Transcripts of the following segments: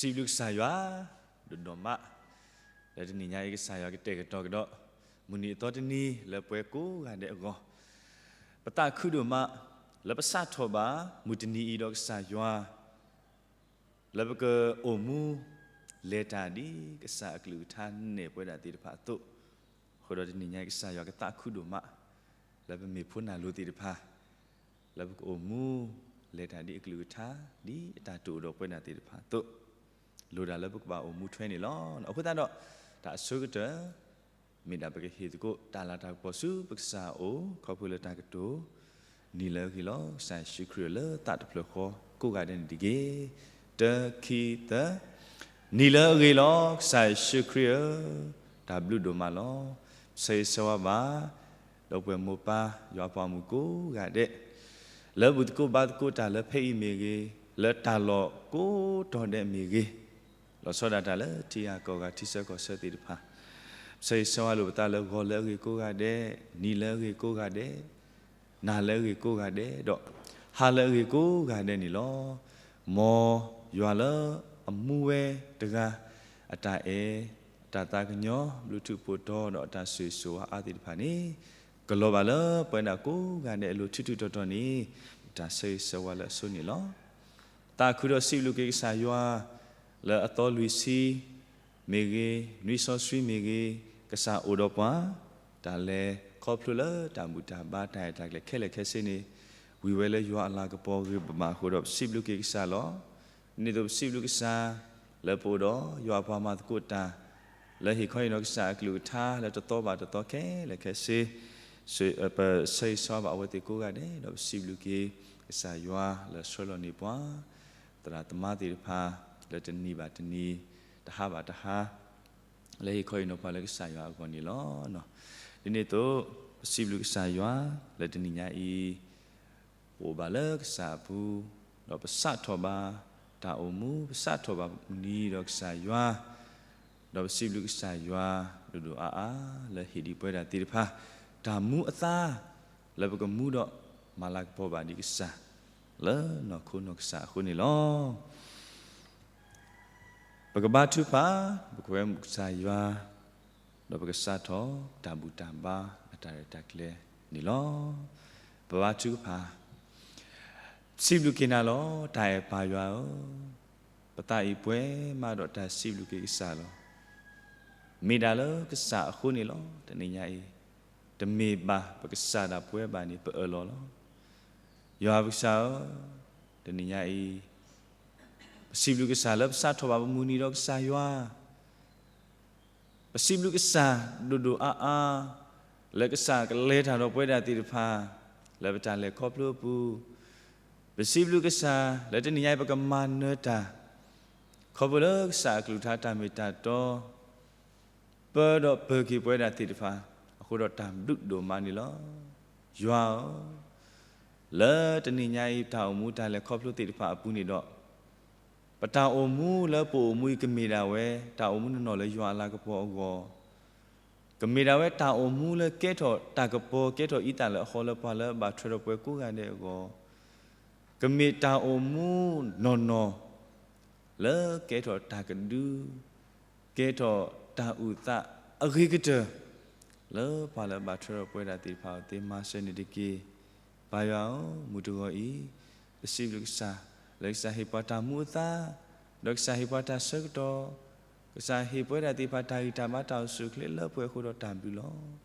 စံးဘျုးကစၢ်ယွၤ ဒိၣ်ဒိၣ်မး, လၢတနံၤညါအံၤ ကစၢ်ယွၤကတဲာ်ကတီၤကဒီး မုၢ်နံၤအသီတနံၤလၢပှၤကိးဂၤဒဲးအဂီၢ်, ပသးခုဒိၣ်မး လၢပစးထီၣ်ဘၣ် မုၢ်တနံၤအံၤဒီးကစၢ်ယွၤ လၢပကအိၣ်မူ လဲၤတၢ်ဒ်ကစၢ်အကလုၢ်ကထါနဲၣ်ပဝဲဒၣ်သ့ၣ်တဖၣ်အသိး, အဃိဒီးတနံၤညါအံၤ ကစၢ်ယွၤကသးခုဒိၣ်မး လၢပမ့ၢ်ဖိနၢ်လိၤသ့ၣ်တဖၣ် လၢပကအိၣ်မူ လဲၤတၢ်ဒ်အကလုၢ်ကထါ ဒ်အတၢ်တိာ်ဒီးပဝဲဒၣ်သ့ၣ်တဖၣ်အသိး, လိၣ်ဒၣ်လၢပကဘၣ်အိၣ်မူထွဲန့ၣ်လီၤ. အဃိသတးဒီး တၢ်အဆိကတၢၢ် မ့ၢ်ဒၣ်ပကဟ့ၣ်သကိးတၢ်လၤတၢ်ကပီၤဆူပကစၢ်အအိၣ် ခီဖျိလၢတၢ်ကတိၤ နံၤလၢအဂ့ၤလီၤ ကစၢ်ယ့ၣ်ၡူးခရံာ်ဧၢ လၢသးတဖျၢၣ်ဃီကိးဂၤဒဲးန့ၣ်တက့ၢ်. တၢ ခံ သၢ. နံၤလၢအဂ့ၤလီၤ ကစၢ်ယ့ၣ်ၡူးခရံာ်ဧၢ, တၢ်ဘျုးဒိၣ်မးလီၤ. ဆၢဂ့ၤဆၢဝါဘၣ် ဒီပုၢ်ဝဲၢ်မိၢ်ပၢ် ယွၤအပှၤဂီၢ်မုၢ်ကိးဂၤဒဲး, လၢဘူၣ်သကိးဘါသကိးတၢ်လၢဖဲအံၤမ့ၢ်ဂ့ၤ, လၢတၢ်လီၢ်ကိးတီၤဒဲးမ့ၢ်ဂ့ၤ, လီၤဆီဒၣ်တၢ်လၢထံဂၤကီၢ်ဂၤထံဆၢကီၢ်ဆၢသ့ၣ်တဖၣ်, ဆၢဂ့ၤဆၢဝါလိာ်ပသးလၢဂီၤလၢအဂ့ၤကိးဂၤဒဲး, နံၤလၢအဂ့ၤကိးဂၤဒဲး, နၤလၢအဂ့ၤကိးဂၤဒဲး ဒီးဟါလၢအဂ့ၤကိးဂၤဒဲးန့ၣ်လီၤ. မ်ယွၤလၢအမူဝဲတဂၤ အတၢ်အဲၣ်, အတၢ်သးကညီၤ, ဘျုးထူးဖှိၣ်တီဒီးအတၢ်ဆိၣ်ဂ့ၤဆိၣ်ဝါအါသ့ၣ်တဖၣ်န့ၣ် ကလီၤဘၣ်လၢပဝဲဒၣ်ကိးဂၤဒဲးအလိၤ ထူးထူးတီၤတီၤန့ၣ် တၢ်ဆၢဂ့ၤဆၢဝါလၢအဆိန့ၣ်လီၤ. သးခုဒီးစံးဘျုးက့ၤကစၢ်ယွၤ လၢအသီလွံၢ်ဆံမ့ၢ်ဂ့ၤ, နွံစီဆှံမ့ၢ်ဂ့ၤ, ကစၢ်အိၣ်ဒီးပှၤ, တၢ်လဲၤခီဖျိလၢတၢ်ဘူၣ်တၢ်ဘါတၢ်အဲၣ်တၢ်ကျဲၤခဲလၢာ်ခဲဆ့န့ၣ် ဝံၤဝဲလၢယွၤအလၤကပီၤဂ့ၤဘၣ်အဃိဒီး ပစံးဘျုးက့ၤကစၢ်လီၤ. ဒ်န့ၣ်အသိးပစံးဘျုးကစၢ် လၢပအိၣ်ဒီးယွၤအပှၤမၤသကိးတၢ် လၢဟ့ၣ်ခီဟ့ၣ်နီၤကစၢ်အကလုၢ်ကထါလၢတသီဘၣ်တသီခဲလၢာ်ခဲဆ့ ပဆၢဂ့ၤဆၢဝါဘၣ်အဝဲသ့ၣ်ကိးဂၤဒဲး ဒီးပစံးဘျုးက့ၤ ကစၢ်ယွၤလၢအဆှၢလီၤန့ၢ်ပှၤ သရၣ်သမါသ့ၣ်တဖၣ် လၢတနံၤဘၣ်တနံၤ တဟါဘၣ်တဟါ လၢဟ့ၣ်ခီဟ့ၣ်နီၤပှၤလၢကစၢ်ယွၤအဂီၢ်န့ၣ်လီၤ. ဒ်န့ၣ်အသိး ပစံးဘျုးကစၢ်ယွၤ လၢတနံၤညါအံၤ ပအိၣ်ဘၣ်လၢကစၢ်အပူၤ ဒီးပစးထီၣ်ဘၣ်တၢ်အိၣ်မူ ပစးထီၣ်ဘၣ်မုၢ်နံၤဒီးကစၢ်ယွၤ ဒီးပစံးဘျုးကစၢ်ယွၤ ဒိၣ်ဒိၣ်အါအါ လၢဟ့ၣ်ဒံးပဝဲဒၣ်သ့ၣ်တဖၣ် တၢ်မူအသါ လၢပကမူဒီးမၤလၤကပီၤဘၣ်ဒံးကစၢ် လၢနီၢ်ခိနီၢ်ကစၢ်အဃိန့ၣ်လီၤ. ပကဘါထုကဖၣ် ပကကွဲမုာ်ကစၢ်ယွၤ ဒီးပကစးထီၣ်တၢ်ဘူၣ်တၢ်ဘါအတၢ်ရဲၣ်တၢ်ကျဲၤန့ၣ်လီၤ. ပဘါထုကဖၣ်, စံးဘျုးက့ၤနၤလီၤ တၢ်အဲၣ်ပၢ်ယွၤဧၢ, ပသးအံၤပှဲၤမးဒီးတၢ်စံးဘျုးက့ၤကစၢ်လီၤ. မ့ၢ်ဒၣ်လၢကစၢ်အဃိန့ၣ်လီၤ. တနံၤညါအံၤ တမ့ၢ်ဘၣ်ပကစၢ်ဒၣ်ပဝဲဘၣ်န့ၣ် ပအၢၣ်လီၤလီၤ. ယွၤပကစၢ်ဧၢ, တနံၤညါအံၤ ပစံးဘျုးကစၢ်လၢပစးထီၣ်ဘၣ်ပမုၢ်နံၤဒီးကစၢ်ယွၤ ပစံးဘျုးကစၢ်ဒိၣ်ဒိၣ်အါအါ လၢကစၢ်ကလဲၤတၢ်ဒီးပဝဲဒၣ်သ့ၣ်တဖၣ် လၢပတၢ်လဲၤခီဖျိအပူၤ, ပစံးဘျုးကစၢ်လၢတနံၤညါအံၤပကမၤနၢၤတၢ် ခီဖျိလၢကစၢ်အကလုၢ်ကထါတၢ်မ့ၢ်တၢ်တီ ပၢဒီးပၢၤက့ၤပဝဲဒၣ်သ့ၣ်တဖၣ် အဃိဒီးတၢ်ဘျုးဒိၣ်မးန့ၣ်လီၤ. ယွၤဧၢ, လၢတနံၤညါအံၤတၢ်အိၣ်မူတၢ်လဲၤခီဖျိသ့ၣ်တဖၣ်အပူၤန့ၣ်ဒီး ပတၢ်အိၣ်မူလၢပအိၣ်မူအံၤကမ့ၢ်ဒၣ်ဝဲ တၢ်အိၣ်မူနီၢ်နီၢ်လၢယွၤအလၤကပီၤအဂီၢ်, ကမ့ၢ်ဒၣ်ဝဲတၢ်အိၣ်မူလၢကဲထီၣ်တၢ်ကပီၤ ကဲထီၣ်အံသၣ်လၢအဃီလၢပှၤလၢအဘၣ်ထွဲဒီးပှၤကိးဂၤဒဲးအဂီၢ်, ကမ့ၢ်တၢ်အိၣ်မူနီၢ်နီၢ် လၢကဲထီၣ်တၢ်ကဒု, ကဲထီၣ်တၢ်အုၣ်သးအဂ့ၤကတၢၢ် လၢပှၤလၢအဘၣ်ထွဲဒီးပဝဲဒၣ်သ့ၣ်တဖၣ်အသ့မၤစၢၤန့ၣ်တက့ၢ်. ပၢ်ယွၤဧၢ, မုၢ်တဂီၤအံၤ ပစံးဘျုးကစၢ် လၢကစၢ်ဟ့ၣ်ပှၤတၢ်မူအသါ, ဒီးကစၢ်ဟ့ၣ်ပှၤတၢ်ဆၢကတီၢ်, ကစၢ်ဟ့ၣ်ပဝဲဒၣ်သ့ၣ်တဖၣ်တၢ်ဂံၢ်တၢ်ဘါတၢ်အိၣ်ဆူၣ်အိၣ်ချ့လၢပှဲၤအဃိဒီးတၢ်ဘျုးလီၤ.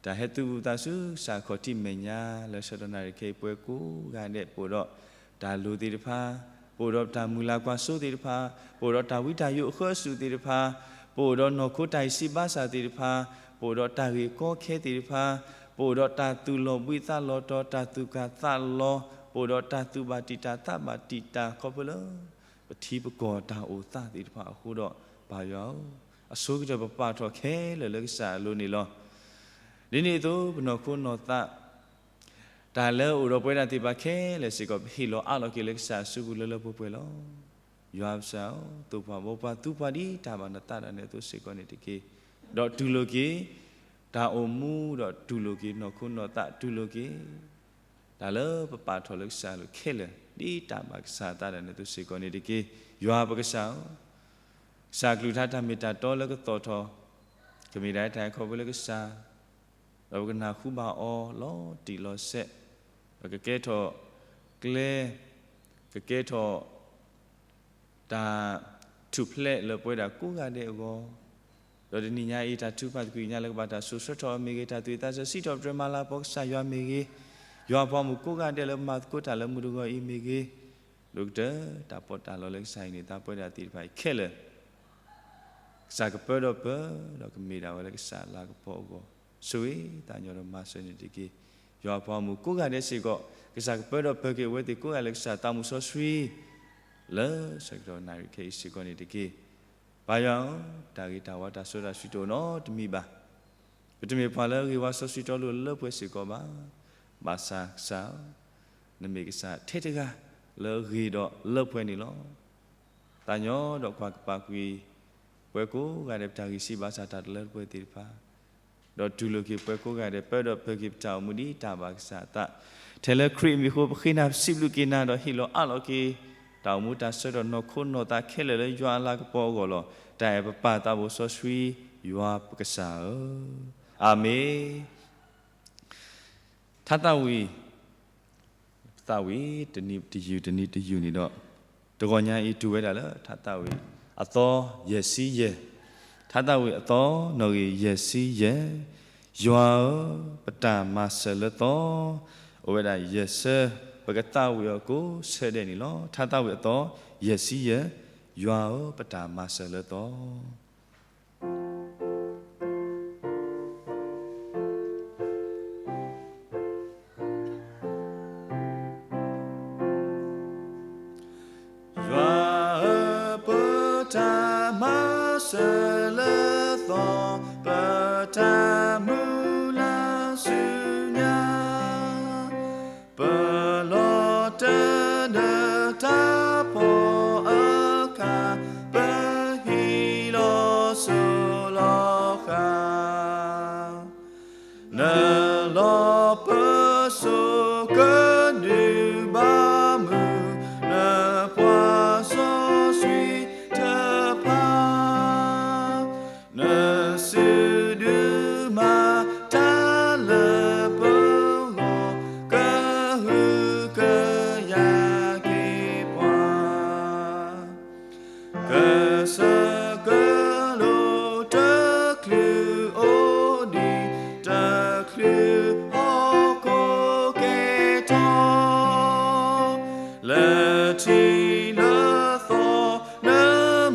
တၢ်ဟဲသုးဘူးသးဆူကစၢ်ခီၣ်ထံးမဲာ်ညါ လၢဆၢကတီၢ်နၣ်ရံၣ်ခဲအံၤပဝဲကိးဂၤဒဲး ပအိၣ်ဒီးတၢ်လိၤသ့ၣ်တဖၣ်, ပအိၣ်ဒီးတၢ်မုၢ်လၢ်ကွၢ်စိသ့ၣ်တဖၣ်, ပအိၣ်ဒီးတၢ်ဝံတၢ်ယိးအဃၢအစူၣ်သ့ၣ်တဖၣ်, ပအိၣ်ဒီးနီၢ်ခိတၢ်အံၤစံးဘါစၢ်သ့ၣ်တဖၣ်, ပအိၣ်ဒီးတၢ်ဂ့ၢ်ကီခဲသ့ၣ်တဖၣ်, ပအိၣ်ဒီးတၢ်သူၣ်လီၤဘှံးသးလီၤတီၤ တၢ်သူၣ်ကၢ်သးလီၤ, ပအိၣ်ဒီးတၢ်သူၣ်ဘၣ်တံာ်တာ်သးဘၣ်တံာ်တာ် ခီဖျိလၢ ပထံပကီၢ်တၢ်အိၣ်သးသ့ၣ်တဖၣ်အဃိဒီး ပၢ်ယွၤဧၢ, အဆိကတၢၢ်ပပာ်ထီၣ်ခဲလၢာ်လၢကစၢ်အလိၤန့ၣ်လီၤ. ဒ်န့ၣ်အသိး ပနီၢ်ခိနီၢ်သး တၢ်လၢအအိၣ်ဒီးပဝဲဒၣ်သ့ၣ်တဖၣ်ခဲလၢာ်စ့ၢ်ကီး ပဟ့ၣ်လီၤအးလီၤက့ၤလၢကစၢ်အစုပူၤလၢလၢပှဲၤပှဲၤလီၤ. ယွၤပကစၢ်ဧၢ, သိၣ်ပှၤဘီပှၤ သူပှၤဒ်တၢ်ဘၣ်နသးဒၣ်နဲအသိးစ့ၢ်ကီးန့ၣ်တက့ၢ်. ဒီးတူၢ်လိာ်က့ၤ တၢ်အိၣ်မူဒီးတူၢ်လိာ်က့ၤ နီၢ်ခိနီၢ်သးတူၢ်လိာ်က့ၤ တၢ်လၢပပာ်ထီၣ်လၢကစၢ်အလိၤခဲလၢာ် ဒ်တၢ်ဘၣ်ကစၢ်အသးဒၣ်နဲအသိးစ့ၢ်ကီးန့ၣ်တက့ၢ်. ယွၤပကစၢ်ဧၢ, ကစၢ်အကလုၢ်ကထါတၢ်မ့ၢ်တၢ်တီလၢကသီၣ်ထီၣ် ကမ့ၢ်ဒၣ်တၢ်ခီဖျိလၢကစၢ် ဒီးပကနၢ်ဟူဘၣ်အီၤလီၤတံၢ်လီၤဆဲး, ဒီးကကဲထီၣ်ကျဲ, ကကဲထီၣ် တၢ်ထူၣ်ဖျဲးလၢပဝဲဒၣ်ကိးဂၤဒဲးအဂီၢ်, ဒီးတနံၤညါအံၤ တၢ်ထုကဖၣ်သကွံာ်ကညးလၢကဘၣ်တၢ်စိာ်ဆှၢထီၣ်အီၤမ့ၢ်ဂ့ၤ, တၢ်သူၣ်ဝံၣ်သးဆၢစံးထီၣ်ပတြၢၤမၤလၤကပီၤကစၢ်ယွၤမ့ၢ်ဂ့ၤ, ယွၤအပှၤမုၣ်ကိးဂၤဒဲးလၢမၤသကိးတၢ်လၢမုၢ်တဂီၤအံၤမ့ၢ်ဂ့ၤ, ဒိၣ်ကတၢၢ်တၢ်ပီးတၢ်လီလၢကစၢ်ဟံးန့ၢ်သါပဝဲဒၣ်သ့ၣ်တဖၣ်အံၤခဲလၢာ် ကစၢ်ကပၢဒီးပၢၤ, ဒီးကမ့ၢ်ဒၣ်ဝဲလၢကစၢ်အလၤကပီၤအဂီၢ်, ဆိၣ်ဂ့ၤသးညီဒီးမၤစၢၤန့ၣ်တက့ၢ်. ယွၤအပှၤဂီၢ်မုၢ်ကိးဂၤဒဲးစ့ၢ်ကီး, ကစၢ်ကပၢဒီးပၢၤက့ၤအဝဲသ့ၣ်ကိးဂၤလၢကစၢ်သးမုၢ်စီဆှံ, လၢဆၢကတီၢ်နၣ်ရံၣ်ခဲအံၤစ့ၢ်ကီးန့ၣ်တက့ၢ်. ပၢ်ယွၤဧၢ, တၢ်ဂ့ၤတၢ်ဝါတၢ်စီတၢ်ဆှံတအိၣ်နီတမံၤဘၣ်. ပတမ့ၢ်ပှၤလၢအဂ့ၤဝါစီဆှံတီလိၤလၢပှဲၤစ့ၢ်ကီးဘၣ်. ဘၣ်ဆၣ်ကစၢ်ဧၢ, နမ့ၢ်ကစၢ်ထဲတဂၤလၢအဂ့ၤဒီးလၢပှဲၤန့ၣ်လီၤ. သးညီဒီးကွၢ်ကပၤကွံာ် ပဝဲကိးဂၤဒဲးပတၢ်ဂံၢ်စၢ်ဘါစၢ်တၢ်တလၢတပှဲၤသ့ၣ်တဖၣ်, ဒီးတူၢ်လိာ်က့ၤပှၤကိးဂၤဒဲး ပၢဒီးပၢၤက့ၤပတၢ်အိၣ်မူဒ်တၢ်ဘၣ်ကစၢ်အသး, ထဲလၢခရံာ်အမံၤအဃိ ပဃ့နၤပစံးဘျုးက့ၤနၤ ဒီးဟ့ၣ်လီၤအးလီၤက့ၤ တၢ်အိၣ်မူတၢ်ဆၢကတီၢ်နီၢ်ခိနီၢ်သးခဲလၢာ်လၢယွၤအလၤကပီၤအဂီၢ်လီၤ. တၢ်အဲၣ်ပပၢ်သးဘိၣ်စီဆှံ ယွၤပကစၢ်ဧၢ, အၤမ့ၣ်. ထါသးဝံၣ်, သးဝံၣ်တနံၤတယုၢ် တနံၤတယုၢ်န့ၣ်ဒီး, တဂီၤညါအံၤ တုၤဝဲဒၣ်လၢထါသးဝံၣ်အသီယဲၢ်ဆံယဲၢ်, ထါသးဝံၣ်အသီ နီၣ်ဂံၢ်ယဲၢ်ဆံယဲၢ်, ယွၤဧၢ, ပတၢ်မၤစၢၤလၢသီ, အိၣ်ဝဲဒၣ်ယဲၢ်ဆၢ, ပကသးဝံၣ်အီၤကိးဆၢဒဲးန့ၣ်လီၤ. ထါသးဝံၣ်အသီယဲၢ်ဆံယဲၢ်, ယွၤဧၢ, ပတၢ်မၤစၢၤလၢသီ. ယွၤဧၢ, ပတၢ်မၤစၢၤလၢသီ, ပတၢ်မုၢ်လၢ်ဆူညါ, ပလီၤတၢၢ်ဒီးတၢ်ဖှီၣ်အခါ, ပဟံးလီၤစိၤလီၤဃာ် နလီၢ်ပစိာ်ကဒုးဘၣ်မုာ်, နပှၤစီဆှံတဖၣ်, နစုဒုးမၤတၢ်လၢပဂီၢ်, ကဟုကယာ်က့ၤပှၤ ကစၢၢ်ကလိၤတချုးအိၣ်ဒံး, တချုးဟီၣ်ခိၣ်ကဲထီၣ်, လၢထံလၢသီ, န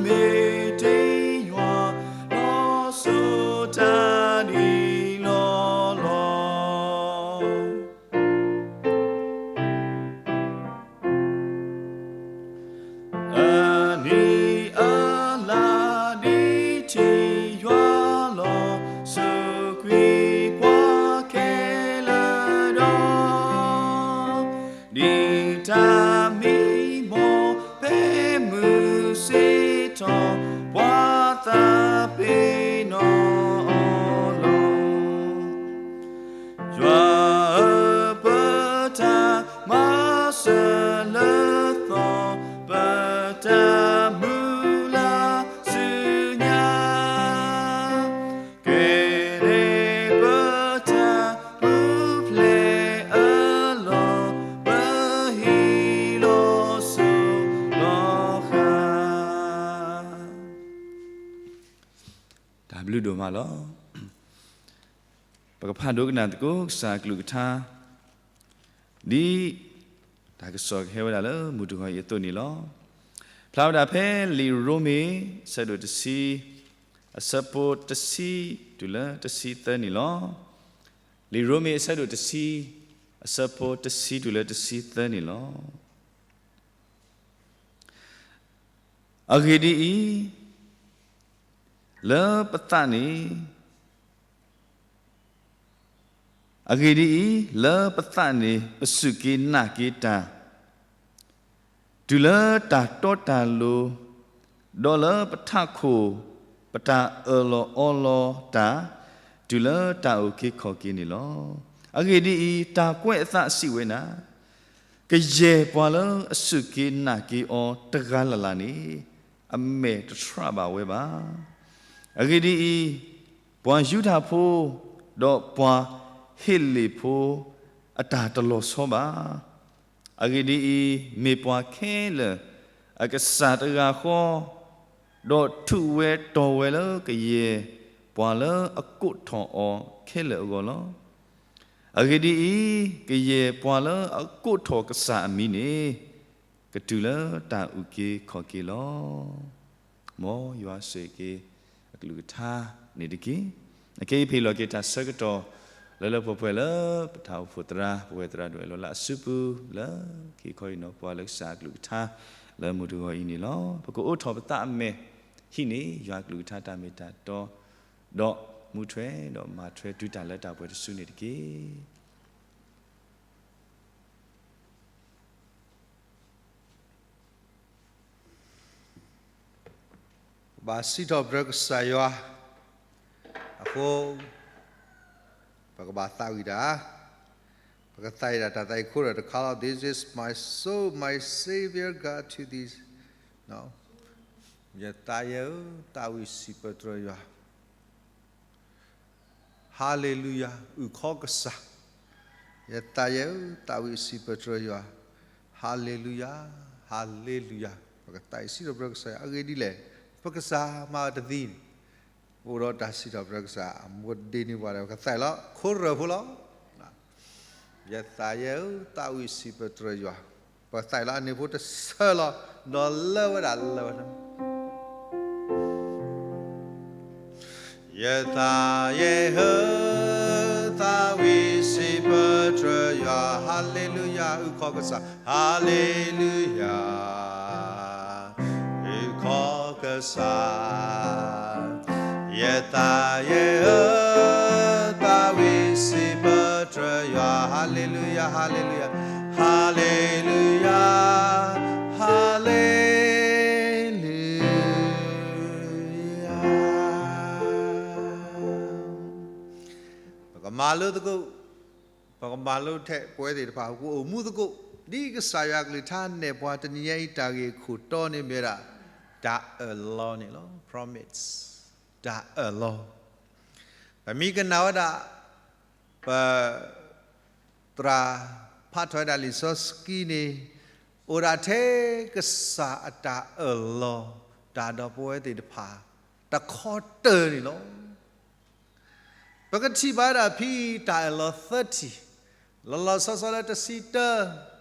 မ့ၢ်တ့ယွၤ, လီၤစိၤတၢ်ဒ်လီၢ်လီၤ. အနံၤအလါဒ်ထံယွၤလီၤ, စူးကွံာ်ပှၤခဲလၢာ်ဒီး, ဒ်တၢ်မံမီၢ်ဖဲမုၢ်ဆ့ၣ်ထီၣ်, ပှၤသးပ့ၤနီၣ်အီၤလီၤ. ယွၤဧၢ, ပတၢ်မၤစၢၤလၢသီ, ပတၢ်မုၢ်လၢ်ဆူညါ, ကဲန့ၣ်ပတၢ်ပူၤဖျဲးအလီၢ်, ပဟံးလီၤစိၤလီၤဃာ်. တၢ်ဘျုးဒိၣ်မးလီၤ. ပကဖးဒိကနၣ်သကိးကစၢ်အကလုၢ်ကထါ ဒ်တၢ်ကစီၣ်ကဟဲဝဲဒၣ်လၢမုၢ်တဂီၤအံၤအသိးန့ၣ်လီၤ. ဖျါဝဲဒၣ်ဖဲလံာ်ရိမ့ၤ အဆၢဒိၣ်တဆံ အဆၢဖိတဆံတုၤလၢတဆံသၢန့ၣ်လီၤ. လံာ်ရိမ့ၤအဆၢဒိၣ်တဆံ အဆၢဖိတဆံတုၤလၢတဆံသၢန့ၣ်လီၤ. အဂ့ၢ်ဒ်အံၤ, လၢပသးန့ၣ်, အဂ့ၢ်ဒ်အံၤ, လၢပသးန့ၣ် ပစူၢ်က့ၤနာ်က့ၤတၢ် တုၤလၢတၢ်တီတၢ်လိၤ, ဒီးလၢပထးခိၣ် ပတၢ်အၢၣ်လီၤအီလီၤတၢ် တုၤလၢတၢ်အုၣ်က့ၤခီၣ်က့ၤန့ၣ်လီၤ. အဂ့ၢ်ဒ်အံၤ, တၢ်ကွဲးအသးစံးဝဲဒၣ်, ကယဲၢ်ပှၤလၢအစူၢ်က့ၤနာ်က့ၤအီၤတဂၤလၢ်လၢ်န့ၣ် အမဲာ်တတြၢ်ဘၣ်ဝဲဘၣ်. အဂ့ၢ်ဒ်အံၤ, ပှၤယူဒၤဖိ ဒီးပှၤဟ့းလ့ၣ်ဖိ အတၢ်တလီၤဆီဘၣ်. အဂ့ၢ်ဒ်အံၤ, မ့ၢ်ပှၤခဲလၢာ်အကစၢ်တဂၤဃီ, ဒီးထူးဝဲတီၤဝဲလၢကယဲၢ်ပှၤလၢအကိးထီၣ်အီၤခဲလၢာ်အဂီၢ်လီၤ. အဂ့ၢ်ဒ်အံၤ, ကယဲၢ်ပှၤလၢအကိးထီၣ်ကစၢ်အမံၤန့ၣ် ကတုၤလၢတၢ်အုၣ်က့ၤခီၣ်က့ၤလီၤ. မ်ယွၤဆိၣ်ဂ့ၤက့ၤအကလုၢ်ကထါန့ၣ်တက့ၢ်. အခဲအံၤပဟ့ၣ်လီၤက့ၤတၢ်ဆၢကတီၢ် လၢလၢပှဲၤပှဲၤလၢပတၢ်အိၣ်ဖှိၣ်သရၣ် ပဝဲသရၣ်ဒိၣ်အဲၣ်လီၤလၢအစုပူၤ လၢခံခီအံၤနီၢ်ပှၤလၢကစၢ်အကလုၢ်ကထါ လၢမုၢ်တဂီၤအံၤန့ၣ်လီၤ. ပကအိးထီၣ်ပသးအမဲာ် ဟံးန့ၢ်ယွၤအကလုၢ်ကထါတၢ်မ့ၢ်တၢ်တီ ဒီးမူထွဲဒီးမၤထွဲတုၤတၢ်လၢတၢ်ပှဲၤတစုန့ၣ်တက့ၢ်. ဘၣ်စံးထီၣ်ပတြၢၤကစၢ်ယွၤအဃိ, ပကဘၣ်သးဝံၣ်တၢ်, ပကသးဝံၣ်ဒၣ်တၢ်သးဝံၣ်ခိၣ်ဒီးတခါလီၤ. This is my soul, my Savior God to thee. ယသးယဲဧၢ, သးဝံၣ်စံးပတြၢၤယွၤ. ဟါလ့လူယၤ, အုၣ်ခီကစၢ်. ယသးယဲဧၢ, သးဝံၣ်စံးပတြၢၤယွၤ. ဟါလ့လူယၤ, ဟါလ့လူယၤ. ပကသးဝံၣ်စံးထီၣ်ပတြၢၤကစၢ်ယွၤ. အဂ့ၢ်ဒ်လဲၣ်, ပကစၢ်မၤတသ့န့ၣ် ပအိၣ်ဒီးတၢ်စံးထီၣ်ပတြၢၤကစၢ်အမိၢ်ဒ့န့ၢ်ပှၤဒီး ပကသးဝံၣ်လီၤ. ခိၣ်ရၢၢ်ဖိလီၤ. ယသးယဲဧၢ, သးဝံၣ်စံးပတြၢၤယွၤ. ပသးဝံၣ်လီၤအန့ၣ်ဖိတဆၢလီၤ, ဒီးလၢဝဲဒၣ်လၢဝဲဒၣ် ယသးယဲဧၢ, သးဝံၣ်စံးပတြၢၤယွၤ, ဟါလ့လူယၤ, အုၣ်ခီကစၢ်, ဟါလ့လူယၤ, အုၣ်ခီကစၢ်, ယသးယဲဧၢ, သးဝံၣ်စံးပတြၢၤယွၤ, ဟါလ့လူယၤ, ဟါလ့လူယၤ, ဟါလ့လူယၤ, ဟါလ့လူယၤ. ပကမၤလိသကိး, ပကမၤလိထဲပဝဲသ့ၣ်တဖၣ် ပကအိၣ်မူသကိး, ဒ်ကစၢ်ယွၤကလုၢ်ကထါနဲၣ်ပှၤတနံၤညါအံၤ တၢ်ဂ့ၢ်ခိၣ်တီန့ၣ်မ့ၢ်ဝဲဒၣ် တၢ်အၢၣ်လီၤန့ၣ်လီၤ. Promise, တၢ်အၢၣ်လီၤ. ပမ့ၢ်ကနၣ်ဝဲဒၣ် ပ သရၣ်ဖးထီၣ်ဝဲဒၣ်လံာ်စီဆှံန့ၣ် အိၣ်ဒၣ်ထဲကစၢ်အတၢ်အၢၣ်လီၤ တၢ်ဒီးပဝဲသ့ၣ်တဖၣ် တခီတၢၢ်န့ၣ်လီၤ. ပကထံၣ်ဘၣ်ဝဲဒၣ်ဖဲအံၤ တၢ်အၢၣ်လီၤသၢထံၣ်, လီၤလီၤဆီဆီလၢတဆံတၢ,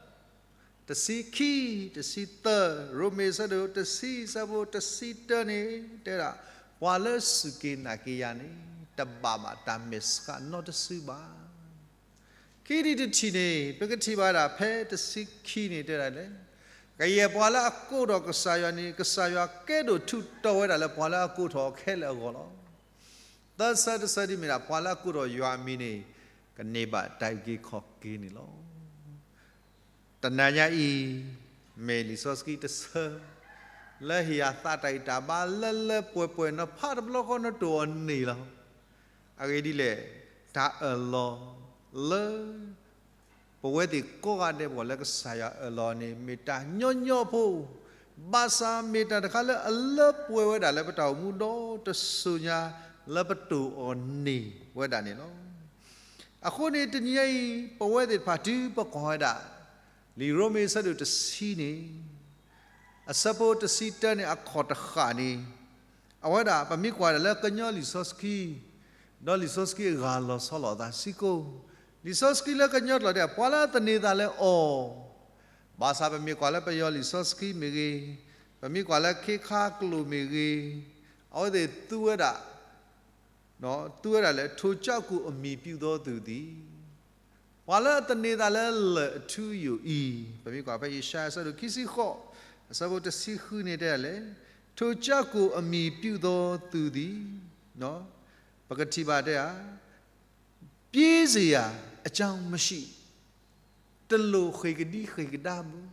တဆံခံ, တဆံသၢ, ရိမ့ၤအဆၢဒိၣ်တဆံ အဆၢဖိတဆံတၢန့ၣ် တဲဝဲဒၣ်, ပှၤလၢစူၢ်က့ၤနာ်က့ၤယၤန့ၣ် တဘၣ်ဘၣ်တၢ်မဲာ်ဆှးနီတစုဘၣ်. ခံထံၣ်တထံၣ်န့ၣ် ပကထံၣ်ဘၣ်ဒၣ်ဖဲတဆံခံန့ၣ်တဲဒၣ်လဲၣ်, ကယဲၢ်ပှၤလၢအကိးထီၣ်ကစၢ်ယွၤန့ၣ် ကစၢ်ယွၤကဲဒိၣ်ထူးတီၤဝဲဒၣ်လၢပှၤလၢအကိးထီၣ်ခဲလၢာ်အဂီၢ်လီၤ. သၢဆၢတဆၢဒ်မ့ၢ်ဒၣ် ပှၤလၢအကိးထီၣ်ယွၤအမံၤန့ၣ် ကန့ၢ်ဘၣ်တၢ်အုၣ်က့ၤခီၣ်က့ၤန့ၣ်လီၤ. တနၤညါအံၤ မ့ၢ်လံာ်စီဆှံတဆၢ လၢဟ့ၣ်ယၤသးတၢ်ဂံၢ်တၢ်ဘါလၢလၢပှဲၤပှဲၤ နဖးတဘျီဃီနတိၢ်အီၤန့ၣ်လီၤ. အဂ့ၢ်ဒ်လဲၣ်, တၢ်အၢၣ်လီၤလၢ ပဝဲသ့ၣ်ကိးဂၤဒဲး ပှၤလၢကစၢ်ယွၤအၢၣ်လီၤန့ၣ် မ့ၢ်တၢ်ညီညီဖိ, ဘၣ်ဆၣ်မ့ၢ်တၢ်တခါလၢအလၢပှဲၤဝဲဒၣ်လၢပတၢ်အိၣ်မူဒီတစိၤညါ လၢပတိၢ်အီၤန့ၢ်ဝဲဒၣ်န့ၣ်လီၤ. အဃိန့ၣ် တနံၤညါအံၤ ပဝဲသ့ၣ်တဖၣ်တုၤပကွၢ်ဝဲဒၣ် လံာ်ရိမ့ၤအဆၢဒိၣ်တဆံန့ၣ် အဆၢဖိတဆံတၢန့ၣ် အခီၣ်တဃၣ်န့ၣ် အဝဲဒၣ် ပမ့ၢ်ကွၢ်ဒၣ်လၢကညီလံာ်စီဆှံ ဒီးလံာ်စီဆှံအဂၤလီၤဆီလီၤအသးစ့ၢ်ကီး, လံာ်စီဆှံလၢကညီကျိာ်တဲ ပှၤလၢအသန့ၤသးလၢအီၤ, ဘၣ်ဆၣ်ပမ့ၢ်ကွၢ်လၢပယီၤလံာ်စီဆှံမ့ၢ်ဂ့ၤ, ပမ့ၢ်ကွၢ်လၢခ့ခါကျိာ်မ့ၢ်ဂ့ၤ, အဝဲသ့ၣ်သူဝဲဒၣ် သူဝဲဒၣ်လၢ ထိုကြောင့် ကိုယ်အမည်ပြုသောသူသည်, ပှၤလၢအသန့ၤသးလၢလၢၢ်အထူအယိာ်အံၤ, ပမ့ၢ်ကွၢ်ဖဲယၡါယၤအဆၢဒိၣ်ခံဆံဃိး အဆၢဖိတဆံဃုန့ၣ်တဲဒ်လဲၣ်, ထိုကြောင့် ကိုယ်အမည်ပြုသောသူသည်, ပကထံၣ်ဘၣ်တဲဧါ ပြေးစရာအကြောင်းမရှိ, တလိၣ်ဃ့ၢ်ကဒံဃ့ၢ်ကဒါဘၣ်,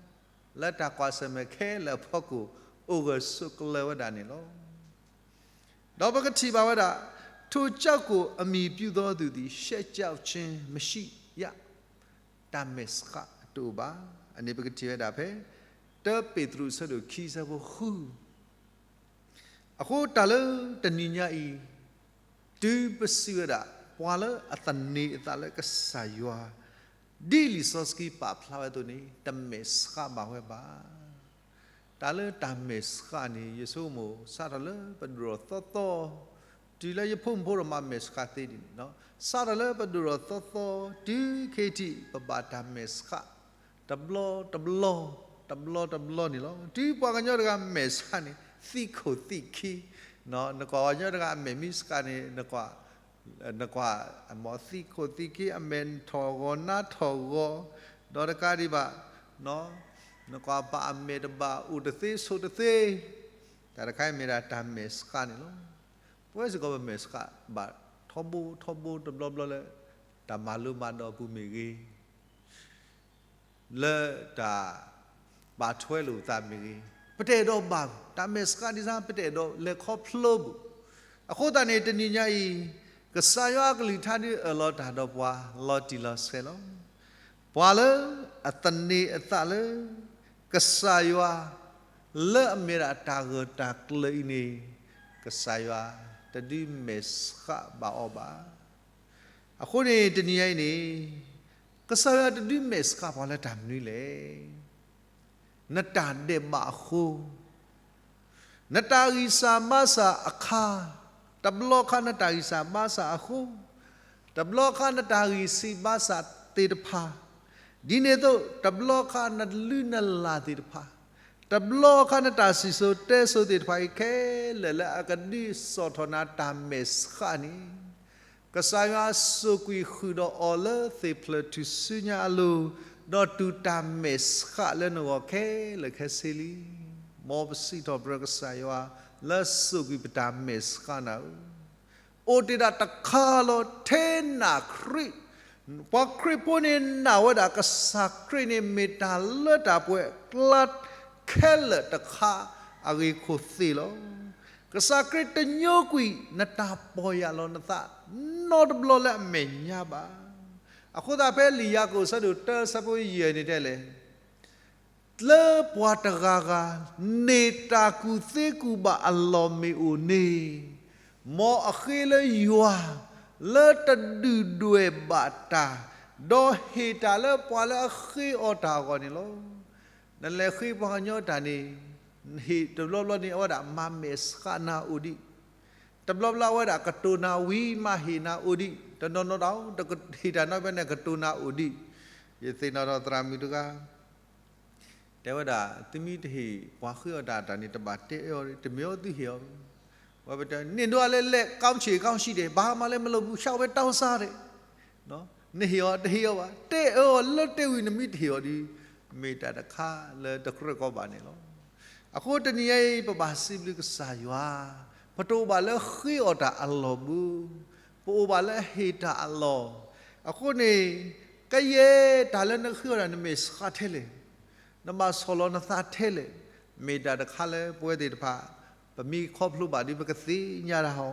လၢတၢ်ကွၢ်ဆၢၣ်မဲာ်ခဲလၢာ်အဖီခိၣ် အိၣ်ဂၢၢ်ဆိးကျၢၤဝဲဒၣ်န့ၣ်လီၤ. ဒီးပကထံၣ်ဘၣ်ဝဲဒၣ်, ထိုကြောင့် ကိုယ်အမည်ပြုသောသူသည် ရှက်ကြောက်ခြင်းမရှိရ, တၢ်မဲာ်ဆှးတအိၣ်ဘၣ်. အန့ၣ်ပကထံၣ်ဝဲဒၣ်ဖဲ တၢပ့းတရူးအဆၢဒိၣ်ခံအဆၢဖိဃု အဃိတၢ်လၢတနံၤညါအံၤ, တုၤပစံးဝဲဒၣ် ပှၤလၢအသန့ၤအသးလၢကစၢ်ယွၤ, ဒ်လံာ်စီဆှံပာ်ဖျါဝဲအသိးန့ၣ် တမဲာ်ဆှးဘၣ်ဝဲဘၣ်. တၢ်လၢတၢ်မဲာ်ဆှးန့ၣ် ယဆိကမိၣ် စးထီၣ်လၢပဒိၣ်ထီၣ်သီသီ, တုၤလၢယဖိမုၣ်ဖိတဖၣ်မဲာ်ဆှးသ့ဒ်န့ၣ်, စးထီၣ်လၢပဒိၣ်ထီၣ်သီသီ တုၤခဲအံၤထံး ပဘၣ်တၢ်မဲာ်ဆှး တဘျီတဘျီ, တဘျီတဘျီန့ၣ်လီၤ. တုၤပှၤကညီတဂၤမဲာ်ဆှးန့ၣ် သံခိၣ်သံခံ, နကွၢ်ပှၤကညီတဂၤအမဲာ်မ့ၢ်ဆှးန့ၣ် နကွၢ်, နကွၢ်အမဲာ်သံခိၣ်သံခံ အမဲာ်ထီၣ်ဂီၤနါထီၣ်ဂီၤ, ဒီးတကးဒံးဘၣ်, နကွၢ်ပာ်အမဲာ်တဘၣ် အိၣ်တသ့ဆိးတသ့, တၢ်တခါအံၤမ့ၢ်ဒၣ်တၢ်မဲာ်ဆှးန့ၣ်လီၤ. ပဝဲစ့ၢ်ကီးပမဲာ်ဆှးဘၣ်ထီဘိထီဘိတဘျီဘျီလၢ တၢ်မၤလိမၤဒိးအပူၤမ့ၢ်ဂ့ၤ လၢတၢ်ဘၣ်ထွဲလိာ်သးမ့ၢ်ဂ့ၤ, ပတအဲၣ်ဒိးဘၣ်, တၢ်မဲာ်ဆှးဒ်ဆၣ် ပတအဲၣ်ဒိးလဲၤခီဖျိဘၣ်. အဃိသတးန့ၣ် တနံၤညါအံၤ ကစၢ်ယွၤအကလုၢ်ကထါဒုးအၢၣ်လီၤတၢ်ဒီးပှၤလီၤတံၢ်လီၤဆဲးလီၤ. ပှၤလၢအသန့ၤအသးလၢ ကစၢ်ယွၤ လၢအမ့ၢ်ဒၣ်တၢ်ဂၢၢ်တၢ်ကျၢၤအံၤန့ၣ် ကစၢ်ယွၤတဒုးမဲာ်ဆှးဘၣ်အီၤဘၣ်. အဃိန့ၣ် တနံၤညါအံၤန့ၣ် ကစၢ်ယွၤတဒုးမဲာ်ဆှးပှၤလၢတၢ်မနုၤလဲၣ်. နတၢ်ဒဲးဘးအဃိ, နတၢ်ဂံၢ်စၢ်ဘါစၢ်အခါ, တဘျီခါနတၢ်ဂံၢ်စၢ်ဘါစၢ်အဃိ, တဘျီခါနတၢ်ဂံၢ်ဆံးဘါစၢ်သ့ၣ်တဖၣ်, ဒ်န့ၣ်အသိး တဘျီခါနလုၢ်နလၢ်သ့ၣ်တဖၣ်, တဘျီခါနတၢ်စံၣ်စိၤတဲစိၤသ့ၣ်တဖၣ်အံၤခဲလၢာ်လၢအကဒုးစိာ်ထီၣ်နၤတၢ်မဲာ်ဆှးန့ၣ် ကစၢ်ယွၤစိာ်ကွံာ်ဃုာ်ဒီးအီၤလၢသ့ၣ်ဖျၢၣ်ထူၣ်စုညါအလိၤ, ဒီးတူၢ်တၢ်မဲာ်ဆှးလၢနဂီၢ်ခဲလၢာ်ခဲဆ့လံ. မ်ပစံးထီၣ်ပတြၢၤကစၢ်ယွၤ လၢစိာ်ကွံာ်ပတၢ်မဲာ်ဆှးနၤဧၢ. အိၣ်တ့ၢ်ဒၣ်တခါလီၤ ထဲနၢ်ခရံာ် ပှၤခရံာ်ဖိန့ၣ်နာ်ဝဲဒၣ် ကစၢ်ခရံာ်န့ၣ်မ့ၢ်တၢ်လၢတၢ်ပှဲၤအကျါ ခဲလၢာ်တခါအဂ့ၢ်ခိၣ်သ့ၣ်လီၤ. ကစၢ်ခရံာ်တညိကွံာ်နတၢ်ပီၢ်ယၢ်လီၤနသး နီတဘျီလၢအမဲာ်ညါဘၣ်. အဃိသတးဖဲလံာ်ယၤကိာ်အဆၢဒိၣ်တၢ အဆၢဖိယဲၢ်န့ၣ်တဲလဲၣ် လၢပှၤတဂၤဂၤ န့ၢ်တၢ်ကူၣ်သ့ကူၣ်ဘၣ်အလီၢ်မ့ၢ်အိၣ်န့ၣ်, မ်အဃ့လၢယွၤ လၢတဒုၣ်ဒွဲၣ်ဘၣ်တၢ်, ဒီးဟ့ၣ်တၢ်လၢပှၤလၢအဃ့အီၤတၢ်အဂီၢ်န့ၣ်လီၤ. နလဲၤဃ့ပှၤကညီတၢ်န့ၣ်, နဟ့ၣ်တဘျီဘျီန့ၣ် အဝဲဒၣ်မၤမဲာ်ဆှးနၤအိၣ်ဒံး, တဘျီဘျီအဝဲဒၣ်ကတိၤနၤဝံၤ မၤဟ့ၣ်နၤအိၣ်ဒံး, တနီၤနီၤဒီး ဟ့ၣ်တၢ်နီၣ်ဖဲန့ၣ် ကတိၤနၤအိၣ်ဒံး. ယသ့ၣ်နီၣ်ထီၣ်သရၣ်မုၣ်တဂၤ တဲဝဲဒၣ် သုမ့ၢ်တဟ့ၣ်ပှၤဃ့အီၤတၢ်တၢ်န့ၣ် တဘၣ်တဲအီၤ, တမ့ၢ်အီၤသုဟ့ၣ်အီၤ. ဝဲပတဲ န့ၣ်ဒိးအလဲၤလဲၤ ကောင်းချေးကောင်းချေး ဒဲး ဘၣ်မၤလဲၣ်မလိာ်ဘူး ဆၢဝဲတီစါဒဲး, နဟ့ၣ်အီၤတဟ့ၣ်အီၤဘၣ်, တဲအၢအီၤလၢတဲဝံၤ နမ့ၢ်တဟ့ၣ်အီၤဒီး မ့ၢ်တၢ်တခါလၢတကြၢးကီဘၣ်န့ၣ်လီၤ. အဃိတနံၤအံၤ ပဘၣ်စံးဘျုးကစၢ်ယွၤ, ပတအိၣ်ဘၣ်လၢဃ့အီၤတၢ်အလီၢ်ဘၣ်, ပအိၣ်ဘၣ်လၢဟ့ၣ်တၢ်အလီၢ်. အဃိန့ၣ် ကယဲၢ်တၢ်လၢနဃ့အီၤဒၣ် နမဲာ်ဆှးထဲလဲၣ်, နဘၣ်ဆီၣ်လီၤနသးထဲလဲၣ်, မ့ၢ်တၢ်တခါလၢပဝဲသ့ၣ်တဖၣ် ပမ့ၢ်ခီဖျိဘၣ်ဒီး ပကသ့ၣ်ညါတၢ်ဟီ.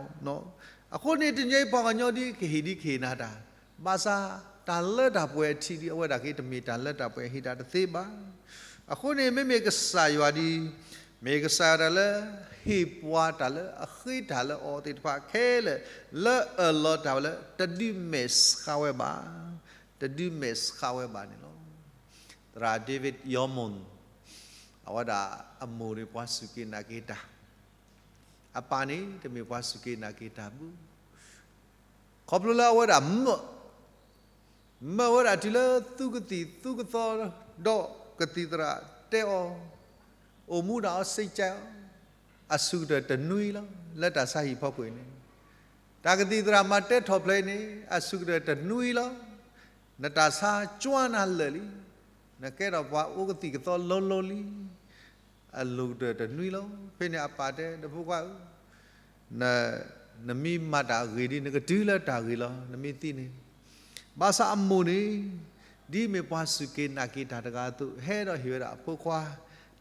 အဃိန့ၣ် တနံၤအံၤပှၤကညီဒ်ကဟ့ၣ်ဒ်ကဟ့ၣ်နၤတၢ်, ဘၣ်ဆၣ်တၢ်လၢတၢ်ပှဲၤအထံးဒ်အဝဲဒၣ်က့ တမ့ၢ်တၢ်လၢတၢ်ပှဲၤဟ့ၣ်တၢ်တသ့ဘၣ်. အဃိန့ၣ် မ့မ့ၢ်ကစၢ်ယွၤဒ် မ့ၢ်ကစၢ်ယွၤတၢ်လၢ ဟ့ၣ်ပှၤတၢ်လၢအဃ့တၢ်လၢအီၤသ့ၣ်တဖၣ်ခဲလၢာ် လၢအၢၣ်လီၤတၢ်ဝဲလၢ တဒုးမဲာ်ဆှးဝဲဘၣ်, တဒုးမဲာ်ဆှးဝဲဘၣ်န့ၣ်လီၤ. သရၣ် David Yormon အဝဲဒၣ်အမိၢ်န့ၣ်ပှၤစူၢ်က့ၤနာ်က့ၤတၢ်, အပၢ်န့ၣ်တမ့ၢ်ပှၤစူၢ်က့ၤနာ်က့ၤတၢ်ဘၣ်. ခီဖျိလၢအဝဲဒၣ်မၢ, မၢဝဲဒၣ်တုၤလၢသူကသံၣ်သူကသီ, ဒီးကသံၣ်သရၣ်တဲအီၤ, အိၣ်မူဒၣ်အီၤစ့ၢ်ကီး, အဆိကတၢၢ်တနွံလီၤ. လၢတၢ်ဆါဟံၣ်ဖီခိၣ်အံၤန့ၣ်, တၢ်ကသံၣ်သရၣ်မၤတဲထီၣ်ဖျဲးအံၤန့ၣ် အဆိကတၢၢ်တနွံလီၤ. နတၢ်ဆါကွၢ်နၤလၢာ်လံ, နကဲထီၣ်ပှၤအိၣ်ကသံၣ်ကသီလိၤလိၤလံ, အလိၤကတၢၢ်တနွံလီၤ. ဖဲန့ၣ်အပၢ်တဲ ဒီပုၢ်ဝဲၢ်ဧၢ, နမ့ၢ်မၤတၢ်အဂ့ၤဒ် နကတုၤလၢတၢ်ဂ့ၤလီၤ နမ့ၢ်သံန့ၣ်. ဘၣ်ဆၣ်အမိၢ်န့ၣ် ဒ်မ့ၢ်ပှၤစူၢ်က့ၤနာ်က့ၤတၢ်တဂၤအသိး ဟဲဒီးဟ့ၣ်ဝဲဒၣ်အဖိခွါ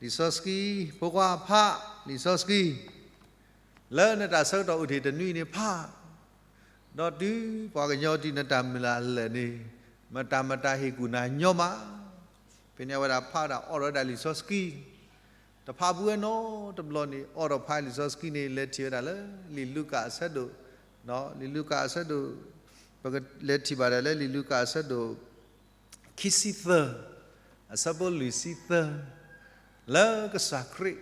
လံာ်စီဆှံ, ဖိခွါဖး လံာ်စီဆှံ လၢနတၢ်ဆၢကတီၢ်အိၣ်ထီၣ်တနွံအံၤန့ၣ်ဖး, ဒီးတုၤပှၤကညီတုၤနတၢ်မုၢ်လၢ်လၢာ်န့ၣ် မတၤမတၤဟ့ၣ်ကူၣ်နၤညီမး. ဖဲန့ၣ်အဝဲဒၣ်ဖးဝဲဒၣ် အိးထီၣ်ဝဲဒၣ်လံာ်စီဆှံ, တဖးဘူးဝဲနီတဘျီန့ၣ် အိးထီၣ်ဖးလံာ်စီဆှံန့ၣ် လဲၤထံၣ်ဝဲဒၣ်လၢ လံာ်လူၤကၣ်အဆၢဒိၣ်, လံာ်လူၤကၣ်အဆၢဒိၣ်, ပကလဲၤထံၣ်ဘၣ်ဒၣ်လၢလံာ်လူၤကၣ်အဆၢဒိၣ် ခံဆံသၢ, အဆၢဖိလွံၢ်ဆံသၢ, လၢကစၢ်ခရံာ်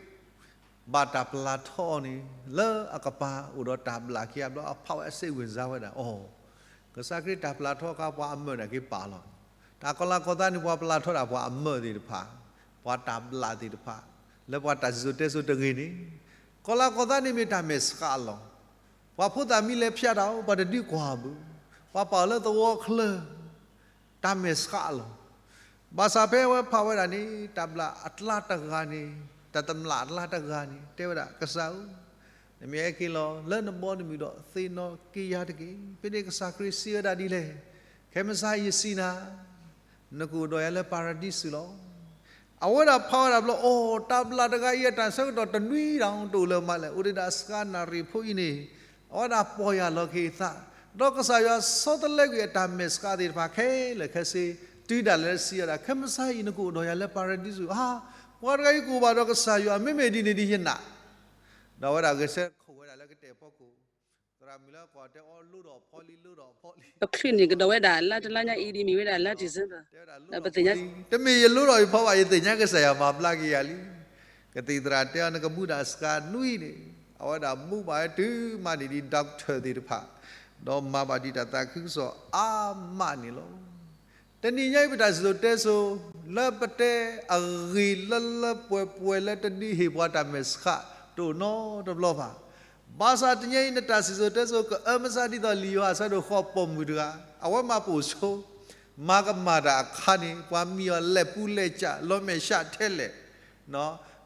ဘၣ်တၢ်ပျၢ်ထီအီၤန့ၣ် လၢအကပၤအိၣ်ဒီးတၢ်ဘျၣ်ခံဂၤဘျီ အဖးဝဲအစ့ဝ့ၢ်စါဝဲဒၣ်အီၤ, ကစၢ်ခရံာ်တၢ်ပျၢ်ထီအခါ ပှၤအမၢၢ်န့ၣ်က့ၤပာ်လီၤ. တၢ်ကီလၤကီသးန့ၣ် ပှၤပျၢ်ထီဒၣ်ပှၤအမၢၢ်သ့ၣ်တဖၣ်, ပှၤတၢ်ဘျၣ်သ့ၣ်တဖၣ်, လၢပှၤတၢ်စံၣ်စိၤတဲစိၤတဂ့ၤန့ၣ်, ကီလၤကီသးန့ၣ်မ့ၢ်တၢ်မဲာ်ဆှးအလီၢ်, ပှၤဖိသၣ်မံၤလဲၤဖၠးတၢ်အီၤ ပှၤတဒုးကွၢ်ဘၣ်, ပှၤပာ်အီၤလၢသဝီချၢ တၢ်မဲာ်ဆှးအလီၢ်. ဘၣ်ဆၣ်ဖဲအဝဲဖးဝဲဒၣ်န့ၣ် တၢ်ဘျၣ်အကျါတဂၤန့ၣ်, တၢ်တမျၢ်အကျါတဂၤန့ၣ် တဲဝဲဒၣ် ကစၢ်ဧၢ, နမ့ၢ်ဟဲက့ၤလီၤလၢနဘီနမုၢ်ဒီးသ့ၣ်နီၣ်က့ၤယၤတက့ၢ်. ဖဲန့ၣ်ကစၢ်ခရံာ်စံးဝဲဒၣ်ဒ်လဲၣ်, ခဲမုၢ်ဆါယစံးနၤ, နကအိၣ်ဒီးယၤလၢပၤရဒံစူၤလီၤ. အဝဲဒၣ်ဖးဝဲဒၣ်ဘျီ အိၣ် တၢ်ဘျၣ်တဂၤအံၤအတၢ်ဆၢကတီၢ်တနွံဒီးတအိၣ်လၢၤမးလဲၣ်, အိၣ်ဒံးဒၣ်စှၤနၣ်ရံၣ်ဖိအံၤန့ၣ်, အဝဲဒၣ်ပီၢ်ယၢ်လီၤက့ၤအသး, ဒီးကစၢ်ယွၤဆီတလဲကွံာ်အတၢ်မဲာ်ဆှးသ့ၣ်တဖၣ်ခဲလၢာ်ခဲဆ့, တုၤဒၣ်လဲာ်လၢစံးဝဲဒၣ် ခဲမုၢ်ဆါအံၤနကအိၣ်ဒီးယၤလၢပၤရဒံစူၤဧါ, ပှၤတဂၤအံၤကအိၣ်ဘၣ်ဒီးကစၢ်ယွၤ မ့မ့ၢ်ဒ်န့ၣ်ဒ်ယနာ်, ဒီးအဝဲဒၣ်ဂဲၤဆၢထၢၣ်ဝဲဒၣ်လၢကတဲာ်ဖီခိၣ်, သရၣ်မုၣ်လၢကီၢ်တဲအီၤလိၣ်ဒီးဖီလံ လိၣ်ဒီးဖီလံ, ပချံၣ်န့ၣ်ကဒီးဝဲဒၣ်လါတလါညါအံၤဒ်မ့ၢ်ဝဲဒၣ်လါ December, ဒီးပသ့ၣ်ညါ တမ့ၢ်ယလိၣ်ဒီးယဖီဘၣ် ယသ့ၣ်ညါကစၢ်ယွၤမၤဘျါက့ၤယၤလံ. ကသံၣ်သရၣ်တဲအီၤ နကမူဒၣ်စှၤနွံန့ၣ်, အဝဲဒၣ်မူဘၣ်ဝဲတုၤမးန့ၣ်ဒ် doctor သ့ၣ်တဖၣ်, ဒီးမၤဘၣ်ဒံးတၢ်သးခုကစီၣ်အါမးန့ၣ်လီၤ. တနံၤညါအံၤပတၢ်စံၣ်စိၤတဲစိၤ လၢပတဲအဂ့ၢ်လၢလၢပှဲၤပှဲၤ လၢတဒုးဟ့ၣ်ပှၤတၢ်မဲာ်ဆှးတအိၣ်နီတဘျီဘၣ်. ဘၣ်ဆၣ်တနံၤညါအံၤ နတၢ်စံၣ်စိၤတဲစိၤ ကအၢမစါဒ်သိးလံာ်ယိၤဟၣ်အဆၢဒိၣ်ဃိး ပိာ်မုၣ်တဂၤ, အဝဲမၤပိာ်ဆိ မၤကမၣ်တၢ်အခါန့ၣ် ပှၤမံၤအီၤလဲၣ်ပူလဲၣ်ကၠး လီၤမဲာ်ဆှးထဲလဲၣ်.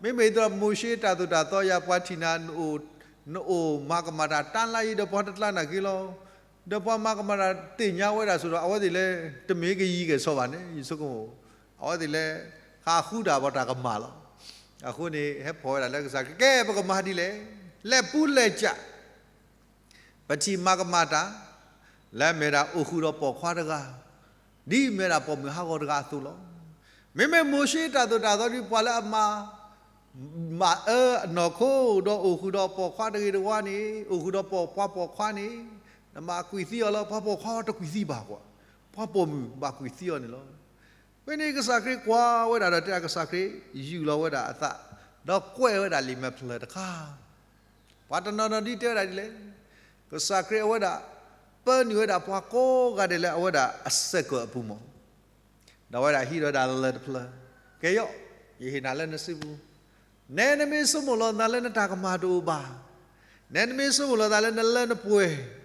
မ့မ့ၢ်ဒ်သိး မိၤၡ့တၢ်သိၣ်တၢ်သီယၤ ပှၤထံၣ်နၤ နအိၣ်မၤကမၣ်တၢ်တၢ်လါအံၤဒီး ပှၤတကျါနာ်က့လီၤ. ဒီးပှၤမၤကမၣ်တၢ်သ့ၣ်ညါဝဲဒၣ်ဆိဒီး အဝဲသ့ၣ်လၢ တမ့ၢ်ကယံၤကဲၤဆိဘၣ်န့ၣ် ယဆိကမိၣ်, အဝဲသ့ၣ်လၢ ဟးဃုတၢ်ပှၤတၢ်ကမၣ်လီၤ. အဃိန့ၣ် ဟဲဖီၣ်ဝဲဒၣ်လၢကစၢ်ခရံာ် ကဲပကမၤဒ်လဲၣ်, လဲၣ်ပူလဲၣ်ကၠး ပထံၣ်မၤကမၣ်တၢ် လၢအမ့ၢ်ဒၣ်အိၣ်ဃုာ်ဒီးပိာ်ခွါတဂၤ, ဒ်အမ့ၢ်ဒၣ်ပိာ်မုၣ်ဟးဂီၤတဂၤအသိးလီၤ. မ့မ့ၢ်မိၤၡ့တၢ်သိၣ်တၢ်သီဒ်ပှၤလၢအမၤ မၤအၢအနီၢ်ခိ ဒီးအိၣ်ဃုာ်ဒီးပိာ်ခွါတဂ့ၤတဝါန့ၣ်, အိၣ်ဃုာ်ဒီးပိာ်ပှၤပိာ်ခွါန့ၣ်, နဘၣ်ကွံာ်သံအီၤလီၤ. ပှၤပိာ်ခွါတကွံာ်သံဘၣ်ကွၢ်, ပှၤပိာ်မုၣ်ဘၣ်ကွံာ်သံအီၤန့ၣ်လီၤ. ဖဲန့ၣ်ကစၢ်ခရံာ်ကွၢ်ဝဲဒၣ်ဒီးတဲ ကစၢ်ခရံာ်ယူၢ်လီၤဝဲဒၣ်အသး, ဒီးကွဲးဝဲဒၣ်လံာ်မဲာ်ဖျၢၣ်တခါ ပှၤတနီၤနီၤဒ်တဲဝဲဒၣ်ဒ်လဲၣ်, ကစၢ်ခရံာ်အဝဲဒၣ် ပၢနုာ်ဝဲဒၣ်ပှၤကိးဂၤဒဲးလၢအဝဲဒၣ်အ circle အပူၤမး, ဒီးအဝဲဒၣ်ဟံးဒီးဝဲဒၣ်လၢၢ်တဖျၢၣ်, ကဲယီၤ, ယဟ့ၣ်နၤလၢနစုပူၤ, နဲနမ့ၢ်ဆိကမိၣ်လီၤနသးလၢနတၢ်ကမၣ်တအိၣ်ဘၣ်, နဲနမ့ၢ်ဆိကမိၣ်လီၤနသးလၢနလၢနပှဲၤ,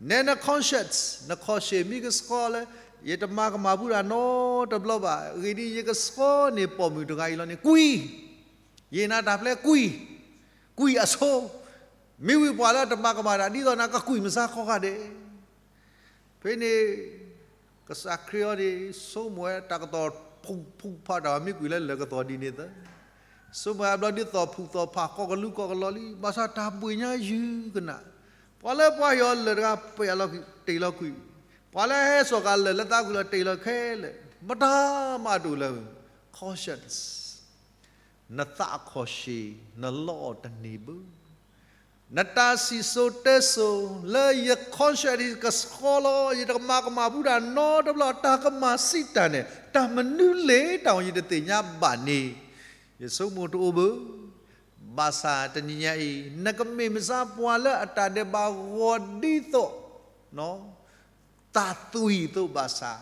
နဲန conscience နခီၣ်ဆ့ၣ်မ့ၢ်ကဆှီလၢ ယတမၤကမၣ်ဘူးတၢ်နီတဘျီဘၣ်, အဂ့ၢ်ဒ်အံၤ ယကဆှီန့ၢ်ပိာ်မုၣ်တဂၤအံၤလီၤန့ၣ် ကွံာ် ယဟ့ၣ်နၤတၢ်ဖျဲးကွံာ်, ကွံာ်အဆိ, မ့ၢ်ဝံၤပှၤလၢအတမၤကမၣ်တၢ်ဒ်သိးနၤ ကကွံာ်မုၢ်ဆါခီဂာ်ဒဲး. ဖဲန့ၣ် ကစၢ်ခရံာ်အံၤန့ၣ် ဆိကမိၣ်ဝဲတၢ်ကတီၤဖုၣ်ဖုၣ်ဖးတၢ် မ့ၢ်ကွံာ်လၢလၢၢ်ကသီၣ်ဒ်န့ၣ်သၢ, ဆိကမိၣ်ဝဲဘျီဒ်သိးဖုၣ်သိးဖး ကိးကလူးကိးကလီၤလံ, ဘၣ်ဆၣ်တၢ်ဘှံးညါယုၢ်ကနၣ်, ပှၤလၢပှၤဟ့ၣ်အီၤလၢၢ်တဂၤပှဲၤအလီၢ်ခံ တ့ၢ်လီၤကွံာ်, ပှၤလၢဟဲစိာ်ဃာ်လၢၢ်လၢသးကွံာ်လီၤတ့ၢ်လီၤခဲလၢာ်, မတၤမးတအိၣ်လၢၤ, conscience နသးအခီၣ်ဆ့ၣ် နလီအီၤတန့ၢ်ဘၣ်. နတၢ်စံၣ်စိၤတဲစိၤ လၢယ conscience ကဆှီလီၤ, ယတမၤကမၣ်ဘူးတၢ်နီတဘျီ, တၢ်ကမၣ်စံးတၢ်န့ၣ် တၢ်မနုၤလဲၣ်တၢ်အံၤ ယတသ့ၣ်ညါဘၣ်န့ၣ်, ယဆိကမိၣ်တအိၣ်ဘၣ်. ဘၣ်ဆၣ်တနံၤညါအံၤ နကမ့ၢ်မုၢ်ဆါပှၤလၢအတၢ်ဒဲးဘးဂီၤဒ်သိး သးသွံၣ်အသိးဘၣ်ဆၣ်,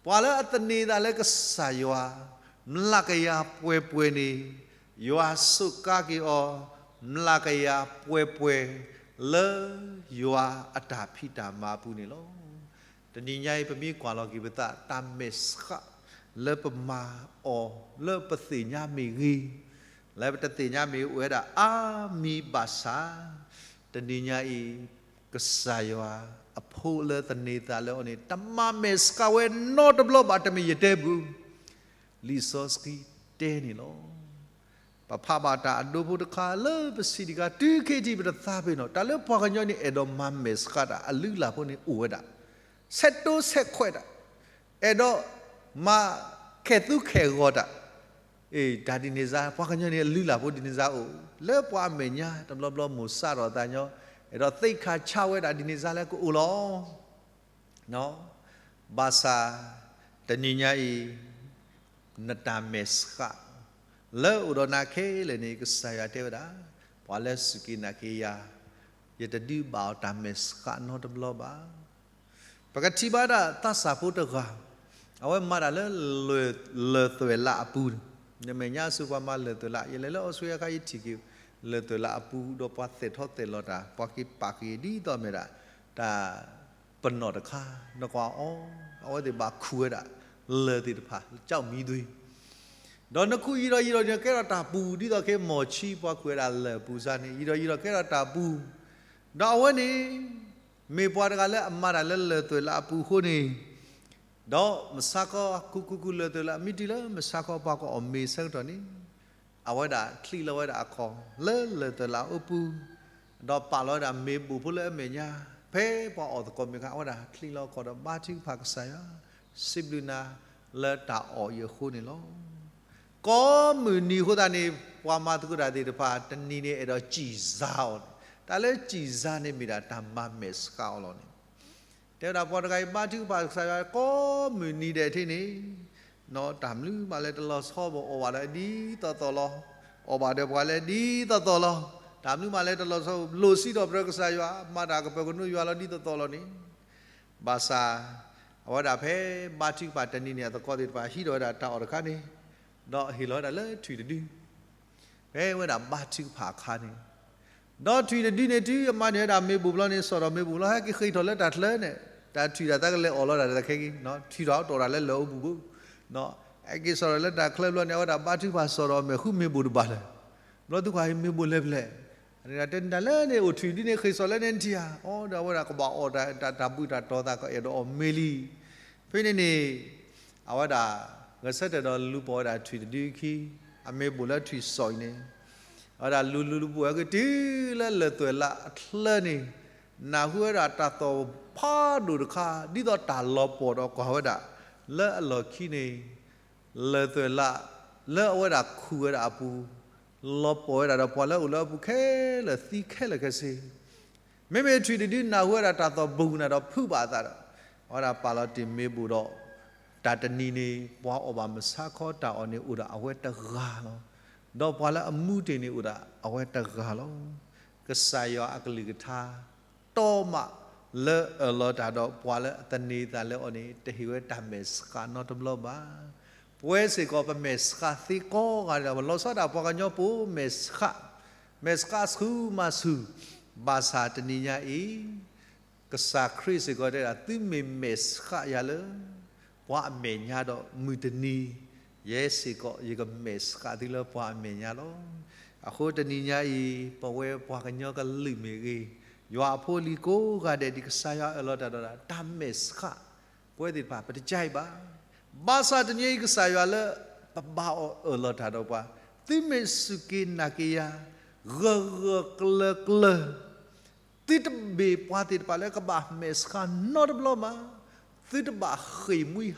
ပှၤလၢအသန့ၤသးလၢကစၢ်ယွၤ မျးကယၤပှဲၤပှဲၤန့ၣ်, ယွၤစူးကါက့ၤအီၤ မျးကယၤပှဲၤပှဲၤ လၢယွၤအတၢ်ဖံးတၢ်မၤအပူၤန့ၣ်လီၤ. တနံၤညါအံၤ ပမ့ၢ်ကွၢ်လီၤက့ၤပသး တၢ်မဲာ်ဆှး လၢပမၤအီၤ လၢပသ့ၣ်ညါမ့ၢ်ဂ့ၤ, လၢပတသ့ၣ်ညါမ့ၢ်ဂ့ၤ အိၣ်ဝဲဒၣ်အါမံၤဘၣ်ဆၣ်, တနံၤညါအံၤ ကစၢ်ယွၤအဖိလၢသန့ၤသးလၢအီၤန့ၣ် တမၤမဲာ်ဆှးဝဲနီတဘျီဘၣ် တမ့ၢ်ယတဲဘူး, လံာ်စီဆှံတဲန့ၣ်လီၤ. ပဖးဘၣ်တၢ်အဒိဖိတခါလၢပစံးတခါ တုၤခဲအံၤထံၣ်ပတသးပ့ၤနီၣ် တၢ်လၢပှၤကညီန့ၣ် အဲၣ်ဒိးမၤမဲာ်ဆှးတၢ် အလုၢ်အလၢ်ဖိန့ၣ်အိၣ်ဝဲဒၣ်, ဆဲးတိစဲးခွဲးတၢ်, အဲၣ်ဒိးမၤခဲၣ်သူခဲၣ်ဂီၤတၢ်, တၢ်ဒ်န့ၣ်စါ ပှၤကညီန့ၣ် အလုၢ်အလၢ်ဖိဒ်န့ၣ်စါအိၣ်, လၢပှၤအမဲာ်ညါ တဘျီဘျီမိၢ်စးထီၣ်သးညီ, အဲၣ်ဒိးသ့ၣ်ခၣ်ဆါဝဲဒၣ်ဒ်န့ၣ်စါ လၢကအိၣ်လီၤ. ဘၣ်ဆၣ် တနံၤညါအံၤ နတၢ်မဲာ်ဆှး လၢအိၣ်ဒီးနၤခဲလၢာ်န့ၣ် ကစၢ်ယွၤတဲဝဲဒၣ်, ပှၤလၢစူၢ်က့ၤနာ်က့ၤယၤ, ယတဒုးဘၣ်အီၤတၢ်မဲာ်ဆှးနီတဘျီဘၣ်. ပကထံၣ်ဘၣ်ဒၣ်သးစၢ်ဖိတဂၤ, အဝဲမၤတၢ်လၢ လၢၢ်သွဲၣ်လးအပူၤ, နမဲာ်ညါအစိၤပှၤမၤလၢၢ်သွဲၣ်လး, ယလဲၤလၢအီစထြ့လယါအခါ ယထံၣ်က့ၤ လၢၢ်သွဲၣ်လးအပူၤ ဒီးပှၤသဲးထီၣ်သဲးလီၤတၢ် ပှၤက့ၤပာ်က့ၤဒ်သိးမ့ၢ်ဒၣ် တၢ် ပနီၣ်တခါ, နကွၢ်အီၤ, အဝဲသ့ၣ်ဘၣ်ခူၣ်ဝဲဒၣ် လၢၢ်သ့ၣ်တဖၣ် ကၠီမံၤသွံၣ်, ဒီးနခူၣ်ယံာ်ဒီးယံာ်ဒီး နကဲထီၣ်တၢ်ပူၤ ဒ်သိးက့ၤမီၢ်ဆံ ပှၤခူၣ်ဝဲဒၣ်လၢၢ်ပူၤစါန့ၣ် ယံာ်ဒီးယံာ်ဒီးကဲထီၣ်တၢ်ပူၤ, ဒီးအဝဲန့ၣ် မ့ၢ်ပှၤတဂၤလၢအမၤတၢ်လၢလၢၢ်သွဲၣ်လးအပူၤအဃိန့ၣ်, ဒီးမုၢ်ဆါခီခူခူခူလၢၢ်သွဲၣ်လး မ့ၢ်တုၤလၢမုၢ်ဆါခီပှၤကအီၣ်မ့ၤဆၢကတီၢ်န့ၣ်, အဝဲဒၣ်ချံးလီၤဝဲဒၣ်အခီၣ် လၢလၢၢ်သွဲၣ်လးအပူၤ, ဒီးပာ်လီၤဝဲဒၣ်မ့ၤဘူးဖိလၢအမဲာ်ညါ ဖဲပှၤအီၣ်သကိးမုၢ်ခါ အဝဲဒၣ်ချံးလီၤခီၣ်ဒီးဘါထုကဖၣ်ကစၢ်ယွၤ, စံးဘျုးနၤလၢတၢ်အီၣ်အံၤအဃိန့ၣ်လီၤ. ကိးမုၢ်နံၤအဃိသတးန့ၣ် ပှၤမၤသကိးတၢ်သ့ၣ်တဖၣ် တနံၤန့ၣ်အဲၣ်ဒိးစံၣ်စၢ်အီၤန့ၣ်, တၢ်လၢစံၣ်စၢ်န့ၣ်မ့ၢ်ဒၣ်တၢ်မၤမဲာ်ဆှးအီၤလီၤန့ၣ် တဲဝဲဒၣ်ပှၤတဂၤအံၤ ဘါထုကဖၣ်ကစၢ်ယွၤ ကိးမုၢ်နံၤဒဲးထံန့ၣ်, တၢ်မနုၤမးလဲၤတလီၤဆီဘၣ် အီၣ်ဘၣ်ဒီးဒ်သိးသိးလီၤ, အီၣ်ဘၣ်ဒီးပှၤလဲၤဒ်သိးသိးလီၤ, တၢ်မနုၤမးလဲၤတလီၤဆီ လိၣ်စံးထီၣ်ပတြၢၤကစၢ်ယွၤ မၤတၢ်ကပၢၤကနိယွၤလီၤဒ်သိးသိးလီၤန့ၣ်, ဘၣ်ဆၣ် အဝဲဒၣ်ဖဲဘါထုကဖၣ်တနံၤန့ၣ် အသကိးသ့ၣ်တဖၣ်ဟံးထီၣ်ဝဲဒၣ်တၢ်အီၣ်တခါန့ၣ်, ဒီးဟ့ၣ်လီၤဝဲဒၣ်လၢထွံၣ်တဒု ဖဲဝဲဒၣ်ဘါထုကဖၣ်အခါန့ၣ်, ဒီးထွံၣ်တဒုန့ၣ်တုၤအမၤန့ၢ်ဝဲဒၣ်မ့ၢ်ဘိၣ်ဘျီန့ၣ် စီၣ်ထီၣ်မ့ၢ်ဘိၣ်ဘျီ ဟဲက့ၤဃ့ၢ်ထီၣ်လၢတၢ်ချၢန့ၣ်, တၢ်ထွံၣ်တၢ်သးကလဲၤအီၣ်လီၤတၢ်တခဲက့ၤ, ထွံၣ်ထီၣ်အတီၢ်တၢ်လၢလၢၢ်အိၣ်ပူၤဘၣ်, ဟဲက့ၤစီၣ်ထီၣ်လၢတၢ်ချၢဘျီန့ၣ် အဝဲဒၣ်ဘါထုကဖၣ်စီၣ်ထီၣ်အမဲာ်ဃုမ့ၢ်ဘိၣ်တဘၣ်လၢၤ, ဘျီသုကွၢ်မ့ၢ်ဘိၣ်လဲၤဖဲလဲၣ်, တနံၤတၢ်လၢန့ၣ် အိၣ်ထွံၣ်ဒုန့ၣ် ဃ့ၢ်စီၣ်လၢန့ၣ်ထံၣ်ဧါ, အိၣ်ဒီးအဝဲဒၣ်ကဘၣ်အီၣ်တၢ် တၢ်ဘုၣ်တၢ်တီၤသးကအဲၣ်ဒိးအီၣ်မ့ၤလံ ဖဲန့ၣ်န့ၣ်, အဝဲဒၣ် ဂဲၤဆၢထၢၣ်ဒီးလူၤပိာ်ဝဲဒၣ်ထွံၣ်တဒုခံ, အမ့ၢ်ဘိၣ်လၢထွံၣ်စီၣ်အံၤန့ၣ်, အဝဲဒၣ်လူၤလူၤလူၤပိာ်ဝဲက့ၤတုၤလၢလၢၢ်သွဲၣ်လးအချၢန့ၣ်, နၢ်ဟူဝဲဒၣ်တၢ်သီၣ်ဖးဒိၣ်တခါ ဒ်သိးတၢ်လီၤပှီၢ်ဒီးကွၢ်ဝဲဒၣ်, လၢအလီၢ်ခံန့ၣ် လၢၢ်သွဲၣ်လး လၢအဝဲဒၣ်ခူၣ်ဝဲဒၣ်အပူၤ, လီၤပှီၢ်ဝဲဒၣ်ဒီးပှၤလၢအအိၣ်လၢအပူၤခဲလၢာ်သံခဲလၢာ်ခဲဆ့, မ့မ့ၢ်ထွံၣ်တဒုနၢ်ဟူဝဲဒၣ်တၢ်သီၣ်ဘုၣ်နၤဒီးဖုးဘၣ်အသးဒီး, အဝဲဒၣ်ပာ်လီၤတ့ၢ်မ့ၢ်ဘိၣ်ဒီး, တၢ်တနံၤန့ၣ် ပှၤအီၣ်ဘၣ်မုၢ်ဆါခီတၢ်အီၣ်န့ၣ်အိၣ်ဒီးအဝဲတဂၤလီၤ. ဒီးပှၤလၢအမူတ့ၢ်န့ၣ်အိၣ်ဒီးအဝဲတဂၤလီၤ. ကစၢ်ယွၤအကလုၢ်ကထါ တီမးလၢအၢၣ်လီၤတၢ်ဒီးပှၤလၢအသန့ၤသးလၢအီၤန့ၣ် တဟ့ၣ်ဝဲတၢ်မဲာ်ဆှးနီတဘျီဘၣ်. ပဝဲစ့ၢ်ကီးပမဲာ်ဆှးသ့ကိးဂၤဒဲးလီၤ. လီၤဆီဒၣ်ပှၤကညီဖိမဲာ်ဆှး, မဲာ်ဆှးဆူၣ်မၤဆူၣ်, ဘၣ်ဆၣ်တနံၤညါအံၤ ကစၢ်ခရံာ်စ့ၢ်ကီးတဲဒၣ် သုမ့ၢ်မဲာ်ဆှးယၤလၢ ပှၤအမဲာ်ညါဒီး မုၢ်တနံၤ ယဲစ့ၢ်ကီးယကမဲာ်ဆှးသုလၢပှၤအမဲာ်ညါလီၤ. အဃိတနံၤညါအံၤ ပဝဲပှၤကညီကလုာ်မ့ၢ်ဂ့ၤ, ယွၤအဖိအလံၤကိးဂၤဒဲး ဒ်ကစၢ်ယွၤအၢၣ်လီၤတၢ်ဒီး တၢ်မဲာ်ဆှး ပဝဲသ့ၣ်တဖၣ် ပတကြၢးဘၣ်. ဘၣ်ဆၣ်တနံၤအံၤ ကစၢ်ယွၤလၢပဘါအီၤအၢၣ်လီၤတၢ်ဒီးပှၤ, သုမ့ၢ်စူၢ်က့ၤနာ်က့ၤယၤ ဂၢၢ်ဂၢၢ်ကျၢၤကျၢၤ သုတဘ့ၣ်ပှၤသ့ၣ်တဖၣ်လၢကဘၣ်မဲာ်ဆှးနီတဘျီဘၣ်. သုတဘၣ်ဃ့ၢ်မှံဟးဖျိး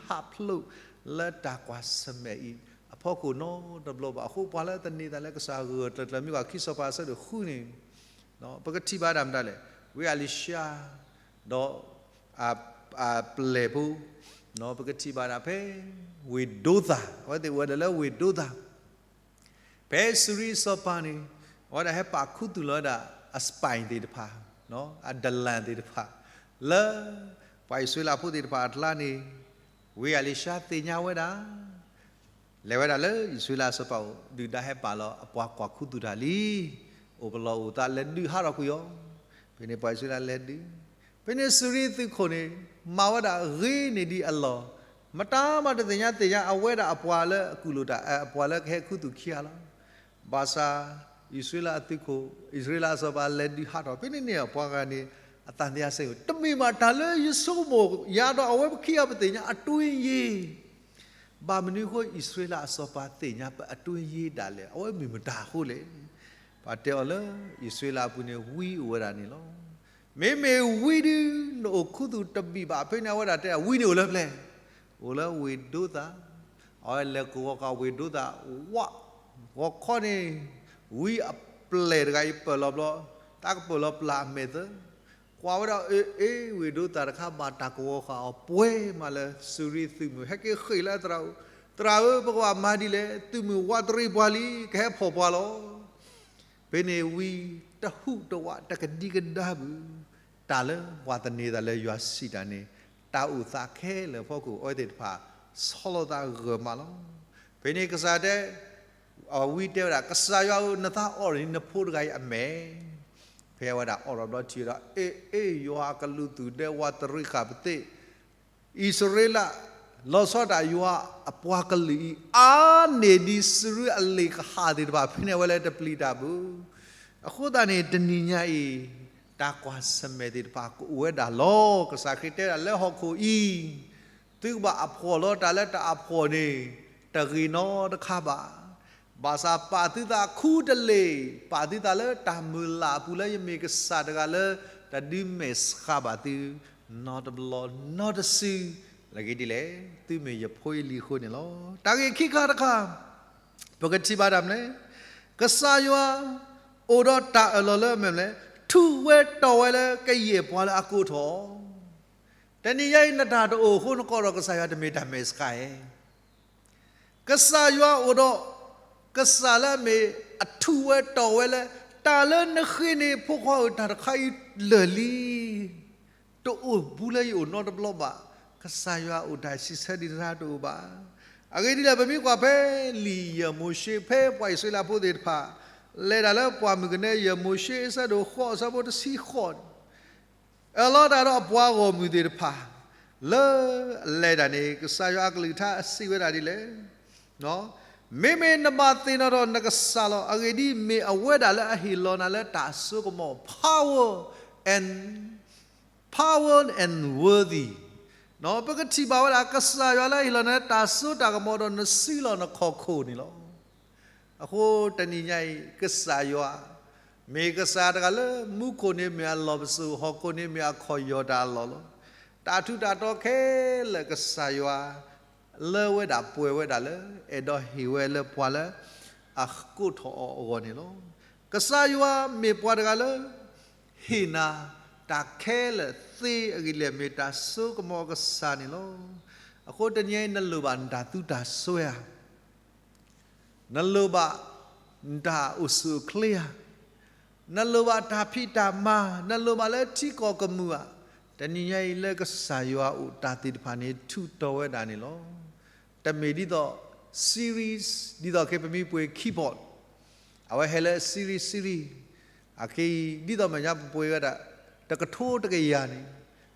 လၢတၢ်ကွၢ်ဆၢၣ်မဲာ်အံၤအဖီခိၣ်နီတဘျီဘၣ်. အဃိပှၤလၢအသန့ၤသးလၢကစၢ်ဂၢၢ်ဂၢၢ်ကျၢၤကျၢၤ မ့ၢ်ကွၢ်ခံစီၤပၤအဆၢဒိၣ်ဃုန့ၣ် ပကထံၣ်ဘၣ်ဒၣ်မတၤလဲၣ်, ဝံအလံၤၡါ ဒီး အပျဲၢ်ဖိ, ပကထံၣ်ဘၣ်ဒၣ်ဖဲ ဝ့ၢ်ဒိသၤ, အဝဲသ့ၣ်အိၣ်ဝဲဒၣ်လၢဝ့ၢ်ဒိသၤ ဖဲစူၤရံအစီၤပၤန့ၣ် အဝဲဒၣ်ဟဲပာ်ခူသူၣ်လီၤဝဲဒၣ် အ spy သ့ၣ်တဖၣ်, အဒလၣ်သ့ၣ်တဖၣ် လၢ ပှၤအံၣ်စရ့လးဖိသ့ၣ်တဖၣ်အကျါန့ၣ် ဝံအလံၤၡါသ့ၣ်ညါဝဲဒၣ် လဲၤဝဲဒၣ်လၢအံၣ်စရ့လးအစီၤပၤအအိၣ် ဒုၣ်ဒါဟဲပာ်လီၤအပှၤကွၢ်ခူသူၣ်တၢ်လံ, အိၣ်ပလီၢ်အိၣ်သးလဲၤဒုးဟးထီၣ်ကွံာ်အီၤ, ဖဲန့ၣ်ပှၤအံၣ်စရ့လးလဲၤဒုး, ဖဲန့ၣ်စူၤရံသုးခိၣ်န့ၣ် မၤဝဲဒၣ်ဂ့ၤန့ၢ်ဒံးအလီၢ်, မတၤမၤတသ့ၣ်ညါသ့ၣ်ညါအဝဲဒၣ်အပှၤလၢအကူၣ်လိာ်တၢ် အပှၤလၢကဟဲခူသူၣ်ခံဂၤလီၤ. ဘၣ်ဆၣ် အံၣ်စရ့လးအသုးခိၣ် အံၣ်စရ့လးအစီၤပၤလဲၤဒုးဟးထီၣ် ဖဲန့ၣ်န့ၣ် ပှၤဂၤန့ၣ် အသံသယစဲ တမ့ၢ်ဘၣ်တၢ်လၢယဆိကမိၣ် ယၤဒီးအဝဲပခံဂၤပသ့ၣ်ညါအတွင်းရေး, ဘၣ်မနုၤအဃိ အံၣ်စရ့လးအစီၤပၤသ့ၣ်ညါပအတွင်းရေးဒၣ်လဲာ် အဝဲမ့ၢ်မတၤအဃိလဲၣ်. ပှၤတဲအီၤလၢ အံၣ်စရ့လးအပူၤန့ၣ် ဝံအိၣ်ဝဲဒၣ်န့ၣ်လီၤ. မ့မ့ၢ်ဝံဒု နအိၣ်ခူသူၣ်တဘံၣ်ဘၣ် ဖဲန့ၣ်အဝဲဒၣ်တဲ ဝံန့ၣ်အိၣ်လၢပျဲၢ်, အိၣ်လၢဝ့ၢ်ဒိသၤ, အဝဲလဲၤကဝီၤဃာ်ဝ့ၢ်ဒိသၤ ဝး, ဂီၤခီန့ၣ် ဝံအပျဲၢ်တဂၤအံၤပၢၢ်လီၤဘျီ, တၢ်ကပၢၢ်လီၤပျၢ်အမဲာ်သၢ ကွၢ်ဝဲဒၣ်အ့ အ့ ဝ့ၢ်ဒိသၤတခါဘၣ်တၢ်ကဝီၤဃာ်အီၤပှဲၤမးလၢ စူၤရံသုးမုၢ် ဟဲက့ၤဃ့ၢ်လၢအသရၣ်အိၣ်, သရၣ်ဧၢ ပကဘၣ်မၤဒ်လဲၣ်, သုးမုၢ်ဝးတရံးပှၤလံ ကဟဲဖီၣ်ပှၤလီၤ. ဖဲန့ၣ်ဝံတဟူးတဝးတကဒံကဒါဘၣ်, တၢ်လၢပှၤသန့ၤသးလၢယွၤစံးတၢ်န့ၣ် တၢ်အိၣ်သးခဲလၢာ်အဖီခိၣ် အဝဲသ့ၣ်တဖၣ် ဆီလီၤသးဂၢၢ်မးလီၤ. ဖဲန့ၣ်ကစၢ်တဲ အဝံတဲဝဲဒၣ် ကစၢ်ယွၤဧၢ နသးအိၣ်န့ၢ်နဖိတဂၤအံၤအမဲာ်, ဖဲအဝဲဒၣ်အိၣ်ထီၣ်ဘျီထံၣ်ဝဲဒၣ် အ့ အ့ ယွၤအကလူးသူၣ်ဒဲဝးတရံးဃာ်ပသ့ၣ် အံၣ်စရ့လး လီၤဆီဒၣ်ယွၤအပှၤကလုာ်အံၤ အါန့ၢ်ဒံးစူၤရံအလ့ၣ်ကဟၣ်သ့ၣ်တဖၣ် ဖဲန့ၣ်အဝဲလၢတပျံၤတၢ်ဘၣ်. အဃိသတးန့ၣ် တနံၤညါအံၤ တၢ်ကွၢ်ဆၢၣ်မဲာ်သ့ၣ်တဖၣ်ကအိၣ်ဝဲဒၣ်လီၤ. ကစၢ်ခရံာ်တဲဒၣ်လၢဟီၣ်ခိၣ်အံၤ သုကဘၣ်အဖှီၣ်လီၤတၢ်လၢတၢ်အဖှီၣ်န့ၣ် တဂ့ၤနီတခါဘၣ်. ဘၣ်ဆၣ်ပာ်သုသးခူတလ့ၢ်, ပာ်သုသးလၢတၢ်မုၢ်လၢ်အပူၤလၢယမ့ၢ်ကစၢ်တဂၤလၢ တၢ်ဒုးမဲာ်ဆှးဘၣ်သု နီတဘျီနီတစု, လၢအဂ့ၢ်ဒ်လဲၣ်, သုမ့ၢ်ယဖိယလံၤအဃိန့ၣ်လီၤ. တၢ်ဂ့ၢ်ခံခါတခါ ပကထံၣ်ဘၣ်တၢ်မနုၤလဲၣ်, ကစၢ်ယွၤ အိၣ်ဒီးတၢ်အၢၣ်လီၤလၢအမ့ၢ်မနုၤလဲၣ်, ထူးဝဲတီၤဝဲလၢကယဲၢ်ပှၤလၢအကိးထီၣ်အီၤ. တနံၤညါအံၤ နတၢ်တအိၣ်အဃိနကိးဒီးကစၢ်ယွၤတမ့ၢ်တၢ်မဲာ်ဆှးဧါ. ကစၢ်ယွၤအိၣ်ဒီး ကစၢ်လၢအမ့ၢ်အထူးဝဲတီၤဝဲလၢ တၢ်လၢနဃ့န့ၢ်ဖိခွါဧၢတၢ်တခါအံၤလၢာ်လံ. တအိၣ်ဘူးလၢယအိၣ်နီတဘျီဘၣ်. ကစၢ်ယွၤအိၣ်တၢ်စံးဆၢဒံးတၢ်တအိၣ်ဘၣ်. အဂ့ၢ်ဒ်လဲၣ် ပမ့ၢ်ကွၢ်ဖဲလံာ်ယဲၢ်မိၤၡ့ ဖဲပှၤအံၣ်စရ့လးဖိသ့ၣ်တဖၣ် လဲၤတၢ်လၢပှၢ်မုၢ်ကနၢ ယဲၢ်မိၤၡ့အဆၢဒိၣ်ဃိးအဆၢဖိတဆံဃိးန့ၣ် အၢၣ်လီၤတၢ်ဒီးအပှၤဂီၢ်မုၢ်သ့ၣ်တဖၣ် လၢအလဲၤတၢ်န့ၣ် ကစၢ်ယွၤအကလုၢ်ကထါစံးဝဲဒၣ်ဒ်လဲၣ်, မ့မ့ၢ်နဘၣ်သ့ၣ်နီၣ်ထီၣ်နကစၢ်လီၤ. အဂ့ၢ်ဒ်အံၤ, မ့ၢ်အဝဲဒၣ်လၢအဟ့ၣ်လီၤနၤလၢတၢ်စိကမီၤ power and power and worthy. ပကထံၣ်ဘၣ်ဝဲဒၣ် ကစၢ်ယွၤလၢအဟ့ၣ်လီၤနၤလၢတၢ်စိတၢ်ကမီၤဒီးနစုလီၢ်နခီၣ်ခိၣ်န့ၣ်လီၤ. အဃိတနံၤညါအံၤ ကစၢ်ယွၤ မ့ၢ်ကစၢ်တဂၤလၢမူခိၣ်န့ၣ်မ့ၢ်အလီၢ်ပစိာ်, ဟီၣ်ခိၣ်န့ၣ်မ့ၢ်အခီၣ်ယီၢ်တၢ်အလီၢ်လီၤ. တၢ်ထူးတၢ်တီၤခဲလၢာ်ကစၢ်ယွၤ လၢဝဲဒၣ်ပှဲၤဝဲဒၣ်လၢ အဲၣ်ဒိးဟ့ၣ်ဝဲလၢပှၤလၢအကိးထီၣ်အီၤအဂီၢ်န့ၣ်လီၤ. ကစၢ်ယွၤမ့ၢ်ပှၤတဂၤလၢ ဟ့ၣ်နၤတၢ်ခဲလၢာ်သ့အဂ့ၢ်လဲၣ် မ့ၢ်တၢ်စိကမီၤကစၢ်န့ၣ်လီၤ. အဃိတနံၤအံၤ နလိၣ်ဘၣ်နတၢ်သူတၢ်စွဲဧါ. နလိၣ်ဘၣ်နတၢ်အိၣ်ဆူၣ်အိၣ်ချ့ဧါ. နလိၣ်ဘၣ်တၢ်ဖံးတၢ်မၤ, နလိၣ်ဘၣ်လၢထံကီၢ်ကမုာ်ဧါ. တနံၤညါအံၤလၢကစၢ်ယွၤအအိၣ်တၢ်သ့ၣ်တဖၣ်န့ၣ် ထုးတီၤဝဲဒၣ်န့ၣ်လီၤ. တမ့ၢ်ဒ်သိး series ဒ်သိးခဲအံၤပမ့ၢ်ပှ့ၤ keyboard အဝဲဟဲလၢ series series အခဲအံၤ ဒ်သိးမဲာ်ညါပပှ့ၤဝဲဒၣ် တကထိတကယၤန့ၣ်,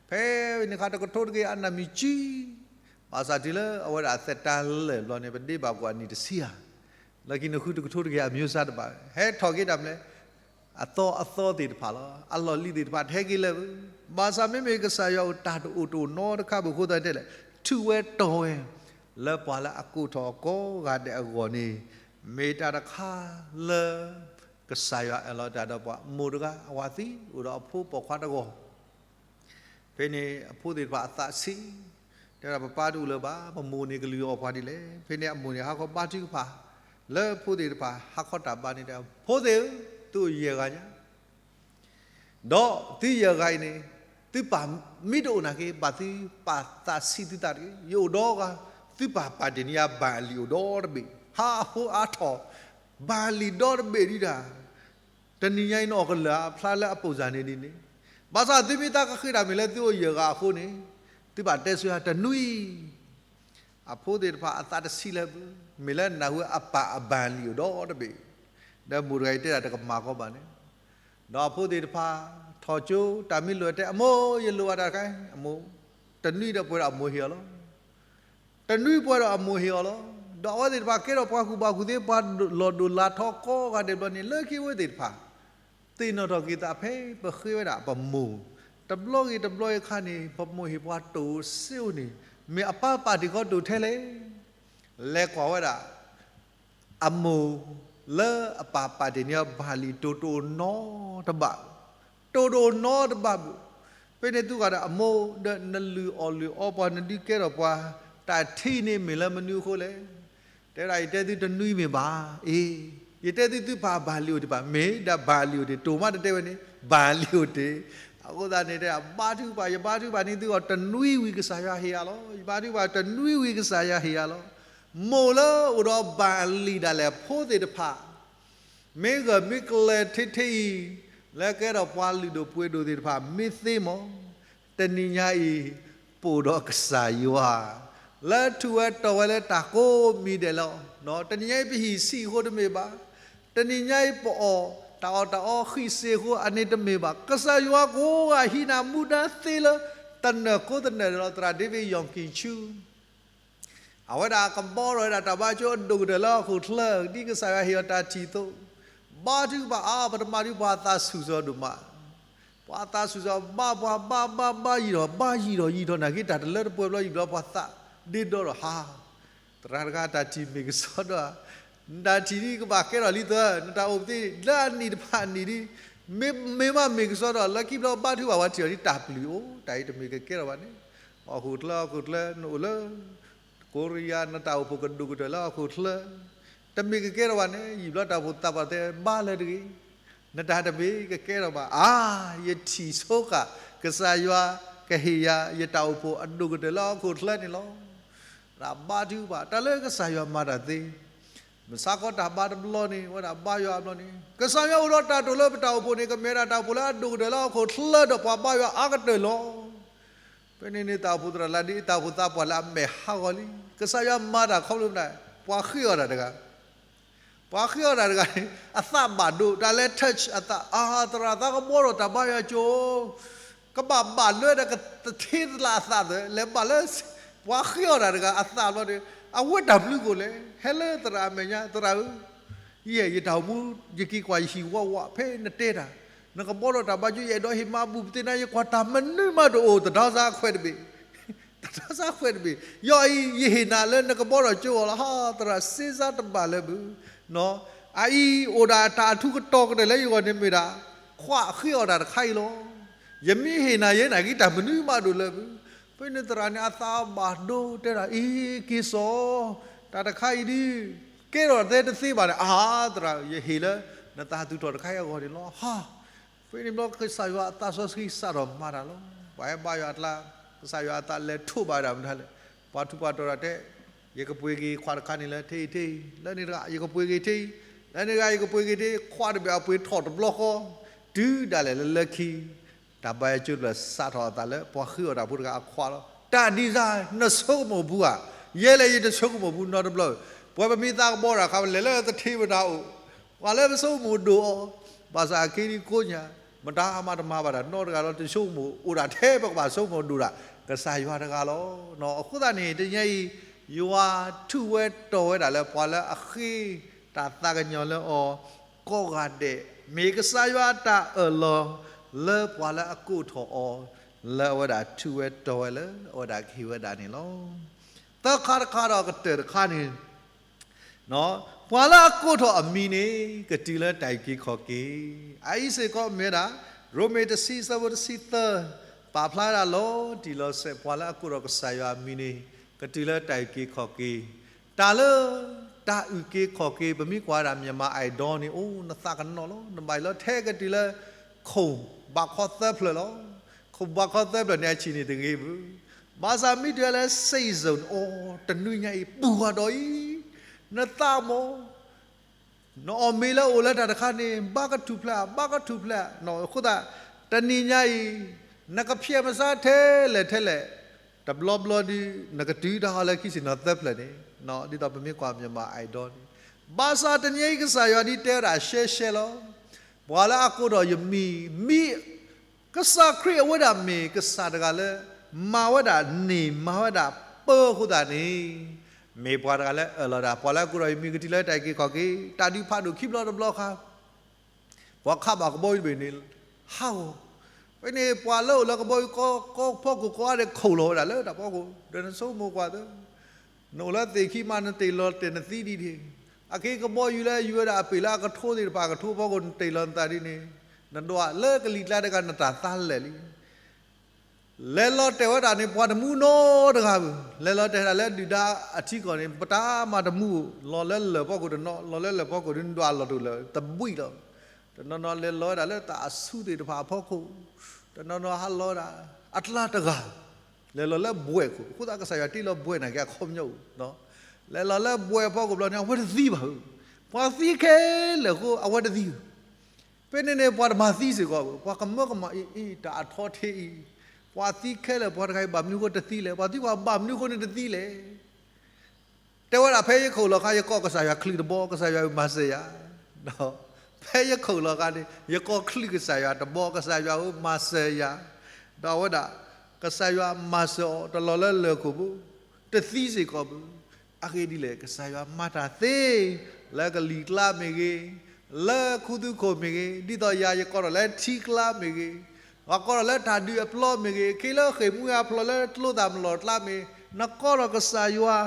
ဖဲန့ၣ်အခါတကထိတကယၤအနၢ်မံၤကံ ဘၣ်ဆၣ်တုၤလၢအဝဲဒၣ်အသက်တမ်းလၢာ်ဘျီန့ၣ် ပဒ့ဘၣ်ကွၢ်နံၣ်တဆံဧါ, လၢခံနဃုတကထိတကယၤအမျိုးအစားတဘၣ်, ဟဲထီၣ်က့ၤတၢ်မနုၤလဲၣ်, အသီအသီသ့ၣ်တဖၣ်လီၤ. အလီၢ်လံၤသ့ၣ်တဖၣ်တဟဲက့ၤလၢၤဘၣ်. ဘၣ်ဆၣ်မ့မ့ၢ်ကစၢ်ယွၤအိၣ်တၢ်တအိၣ်တအိၣ်နီတခါဘၣ်အဃိသတးတဲလဲၣ်, ထုးဝဲတီၤဝဲ လၢပှၤလၢအကိးထီၣ်အီၤကိးဂၤဒဲးအဂီၢ်န့ၣ်, မ့ၢ်တၢ်တခါလၢ ကစၢ်ယွၤအၢၣ်လီၤတၢ်ဒီးပှၤ, မိၢ်တဂၤအဝၤသံ, အိၣ်ဒီးအဖိပိာ်ခွါတဂၤ ဖဲန့ၣ်အဖိသ့ၣ်တဖၣ်အသးဆံး, တဲဝဲဒၣ်ပပၢ်တအိၣ်လၢၤဘၣ်, ပမိၢ်န့ၣ်ကလုၢ်အီၣ်ပှၤဒ်လဲၣ်. ဖဲန့ၣ်အမိၢ်န့ၣ်ဟးခီဘါထုကဖၣ် လၢဖိသ့ၣ်တဖၣ်ဟးခီတၢ်ဘါန့ၣ်တဲ, ဖိသ့ၣ်ဧၢ, သုအိၣ်ယဲၢ်ဂၤညါ ဒီးသုယဲၢ်ဂၤအံၤန့ၣ်, သုပၢ်မ့ၢ်တအိၣ်နာ်က့ ဘၣ်သုပာ်သးဆံးသုသးတဂ့ၤ. ယအိၣ်ဒီးဂၤ, သုပၢ်ပာ်တ့ၢ်န့ၢ်ယၤဘၣ်အလံာ်အိၣ်ဒီတဘ့ၣ်, ဟးအဖိအါထီၣ်, ဘၣ်အလံာ်ဒီတဘ့ၣ်ဒံးတၢ် တနံၤညါအံၤန့ၣ်အီၣ်ကလၢာ်အဖျါလၢအပိၢ်စၢ်န့ၣ်ဒ်န့ၣ်, ဘၣ်ဆၣ်သုမ့ၢ်သးကဃ့တၢ်မ့ၢ်လၢသုအိၣ်ယဲၢ်ဂၤအဃိန့ၣ်, သုဘၣ်တဲဆူယၤတနွံ အဖိသ့ၣ်တဖၣ်အသးတဆံးလၢၤဘၣ်, မ့ၢ်လၢနၢ်ဟူအပၢ်အဘၣ်လံာ်အိၣ်ဒီတဘ့ၣ်, ဒီးမိၢ်တဂၤအံၤတဲဒၣ်တကမၣ်ကီဘၣ်န့ၣ်, ဒီးအဖိသ့ၣ်တဖၣ် ထီၣ်ကၠိတၢ်မ့ၢ်လိာ်တဲ အမိၢ်ယလိၣ်ဘၣ်တၢ်တခါ, အမိၢ်, တနွံဒီးပှဲၤဒီးအမိၢ်ဟ့ၣ်အီၤလီၤ. တနွံပှဲၤဒီးအမိၢ်ဟ့ၣ်အီၤလီၤ. ဒီးအဝဲသ့ၣ်တဖၣ်ကဲထီၣ်ပှၤကူၣ်ဘၣ်ကူၣ်သ့ ပှၤလီၤဒိၣ်လီၤထီကိးဂၤဒဲးဘျီန့ၣ်, လၢခံအဝဲသ့ၣ်တဖၣ် သ့ၣ်နီၣ်ထီၣ်က့ၤသးဖဲပဃ့ဝဲဒၣ်ပမိၢ်, တဘျီဂ့ၤတဘျီဂ့ၤအခါန့ၣ် ပမိၢ်ဟ့ၣ်ပှၤတိၢ်စ့အိၣ်န့ၣ်, မ့ၢ်အပၢ်ပာ်တ့ၢ်ဃီတိၢ်ထဲလဲၣ်. လဲၤကွၢ်ဝဲဒၣ် အမိၢ်လၢအပၢ်ပာ်တ့ၢ်န့ၢ်အီၤဘၣ်လံာ်တိၢ်တအိၣ်နီတဘၣ်, တိၢ်တအိၣ်နီတဘၣ်ဘၣ်. ဖဲန့ၣ်သုဂၤဒီးအမိၢ်ဒီးနလုၢ်အီၣ်လုၢ်အီပှၤ နဒုးကဲထီၣ်ပှၤ တၢ်ထံၣ်န့ၣ်မ့ၢ်လၢမနုၤအဃိလဲၣ်. တဲဝဲဒၣ် ယတဲသုတနွံမ့ၢ်ဘၣ်, အ့, ယတဲသုသုပၢ်ဘၣ်လံာ်အိၣ်တ့ၢ်ဘၣ်, မ့ၢ်ဒၣ်ဘၣ်လံာ်အိၣ်တ့ၢ်, တိၢ်မးတတဲဝဲန့ၣ် ဘၣ်လံာ်အိၣ်တ့ၢ်. အဃိသတးန့ၣ်တဲ ဘါထုကဖၣ်, ယဘါထုကဖၣ်န့ၢ်သုဂီၢ်တနွံဝံၤကစၢ်ယွၤဟ့ၣ်ယၤလီၤ, ယဘါထုကဖၣ်တနွံဝံၤကစၢ်ယွၤဟ့ၣ်ယၤလီၤ. မိၢ်လၢအိၣ်ဒီးဘၣ်လံာ်ဒၣ်လဲာ်ဖိသ့ၣ်တဖၣ် မ့ၢ်ဂၢၢ်မ့ၢ်ကျၢၤထဲထဲအံၤ, လၢကဲထီၣ်ပှၤလုၢ်ဒိၣ်ပှ့ၤဒိၣ်သ့ၣ်တဖၣ် မ့ၢ်သ့မး, တနံၤညါအံၤ ပအိၣ်ဒီးကစၢ်ယွၤ လၢထူးဝဲတီၤဝဲလၢတၢ်ကိးမံၤဒဲးလီၤ. တနံၤညါအံၤပဟံၣ်ဆံးအဃိတမ့ၢ်ဘၣ်, တနံၤညါအံၤပအီၣ်တၢ်အီၣ်တၢ်အီဃံးစ့အဃိအန့ၣ်တမ့ၢ်ဘၣ်. ကစၢ်ယွၤကိးဂၤဟံးနၤမူဒါသ့လၢ သနၢၣ်ကိးသနၢၣ်ဒဲးလီၤ. သရၣ်ဒ့ဘ့ၣ် ယီၣ်ကံၣ်ဆူ အဝဲဒၣ်ကဘီထီၣ်ဝဲဒၣ်တၢ်ဘါကၠိအဒိၣ်ကတၢၢ်လၢဟီၣ်ခိၣ်ချၢ, ဒ်ကစၢ်ယွၤဟ့ၣ်အီၤတၢ်ထံၣ်အသိး, ဘါထုကဖၣ်အါ ပတမၤဒုးပှၤသးဆူၣ်စၢၤဒိၣ်မး, ပှၤသးဆူၣ်စၢၤ ဘါပှၤဘါဘါဘါယံာ်ထီၣ် ဘါယံာ်ထီၣ်ယံာ်ထီၣ်နာ်က့ တၢ်တလၢတပှဲၤဘျီယံာ်ဘျီ ပှၤသးဒ့ဒီဒီးဟါ, သရၣ်တဂၤတၢ်ထံၣ်မ့ၢ်ကစီဒီဧါ, နတၢ်ထံၣ်ဒ်ကဘၣ်ကဲထီၣ်လံသၢ, နတၢ်အိၣ်သ့လၢအနံၣ်တဖၣ်အနံၣ်ဒ် မ့မ့ၢ်မးမ့ၢ်ကစီဒီး လၢခံဘျီဘါထုကဖၣ် ပှၤထံၣ်အီၤဒ်တၢ်ပျုၤအိၣ် တၢ်အံၤတမ့ၢ်ကကဲထီၣ်ဘၣ်န့ၣ်, ဟီၣ်ခိၣ်ချၢ ဟီၣ်ခိၣ်ချၢ နအိၣ်လၢ ကိရံယါ နတၢ်အိၣ်ဖှိၣ်ကဒိၣ်ကတၢၢ်လၢဟီၣ်ခိၣ်ချၢ တမ့ၢ်ကကဲထီၣ်ဘၣ်န့ၣ်, ယံာ်ဘျီတၢ်အိၣ်ဖှိၣ်သးပှၢ်တဲဘါလၢတဂ့ၤ, နတၢ်တမ့ၢ်ကကဲထီၣ်ဘၣ်. အါ, ယထံၣ်ဆိဃာ် ကစၢ်ယွၤကဟ့ၣ်ယၤ ယတၢ်အိၣ်ဖှိၣ်အဒိၣ်ကတၢၢ်လၢဟီၣ်ခိၣ်ချၢန့ၣ်လီၤ. တၢ်ဘါထုကဖၣ် တၢ်လၢကစၢ်ယွၤမၤတၢ်သ့ မုၢ်ဆါခီတၢ်ဘါတဘျီန့ၣ် ဝဲဒၣ်ဘါယွၤအဘျီန့ၣ် ကစၢ်ယွၤအိၣ်ဒီးတၢ်တိာ်လၢပတၢ်အိၣ်ဖှိၣ်န့ၣ် ကမ့ၢ်ဒၣ်တၢ်အိၣ်ဖှိၣ်လၢအဒိၣ်ကတၢၢ်လၢဟီၣ်ခိၣ်ချၢဒီးပှၤဘါယွၤအါကတၢၢ်လီၤ. ဖဲန့ၣ်န့ၣ် တၢ်အိၣ်ဖှိၣ်သရၣ်လၢဒ်အံၤ တၢ်အိၣ်ဖှိၣ်သးပှၢ်လၢအမဲာ်ဟးဂီၤလံ. ကစၢ်ယွၤမၤတၢ်ခီဖျိမနုၤလဲၣ်, ပှၤဃ့အီၣ်တၢ်တဂၤ ပှၤဃ့အီၣ်တၢ်တဂၤန့ၣ် အသးဘၣ်ဒိ တၢ်လဲၤ touch အသး အါ သရၣ်သးကဘီထီၣ်တၢ်ဘါယွၤကၠိ ကဘၣ်ဘၣ်လၢတၢ်ကတထ့သလၣ်အသးသၢ လဲၤဘၣ်လၢ ပှၤဃ့အီၣ်တၢ်တဂၤအသးဘျီန့ၣ် အဝဲတၢ်ဘျုးကိာ်လဲၣ် ဟဲလၢသရၣ်အမဲာ်ညါ သရၣ်ဧၢ ယဲ ယတၢ်အိၣ်မူ ယက့ၤကွၢ်ယဟံၣ်ဝးဝး ဖဲနတဲတၢ် နကဘီထီၣ်တၢ်ဘါယွၤ ယအဲၣ်ဒိးဟ့ၣ်မၤဘူၣ်ပသ့ၣ်နၤ ယကွၢ်တၢ်မနုၤမးတအိၣ် သဒါစါခွဲးတဘ့ၣ် သဒါစါခွဲးတဘ့ၣ် ယီၤအံၤ ယဟ့ၣ်နၤလၢနကဘီထီၣ်ကၠိအီၤလီၤ ဟါ သရၣ်စ့စါတဘၣ်လၢၤဘၣ် အအံၤအိၣ်ဒၣ်တၢ်အထူးကတီၤကတၢၢ်လၢယဂီၢ်န့ၣ်မ့ၢ်ဒၣ် ခွါဃ့အီၣ်တၢ်တခါအံၤလီၤ. ယမ့ၢ်ဟ့ၣ်နၤယဲ နက့ၤတၢ်မနုၤမးဒိၣ်လၢၤဘၣ်. ဖဲန့ၣ်သရၣ်န့ၣ် အသးဘၣ်ဒိတဲဒၣ် အ့ က့ၤစီၤ တၢ်တခါအံၤဒ် ကဲထီၣ်သဲတသ့ဘၣ်န့ၣ် အါ သရၣ် ယဟ့ၣ်လၢ နသးသူၣ်ထီၣ်တခါအံၤအဂီၢ်န့ၣ်လီၤ. ဟါ ဖဲန့ၣ်ဘျီကစၢ်ယွၤအသးစီဆှံစးထီၣ်မၤတၢ်လီၤ. ပှၤဟဲဘါယွၤအကျါ ကစၢ်ယွၤအသးလဲၤထိးဘၣ်ဝဲဒၣ်မတၤလဲၣ်. ပှၤထူးပှၤတီၤတၢ်တဲ ယကပှ့ၤက့ၤခွါတခါန့ၣ်လၢထဲအံၤထဲအံၤ လၢန့ၣ်တဂၤ ယကပှ့ၤက့ၤထဲအံၤ လၢန့ၣ်တဂၤ ယကပှ့ၤက့ၤထဲ ခွါတဘ့ၣ်အပှ့ၤထီၣ်တဘျီဃီ တုၤဒၣ်လဲာ်လၢလၢခံ တၢ်ဘါယွၤကၠိတဖျၢၣ်စးထီၣ်အသးလၢ ပှၤဃ့အီၣ်တၢ်ဖိတဂၤအခွါလီၤ. တၢ်ဒ်စါ နဆိကမိၣ်ဘူးဧါ. ယဲလဲၣ်ယတဆိကမိၣ်ဘူးနီတဘျီ. ပှၤပမ့ၢ်သးကဘီတၢ်ခါ လဲၤလၢသထ့ပနၢ်အိၣ် ပှၤလၢပဆိကမိၣ်ဒိၣ်အီၤ ဘၣ်ဆၣ်အခ့ဒ်ကိးညါ မတၤမၤတမၤဘၣ်တၢ်နီတဂၤလီၤ. တဆိကမိၣ်အိၣ်ဒၣ်ထဲပကဘၣ်ဆိကမိၣ်ဒိၣ်ဒၣ် ကစၢ်ယွၤတဂၤလီၤ. အဃိသတးန့ၣ် တနံၤအံၤ ယွၤထူးဝဲတီၤဝဲဒၣ်လၢပှၤလၢအဃ့တၢ်သးကညီၤလၢအီၤ ကိးဂၤဒဲး မ့ၢ်ကစၢ်ယွၤတၢ်အၢၣ်လီၤလၢပှၤလၢအကိးထီၣ်အီၤ လၢအဝဲဒၣ်ထူးဝဲတီၤဝဲလၢအဝဲဒၣ်ကဟ့ၣ်ဝဲဒၣ်န့ၣ်လီၤ. သၢခါတခါဒီးကတၢၢ်တခါန့ၣ် ပှၤလၢအကိးထီၣ်အမံၤန့ၣ် ကတုၤလၢတၢ်အုၣ်က့ၤခီၣ်က့ၤ. အအံၤစ့ၢ်ကီးမ့ၢ်ဝဲဒၣ် ရိမ့ၤတဆံ ဆၢဖိတဆံသၢ ပာ်ဖျါဝဲဒၣ်လီၤတံၢ်လီၤဆဲး ပှၤလၢအကိးထီၣ်ကစၢ်ယွၤအမံၤန့ၣ် ကတုၤလၢတၢ်အုၣ်က့ၤခီၣ်က့ၤ. တၢ်လၢ တၢ်အုၣ်က့ၤခီၣ်က့ၤ ပမ့ၢ်ကွၢ်ဝဲဒၣ် Myanmar Idol န့ၣ် အိၣ်နသးကနီၤလီၤ. နဘၣ်အံၤလီၤ ထဲကတုၤလၢ ခိၣ်ဘးခီသၢဖျၢၣ်လီၤ. ခိၣ်ဘးခီသၢဖျၢၣ်န့ၣ် အဆံးန့ၣ်တဂ့ၤဘၣ်. ဘၣ်ဆၣ်မ့ၢ်တုၤလၢ season အိၣ် တနွံညါအံၤ ပူၤဃီၤဒီးအံၤ နသးမ့ၢ် နအီၣ်မ့ၤလၢအိၣ်လၢတၢ်တခါန့ၣ် ဘၣ်ကထူၣ်ဖျဲး ဘၣ်ကထူၣ်ဖျဲး အဃိသတး တနံၤညါအံၤ နကဖျဲးမၤစၢၤထဲလဲၣ်ထဲလဲၣ် တဘျီဘျီဒု နကတုၤတၢ်ဟီလၢခံဆ့ၣ်နီၤသၢဖျၢၣ်န့ၣ် ဒ်သိးပမ့ၢ်ကွၢ် Myanmar Idol န့ၣ် ဘၣ်ဆၣ်တနံၤအံၤ ကစၢ်ယွၤဒ်တဲဝဲဒၣ်ရှဲရှဲလီၤ. ပှၤလၢအကိးထီၣ်ယမံၤ မ့ၢ် ကစၢ်ခရံာ်အဝဲဒၣ်မ့ၢ်ကစၢ်တဂၤလၢ မၤဝဲဒၣ်န့ၢ် မၤဝဲဒၣ်ပၢအဃိသတးန့ၣ် မ့ၢ်ပှၤတဂၤလၢအၢၣ်လီၤဒၣ် ပှၤလၢအကိးထီၣ်ယမံၤကတုၤလၢတၢ်အုၣ်က့ၤခီၣ်က့ၤ တၢ်ဒုးဖးဒိၣ်ခံဘျီတဘျီဃီ ပှၤခးဘၣ်ကဘီယူၤတဘ့ၣ်န့ၣ် ဟးဂီၤ ဖဲန့ၣ် ပှၤလၢအိၣ်လၢကဘီယူၤကီဖီခိၣ်ကိးဂၤဒဲး ခိၣ်လီၤဝဲဒၣ်လၢတၢ်ဖီခိၣ် ဒီးနဆိကမိၣ်ကွၢ်သၢ နအိၣ်လၢသ့ၣ်ခံမး နတ့ၢ်လီၤတဲာ်နသံဒ်န့ၣ် အက့ၤကဘီယူၤလၢယူၤဝဲဒၣ်အပ့ၢ်လၢအကထိသ့ၣ်တဖၣ် ကထိဖီခိၣ် နတ့ၢ်လီၤနသးဒ်န့ၣ် နဒွးလၢကလံၤကျါတဂၤ နတၢ်သါလဲာ်လံ လဲၤလီၤတဲာ်ဝဲဒၣ်န့ၣ် ပှၤတမူနီတဂၤဘၣ် လဲၤလီၤတဲာ်ဝဲဒၣ်လၢဒုၣ်ဒါအထံကီၢ်န့ၣ် ပတၢ်မၤတမူ လီၤလၢလၢၢ်ဖီခိၣ်တနီၤ လီၤလၢလၢၢ်ဖီခိၣ်ဒုး နဒွးလီၤတအိၣ်လၢၤ တဘှံးလီၤ တနီၤနီၤလဲၤလီၤဝဲဒၣ်လၢတၢ်အဆူသ့ၣ်တဖၣ်အဖီခိၣ် တနီၤနီၤဟးလီၤဝဲဒၣ် အကျါတဂၤ လဲၤလီၤလၢဘှဲးခိၣ် အဃိသတးကစၢ်ယွၤတ့လီၤဘှဲးန့ၣ်က့ၤအခီပညီအိၣ် လဲၤလီၤလၢဘှဲးဖီခိၣ်ဘျီန့ၣ် အဝဲတသံဘၣ်ဧၢ ပှၤသံခဲလၢာ်အဃိ အဝဲတသံဧၢ ဖဲန့ၣ်န့ၣ် ပှၤတမၤသံစ့ၢ်ကီးဘၣ် ပှၤကမၢကမၣ်အံၤ အံၤ တၢ်အထီထဲအံၤ ပှၤသံခဲလၢာ် ပှၤတဂၤအံၤ ဘၣ်မနုၤအဃိတသံလဲၣ် ပှၤသံကွၢ် ဘၣ်မနုၤအဃိန့ၣ်တသံလဲၣ် တဲဝဲဒၣ် ဖဲယခိၣ်လီၤခါ ယကိးကစၢ်ယွၤချုးတဘီ ကစၢ်ယွၤမၤစၢၤယၤ ဖဲယခိၣ်လီၤခါန့ၣ် ယကိးချုးကစၢ်ယွၤတဘီ ကစၢ်ယွၤဧၢ မၤစၢၤယၤ ဒီးအဝဲဒၣ် ကစၢ်ယွၤမၤစၢၤအီၤ တလီၤလၢလၢၢ်ခိၣ်ဘၣ် တသံစ့ၢ်ကီးဘၣ် အဂ့ၢ်ဒ်လဲၣ် ကစၢ်ယွၤမၤတၢ်သ့ လၢကလံၤကျါမ့ၢ်ဂ့ၤ လၢခူသူၣ်ခိၣ်မ့ၢ်ဂ့ၤ ဒ်သိးယၤယကိးထီၣ်လၢထံကျါမ့ၢ်ဂ့ၤ ယကိးထီၣ်လၢတၢ်ဒုးအပျီမ့ၢ်ဂ့ၤ ခ့လၢဃ့ၢ်မှံဟးဖျိးလၢကျိသၣ်မလီၢ်ကျါမ့ၢ် နကိးထီၣ်ကစၢ်ယွၤ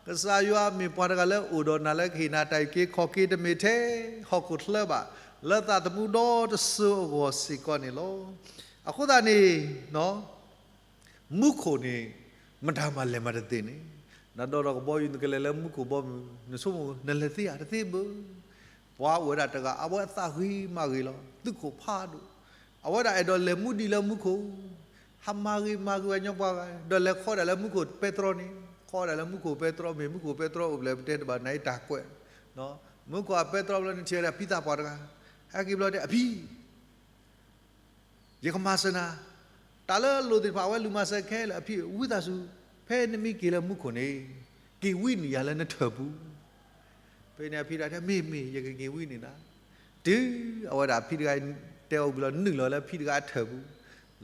ကစၢ်ယွၤမ့ၢ်ပှၤတဂၤလၢအိၣ်ဒီးနၤလၢကဟ့ၣ်နၤတၢ်အုၣ်က့ၤခီၣ်က့ၤ တမ့ၢ်ထဲဟီၣ်ခိၣ်ချၢဘၣ် လၢသးသမူဒီတစိၤအဂီၢ်စ့ၢ်ကီးန့ၣ်လီၤ. အဃိသတးန့ၣ် မူခိၣ်န့ၣ် မတၤမၤလဲၤမၤတသ့န့ၣ်, နဒိးထီၣ်ကဘီယူၤ နကလဲၤလၢမူခိၣ်ဘီမုၢ် နဆိကမိၣ် နလဲၤသ့ဧါ, တသ့ဘၣ်. ပှၤအိၣ်ဝဲဒၣ်တဂၤ အဝဲအသးဂ့ၤမးဂ့ၤလီၤ, သူၣ်ခိၣ်ဖးဒိၣ်, အဝဲဒၣ်အဲၣ်ဒိးလဲၤမူဒံးလၢမူခိၣ်, ဟးမၤဂ့ၤမၤဂ့ၤဝဲညီပှၤဂၤ, ဒီးလဲၤခီဒၣ်လၢမူခိၣ်ပဲတြီန့ၣ်, ခီဒၣ်လၢမူခိၣ်ပဲတြီ, မ့ၢ်မူခိၣ်ပဲတြီအိၣ်ဖျဲၣ် ပတဲတဘၣ် နအံၤတၢ်ကွဲး, မူခိၣ်အပဲတြီဘျီ နထံၣ်ဝဲဒၣ်ဖံသးပှၢ်တဂၤ, ဟဲက့ၤဘျီတဲ အဖံ ယကမၤစၢၤနၤ, တၢ်လၢအလိၣ်သ့ၣ်တဖၣ် အဝဲလူၤမၤစၢၤခဲလၢာ်. အဖံ ဝံသးစူၤ, ဖဲနမ့ၢ်က့ၤလၢမူခိၣ်န့ၣ် က့ၤဝံန့ၢ်ယၤလၢနထၢၣ်ပူၤ. ဖဲန့ၣ်အဖံတဂၤတဲ မ့ၢ်မ့ၢ် ယကက့ၤဝံန့ၢ်နၤ. တုၤအဝဲဒၣ်ဖံတဂၤတဲအီၤဝံၤလီၤ နုာ်လီၤလၢဖံတဂၤအထၢၣ်ပူၤ,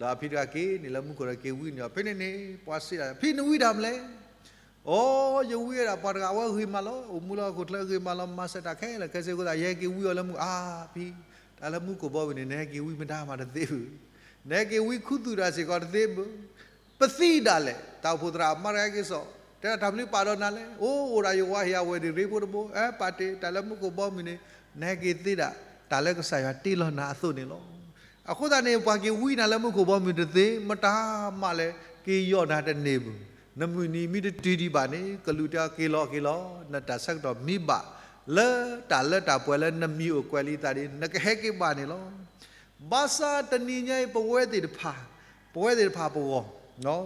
ဒီးအဖံတဂၤက့ၤန့ၣ်လၢမူခိၣ်ဒီးက့ၤဝံန့ၢ်အီၤ. ဖဲန့ၣ်န့ၣ် ပှၤစံးဒၣ် ဖံနဝံတၢ်မနုၤလဲၣ်. အိ ယဝံဝဲဒၣ်ပှၤတဂၤ အဝဲဂ့ၤမးလီၤ, အိၣ်မူလၢဟီၣ်ခိၣ်ချၢဂ့ၤမးလီၤ, မၤစၢၤတၢ်ခဲလၢာ်ခဲဆ့အဃိသတး ယဟဲက့ၤဝံအီၤလၢမူခိၣ်. အါ ဖံ, တၢ်လၢမူခိၣ်ဘီမုၢ်န့ၣ် နဟဲက့ၤဝံမတၤမးတသ့ဘၣ်, နဟဲက့ၤဝံခူသူၣ်တၢ်စ့ၢ်ကီးတသ့ဘၣ်. ပသံဒၣ်လဲာ်, တၢ်အိၣ်ဖှိၣ်သရၣ်မၤတဂၤက့ၤစိာ်, တဲဒၣ်တၢ်မနုၤပာ်ဒီးနၤလဲၣ်. အိ အိၣ်ဒၣ်ယဝၤဟ့ၣ်အဝဲဒၣ် ရ့ဖိတဘိ, အဲ ပာ်တ့ၢ် တၢ်လၢမူခိၣ်ဘီမုၢ်န့ၣ် နဟဲက့ၤသ့ဒၣ် တၢ်လၢကစၢ်ယွၤတ့လီၤနၤအသိးန့ၣ်လီၤ. အဃိသတးန့ၣ် ပှၤက့ၤဝံနၤလၢမူခိၣ်ဘီမုၢ်တသ့ မတၤမးလဲၣ် က့ၤယီၢ်နၤတန့ၢ်ဘၣ်. နမုၢ်နံၤမ့ၢ်တတုၤဒံးဘၣ်န့ၣ် ကလူးတဲအီၤက့ၤလီၤက့ၤလီၤ, နတၢ်ဆၢကတီၢ်မ့ၢ်ဘၣ် လၢတၢ်လၢတၢ်ပှဲၤလၢနမံၤအိၣ်ကွဲးလံအသးဒီး နကဟဲက့ၤဘၣ်န့ၣ်လီၤ. ဘၣ်ဆၣ်တနံၤညါအံၤ ပဝဲသ့ၣ်တဖၣ်, ပဝဲသ့ၣ်တဖၣ်ပဂီၢ်,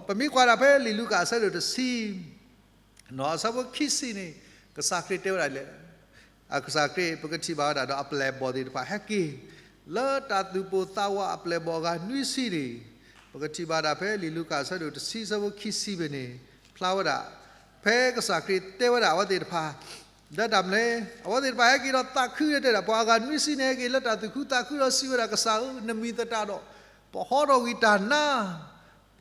ပမ့ၢ်ကွၢ်ဒၣ်ဖဲလံာ်လူၤကၣ်အဆၢဒိၣ်တဆံ အဆၢဖိခံဆံန့ၣ် ကစၢ်ခရံာ်တဲဝဲဒၣ်လဲၣ်. အကစၢ်ခရံာ် ပကထံၣ်ဘၣ်ဝဲဒၣ်ဒီးအပျဲၢ်အဘီၣ်သ့ၣ်တဖၣ် ဟဲက့ၤ လၢတၢ်သူၣ်ပိၢ်သးဝးအပျဲၢ်အဘီၣ်အဂၤနွံဆံန့ၣ်, ပကထံၣ်ဘၣ်ဒၣ်ဖဲလံာ်လူၤကၣ်အဆၢဒိၣ်တဆံ အဆၢဖိခံဆံဖဲန့ၣ် ဖျါဝဲဒၣ် ဖဲကစၢ်ခရံာ်တဲဝဲဒၣ်အဝဲသ့ၣ်တဖၣ် လၢတၢ်မနုၤလဲၣ်, အဝဲသ့ၣ်တဖၣ်ဟဲက့ၤဒီးသးခုတဲဒၣ် ပှၤအဂၤနွံဆံန့ၣ် ဟဲက့ၤလၢတၢ်သူၣ်ခုသးခုဒီးစံးဝဲဒၣ် ကစၢ်ဧၢ, နမံၤသတးဒီး ပဟီထီၣ်ကွံာ်တၢ်နါ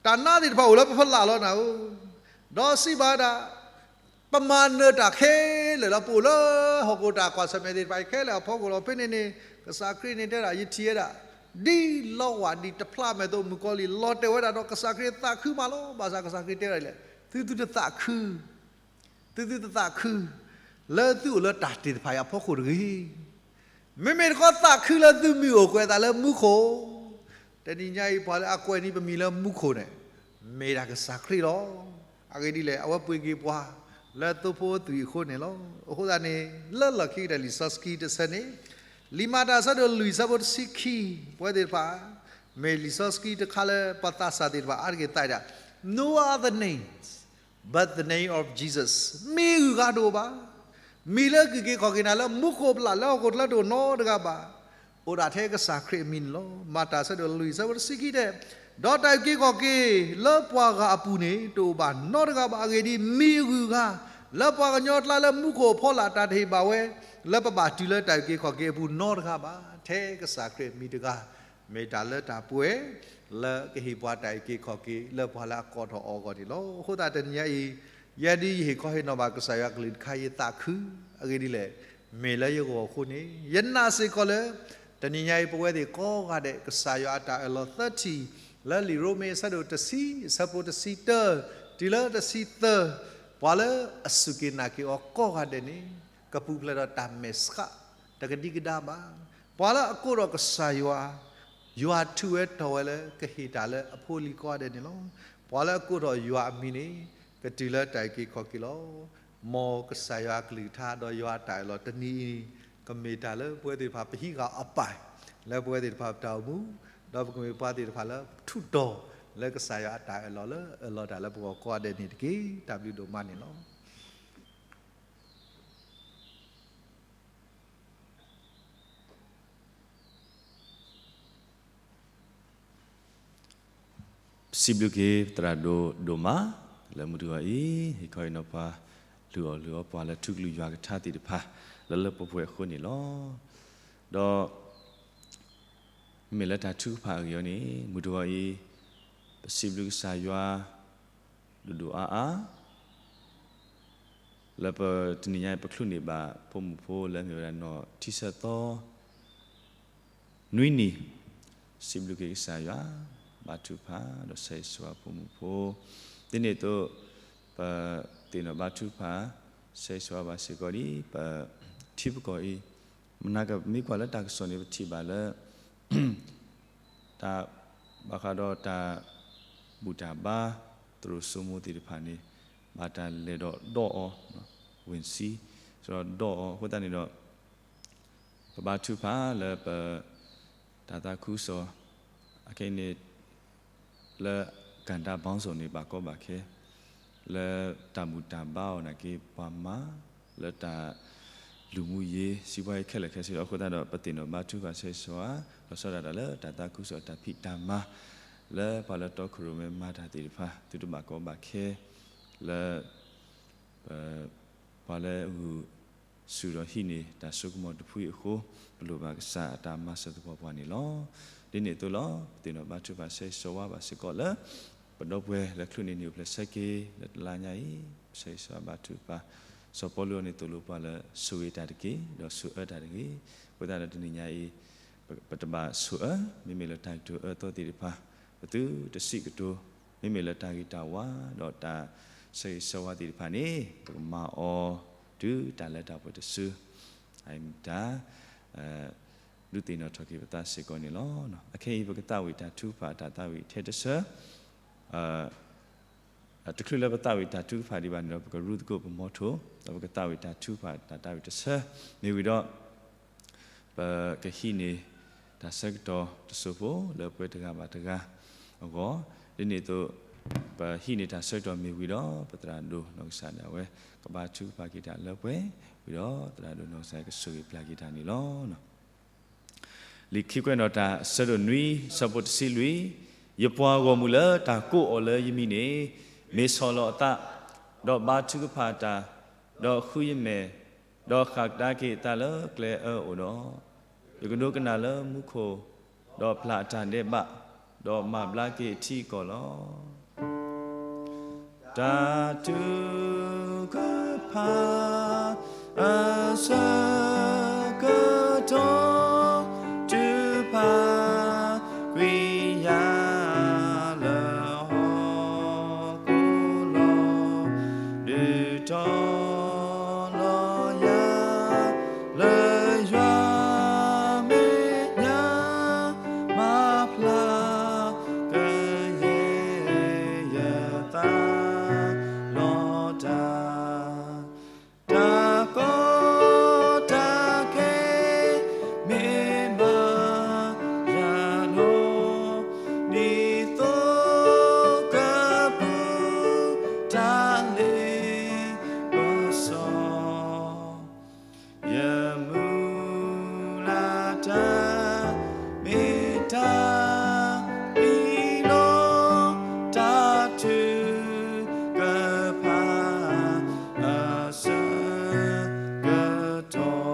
တၢ်နါသ့ၣ်တဖၣ်အိၣ်လၢပဖီလာ်လီၤနၤဧၢ, ဒီးစံးဘၣ်ဝဲဒၣ် ပမၤနၢၤတၢ်ခဲလၢာ်လီၤ, ပအိၣ်လၢဟီၣ်ခိၣ်တၢ်ကွၢ်ဆၢၣ်မဲာ်သ့ၣ်တဖၣ်အံၤခဲလၢာ်အဖီခိၣ်လီၤ. ဖဲန့ၣ်န့ၣ် ကစၢ်ခရံာ်န့ၣ်တဲဒၣ် ယထံၣ်ဝဲဒၣ် ဒ်လီဝၢ်ဒံးတဖျါမဲာ်သိးမုၣ်ကီၤလံၢ် လီၤတဲာ်ဝဲဒၣ်ဒီး ကစၢ်ခရံာ်သးခုမးလီၤ. ဘၣ်ဆၣ်ကစၢ်ခရံာ်တဲဒၣ်လဲၣ်, သုသုတသးခု သုသုတသးခု လၢသုအိၣ်လၢတၢ်တ့ၢ်တဖၣ်အံၤအဖီခိၣ်တဂ့ၤ. မ့မ့ၢ်တခီသးခုလၢသုမံၤအိၣ်ကွဲးအသးလၢမူခိၣ်. တနံၤညါအံၤ ပှၤလၢအကွဲးန့ၢ်ပမံၤလၢမူခိၣ်န့ၣ် မ့ၢ်ဒၣ်ကစၢ်ခရံာ်လီၤ. အဂ့ၢ်ဒ်လဲၣ်, အဝဲပှ့ၤက့ၤပှၤလၢသိဖိအသွံၣ်အဃိန့ၣ်လီၤ. အဃိသတးန့ၣ် လၢလီၢ်ခံကတၢၢ်လံာ်စီဆှံတဆၢန့ၣ် လံာ်မၤတၢ်အဆၢဒိၣ်လွံၢ်အဆၢဖိတဆံခံ, ပဝဲသ့ၣ်တဖၣ် မ့ၢ်လံာ်စီဆှံတခါလၢပှၤသးစၢ်သ့ၣ်တဖၣ်အါတက့ၢ်သးဒၣ်, no other names but the name of Jesus. မံၤဂုၤဂၤတအိၣ်ဘၣ်. မံၤလၢအုၣ်က့ၤခီၣ်က့ၤနၤလၢမူခိၣ်ပျၢ် လၢဟီၣ်ခိၣ်ချၢတအိၣ်နီတဂၤဘၣ်, အိၣ်ဒၣ်ထဲကစၢ်ခရံာ်အမံၤန့ၣ်လီၤ. မၤတၢ်အဆၢဒိၣ်လွံၢ်အဆၢဖိတဆံခံတဲ, ဒီးတၢ်အုၣ်က့ၤခီၣ်က့ၤလၢပှၤဂၤအပူၤန့ၣ် တအိၣ်ဘၣ်နီတဂၤဘၣ်. အဂ့ၢ်ဒ်အံၤ, မံၤအဂုၤအဂၤ လၢပှၤကညီအကျါလၢမူခိၣ်အဖီလာ် တၢ်တဟ့ၣ်ဘၣ်ဝဲ လၢပဘၣ်တုၤလၢတၢ်အုၣ်က့ၤခီၣ်က့ၤအပူၤနီတဂၤဘၣ်. ထဲကစၢ်ခရံာ်အမံၤတဂၤ မ့ၢ်တၢ်လၢတၢ်ပှဲၤ လၢကဟ့ၣ်ပှၤတၢ်အုၣ်က့ၤခီၣ်က့ၤ လၢပှၤလၢအကိးထီၣ်အီၤအဂီၢ်န့ၣ်လီၤ. အဃိသတးတနံၤညါအံၤ ယဲဒၣ်ယဟ့ၣ်ခီဟ့ၣ်နီၤဘၣ်ကစၢ်ယွၤအကလုၢ်တခါ ယသးခု, အဂ့ၢ်ဒ်လဲၣ်, မ့ၢ်လၢယဂီၢ်အဃိန့ၣ် ယနာ်စ့ၢ်ကီးလၢ တနံၤညါအံၤ ပဝဲသ့ၣ်ကိးဂၤဒဲး ကစၢ်ယွၤအတၢ်အၢၣ်လီၤသၢထံၣ် လၢလံာ်ရိမ့ၤအဆၢဒိၣ်တဆံ အဆၢဖိတဆံတၢ တုၤလၢတဆံသၢ, ပှၤလၢအစူၢ်က့ၤနာ်က့ၤအီၤကိးဂၤဒဲးန့ၣ် ကပူၤဖျဲးဒီးတၢ်မဲာ်ဆှး တကဒံကဒါဘၣ်. ပှၤလၢအကိးထီၣ်ကစၢ်ယွၤ ယွၤထုးဝဲတီၢ်ဝဲလၢ ကဟ့ၣ်တၢ်လၢအဖိအလံၤကိးဂၤဒဲးန့ၣ်လီၤ. ပှၤလၢအကိးထီၣ်ယွၤအမံၤန့ၣ် ကတုၤလၢတၢ်အုၣ်က့ၤခီၣ်က့ၤလီၤ. မ်ကစၢ်ယွၤအကလုၢ်ကထါ ဒီးယွၤအတၢ်အၢၣ်လီၤတနံၤအံၤ ကမ့ၢ်တၢ်လၢပဝဲသ့ၣ်တဖၣ်ပဟံးဃာ်အီၤအပၢ် လၢပဝဲသ့ၣ်တဖၣ်ပတၢ်အိၣ်မူ, ဒီးပကမ့ၢ်ပှၤသ့ၣ်တဖၣ်လၢထူးတီၤ လၢကစၢ်ယွၤအတၢ်အၢၣ်လီၤလၢအၢၣ်လီၤတၢ်လၢပဂီၢ်ကိးဂၤဒဲးန့ၣ်တက့ၢ်. တၢ်ဘျုးဒိၣ်မးန့ၣ်လီၤ. ပစံးဘျုးက့ၤသရၣ်ဒိၣ်ဒိၣ်မး လၢမုၢ်တဂီၤအံၤ ဟ့ၣ်ခီဟ့ၣ်နီၤပှၤ လုၢ်အီၣ်လုၢ်အီပှၤလၢထူကလုၢ်ယွၤကထါသ့ၣ်တဖၣ် လၢလၢပှဲၤပှဲၤအဃိန့ၣ်လီၤ. ဒီး မ့ၢ်လၢတၢ်ထုကဖၣ်အဂ့ၢ်အံၤန့ၣ် မုၢ်တဂီၤအံၤ ပစံးဘျုးကစၢ်ယွၤ ဒိၣ်ဒိၣ်အါအါ လၢပတနံၤညါအံၤ ပချုးန့ၢ်ဘၣ်ဖိမုၣ်ဖိလၢအမ့ၢ်ဝဲဒၣ်နီၢ်ထံဆၢသီ နွံနံၣ်, စံးဘျုးက့ၤကစၢ်ယွၤ ဘါထုကဖၣ် ဒီးဆၢဂ့ၤဆၢဝါဖိမုၣ်ဖိ, ဒ်န့ၣ်အသိး ပသ့ၣ်နီၣ်ဘါထုကဖၣ် ဆၢဂ့ၤဆၢဝါဘၣ်စ့ၢ်ကီးဒ် ပထံပကီၢ်အံၤ နကမ့ၢ်ကွၢ်လၢတၢ်ကစီၣ်န့ၣ် ပထံၣ်ဘၣ်လၢ တၢ်ဘၣ်ဃးဒီးတၢ်ဘူၣ်တၢ်ဘါ သရိာ်စိမိၤသ့ၣ်တဖၣ်န့ၣ် ဘၣ်တၢ်လဲၤဒီးဒီးအီၤ ဝ့ၢ်စံ ဒီးဒီးအီၤ အဃိသတးန့ၣ်ဒီး ပဘါထုကဖၣ်လၢပ တၢ်သးခုကစီၣ် အခဲအံၤန့ၣ် လၢကဏ္ဍပေါင်းစုံန့ၣ် ဘၣ်ကီဘၣ်ခဲ လၢတၢ်ဘူၣ်တၢ်ဘါအီၤနာ်က့ ပှၤမၤ လၢတၢ်လူၤမူယ့ၤ စံးပှၤအံၤခဲလၢာ်ခဲဆ့ဒီး အဃိသတးဒီး ပသ့ၣ်နီၣ်ဘါထုကဖၣ်ဆၢဂ့ၤဆၢဝါ လီၤဆီဒၣ်တၢ်လၢတၢ်သးခုကစီၣ်တၢ်ဖံးတၢ်မၤ လၢပှၤလၢတီခိၣ်ရိၣ်မဲမၤတၢ်သ့ၣ်တဖၣ် သုတဘၣ်ကီဘၣ်ခဲ လၢ ပ ပှၤလၢအဂုာ်ဆူၣ်ဒီးဟံးန့ၢ်တၢ်စိကမီၤတဖုအံၤအဃိ ပလိၣ်ဘၣ်ကစၢ်အတၢ်မၤစၢၤသပှၢ်ပှၢ်န့ၣ်လီၤ. ဒ်န့ၣ်အသိးလီၤ. ပသ့ၣ်နီၣ်ဘါထုကဖၣ်ဆၢဂ့ၤဆၢဝါဘၣ်စ့ၢ်ကီးလၢ ပဒီပုၢ်ဝဲၢ်လၢချုးန့ၢ်နံၣ်အိၣ်ဖျဲၣ်ဆၢက့ၤ လၢတလါညါအံၤ ပဆၢဂ့ၤဆၢဝါဘါထုကဖၣ် စီၤပီလူးအန့ၣ်သိၣ်လိပှၤလၢ ဆိၣ်ဂ့ၤတၢ်တက့ၢ် ဒီးဆိၣ်အၢတၢ်တဂ့ၤ. အဃိသတးဒီးတနံၤညါအံၤ ပတဘၣ်ဆိၣ်အၢ မ့မ့ၢ်လၢတၢ်ကတိၤအၢသီသ့ၣ်တဖၣ် ပသုတစံးကတိၤ မ့မ့ၢ်လၢတၢ်ဂ့ၤတၢ်ဝါ ဒီးတၢ်ဆၢဂ့ၤဆၢဝါသ့ၣ်တဖၣ်န့ၣ် ပကမၤအီၤ တုၤတၢ်လၢတၢ်ပှဲၤတစု အမ့ၢ်တၢ် ဒုးသ့ၣ်နီၣ်ထီၣ်က့ၤပသးစ့ၢ်ကီးန့ၣ်လီၤ. အခဲအံၤ ပကသးဝံၣ်တၢ်ထုကဖၣ်တၢ်သးဝံၣ်ထဲတဆၢ တချုးလၢပသးဝံၣ်တၢ်ထုကဖၣ်ဒံးဘၣ်န့ၣ်ဒီး ပကရူသကိးပမီထိၣ် ဒီးပကသးဝံၣ်တၢ်ထုကဖၣ်တၢ်သးဝံၣ်တဆၢ မ့ၢ်ဝံၤဒီး ပကဟံးန့ၢ်တၢ်ဆၢကတီၢ်တစိၢ်ဖိ လၢပှဲၤတဂၤဘၣ်တဂၤအဂီၢ် ဒ်န့ၣ်အသိး ပဟံးန့ၢ်တၢ်ဆၢကတီၢ်မ့ၢ်ဝံၤဒီး ပသရၣ်ဒိၣ်နီၢ်ကစၢ်ဒၣ်ဝဲ ကဘါထုကဖၣ်က့ၤတၢ်လၢပှဲၤ ဝံၤဒီးသရၣ်ဒိၣ်နီၢ်ကစၢ်ကဆိၣ်ဂ့ၤပျၢ်က့ၤတၢ်န့ၣ်လီၤ. လံာ်ခံကွဲးနီၣ်တၢ် အဆၢဒိၣ်နွံ အဆၢဖိတဆံလွံၢ်, ယပှၤဂီၢ်မုၢ်လၢတၢ်ကိးအီၤလၢယမံၤန့ၣ် မ့ၢ်ဆီၣ်လီၤအသး, ဒီးဘါထုကဖၣ်တၢ်, ဒီးဃုယမဲာ်, ဒီးဃၣ်ကဒါက့ၤအသးလၢကျဲအၢအိၣ်ဒီး, ယကဒိကနၣ်လၢမူခိၣ်, ဒီးပျၢ်အတၢ်ဒဲးဘး, ဒီးမၤဘျါက့ၤအထံအကီၢ်လီၤ. တၢ်ထုကဖၣ်အဆၢကတီၢ် ထုကဖၣ်ကွံာ်ယၤလၢဟီၣ်ခိၣ်လီၤ. ဒုးတီၤလီၤယၤ လၢယွၤမဲာ်ညါ မၤဖျါကယဲၢ်ယသး လီၤတၢ် တၢ်ကီတၢ်ခဲ မ့ၢ်ဘၣ်ယၤလီၤ. ဒ်သိးကပူၤ တၢ်လ့ပစီ ယမုၢ်လၢ်တၢ် မ့ၢ်တၢ်အံၤလီၤ. တၢ်ထုကဖၣ်အဆၢကတီၢ်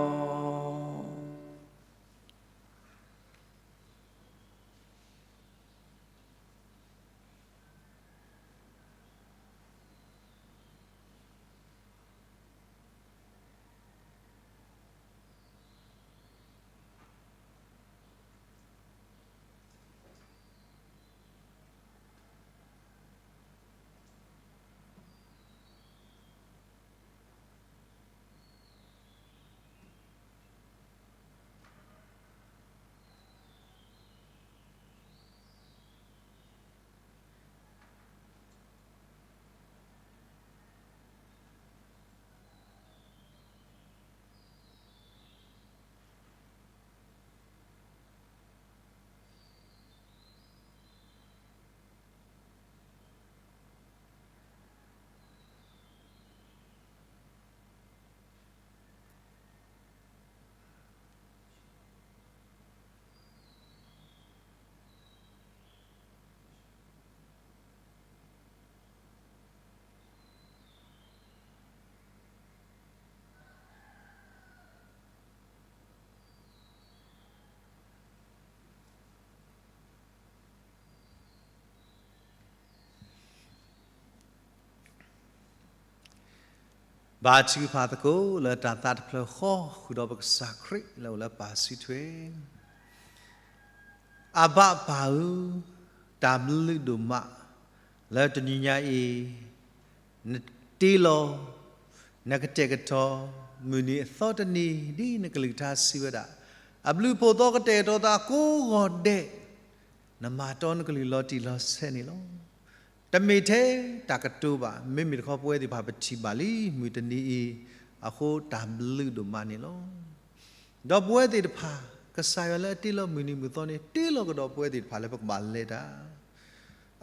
ဘါထုကဖၣ်သကိးလၢတၢ်သးတဖျၢၣ်ဃီ ဃုာ်ဒီးပကစၢ်ခရံာ်လၢအိၣ်လၢပၢ်စုထွဲ အဘၣ်ပၢ်ဧၢ, တၢ်ဘျုးဒိၣ်မး လၢတနံၤညါအံၤ နတ့လီၤ နကတဲာ်ကတီၤ မုၢ်နံၤအသီတနံၤ ဒ်နကလုၢ်ကထါစံးဝဲဒၣ်, အဘျုးအဖှိၣ်သီကတဲာ်ကတီၤသးကိးဂီၤဒဲး, နမၤတီနကလုၢ်လီၤတံၢ်လီၤဆဲးန့ၣ်လီၤ. တမ့ၢ်ထဲတၢ်ကတိၤဘၣ်, မ့မ့ၢ်တခီပဝဲသ့ၣ်တဖၣ်ပထံၣ်ဘၣ်လံ မုၢ်တနံၤအံၤ, အဃိတၢ်ဘျုးဒိၣ်မးန့ၣ်လီၤ. ဒီးပဝဲသ့ၣ်တဖၣ် ကစၢ်ယွၤလၢအတ့လီၤမုၢ်နံၤမုၢ်သီန့ၣ် တ့လီၤကဒီးပဝဲသ့ၣ်တဖၣ်လၢပကဘၣ်လဲၤတၢ်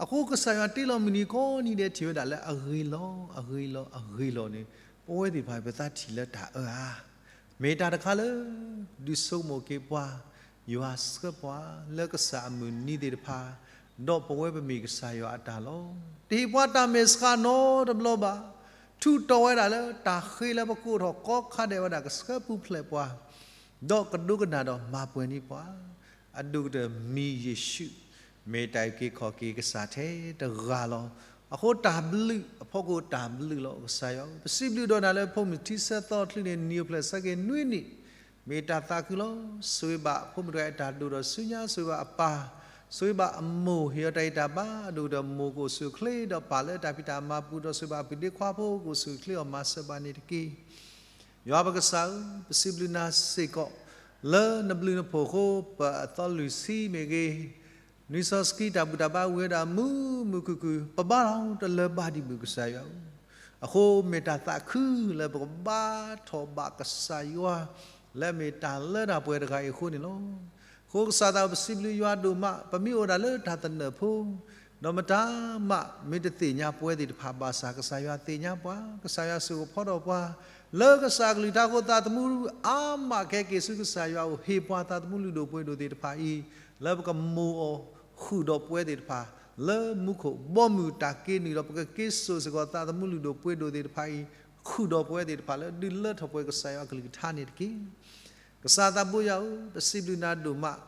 အဃိကစၢ်ယွၤတ့လီၤမုၢ်နံၤကိးနံၤဒဲးထံၣ်ဝဲဒၣ်လၢအဂ့ၤလီၤ အဂ့ၤလီၤ အဂ့ၤလီၤန့ၣ် ပဝဲသ့ၣ်တဖၣ်ပသးထံၣ်လၢတၢ်အၢဧါ. မ့ၢ်တၢ်တခါလၢ ဒုးဆိကမိၣ်က့ၤပှၤ ယွၤဆှၢပှၤလၢကစၢ်အမုၢ်နံၤသ့ၣ်တဖၣ်, ဒီးပဝဲပမ့ၢ်ကစၢ်ယွၤအတၢ်လီၤ. တဟ့ၣ်ပှၤတၢ်မဲာ်ဆှးနီတဘျီဘၣ်. ထုးတီၤဝဲဒၣ်လၢတၢ်ဃ့လၢပကိးထီၣ်ကီခါဒဲးဝဲဒၣ်ကဆှၢပူၤဖျဲးပှၤ ဒီးကဒိကနၣ်ဒီးမၤပှဲၤန့ၢ်ပှၤ, အဒိၣ်ကတၢၢ်မံၤယ့ၣ်ၡူး, မ့ၢ်တၢ်အုၣ်က့ၤခီၣ်က့ၤကစၢ်ထဲတဂၤလီၤ. အဃိတၢ်ဘျုးအဖီခိၣ်တၢ်ဘျုးလီၤ. ကစၢ်ယွၤဧၢ, ပစံးဘျုးဒိၣ်နၤလၢဖိမုၢ်ထံဆၢသီချုးန့ၣ် နံၣ်အိၣ်ဖျဲၣ်ဆၢက့ၤနွံနံၣ်, မ့ၢ်တၢ်သးခုလီၤ. ဆိၣ်ဂ့ၤဘၣ်ဖိမုၣ်တဂၤအံၤတၢ်ဒိၣ်ဒီးဆူညါ, ဆိၣ်ဂ့ၤဘၣ်အပၢ်, ဆိၣ်ဂ့ၤဘၣ်အမိၢ်, ဟ့ၣ်အီၤတၢ်ဂံၢ်တၢ်ဘါ, အဒိၣ်ကတၢၢ်မိၢ်ကအိၣ်ဆူၣ်အိၣ်ချ့ဒီးပၢ်လၢတၢ်ဖံးတၢ်မၤပူၤ, ဒီးဆိၣ်ဂ့ၤဘၣ်ပုၢ်ဒ့ခွါဖိကအိၣ်ဆူၣ်အိၣ်ချ့အီၤမၤစၢၤဘၣ်န့ၣ်တက့ၢ်. ယွၤပကစၢ်ဧၢ, ပစံးဘျုးနၤစ့ၢ်ကီး လၢနဘျုးနဖှိၣ်အဃိ ပအသီလွံၢ်ဆံမ့ၢ်ဂ့ၤ, နွံစီဆှံတၢ်ဘူၣ်တၢ်ဘါဝံၤဝဲဒၣ်မုာ်မုာ်ခုၣ်ခုၣ်, ပဘါထီၣ်တလၢဘၣ်ဒံးဘၣ် ကစၢ်ယွၤဧၢ, အဃိမ့ၢ်တၢ်သးခုလၢပကဘါထီၣ်ဘၣ်ကစၢ်ယွၤ လၢအမ့ၢ်တၢ်လၢတၢ်ပှဲၤတဂၤအံၤအဃိန့ၣ်လီၤ. အဃိကစၢ်သးပစံးဘျုးယွၤဒိၣ်မး, ပမ့ၢ်အိၣ်ဒၣ်လၢတၢ်သနၢၣ်ဖိ ဒီးမတၤမး မ့ၢ်တသ့ၣ်ညါပဝဲသ့ၣ်တဖၣ်ဘၣ်ဆၣ် ကစၢ်ယွၤသ့ၣ်ညါပှၤ, ကစၢ်ယွၤစိာ်ကဖီထီၣ်ပှၤ လၢကစၢ်ကလုၢ်ကထါအဃိ သးသမူအါမးကဟဲက့ၤဆူကစၢ်ယွၤအအိၣ် ဟ့ၣ်ပှၤသးသမူလုၢ်ဒိၣ်ပှ့ၤဒိၣ်သ့ၣ်တဖၣ်အံၤ လၢပကမိၢ်အီၤဃုာ်ဒီးပဝဲသ့ၣ်တဖၣ် လၢမူခိၣ်ဘီမုၢ်တၢ်က့နွံဒီး ပကက့ၤစိာ်စ့ၢ်ကီးသးသမူလုၢ်ဒိၣ်ပှ့ၤဒိၣ်သ့ၣ်တဖၣ်အံၤ ဃုာ်ဒီးပဝဲသ့ၣ်တဖၣ်လၢဒုးလၢထီၣ်ပှဲၤကစၢ်ယွၤအကလုၢ်ကထါန့ၣ်တက့ၢ်. ကစၢ်သးဘိယွၤဧၢ, ပစံးဘျုးနၤဒိၣ်မး,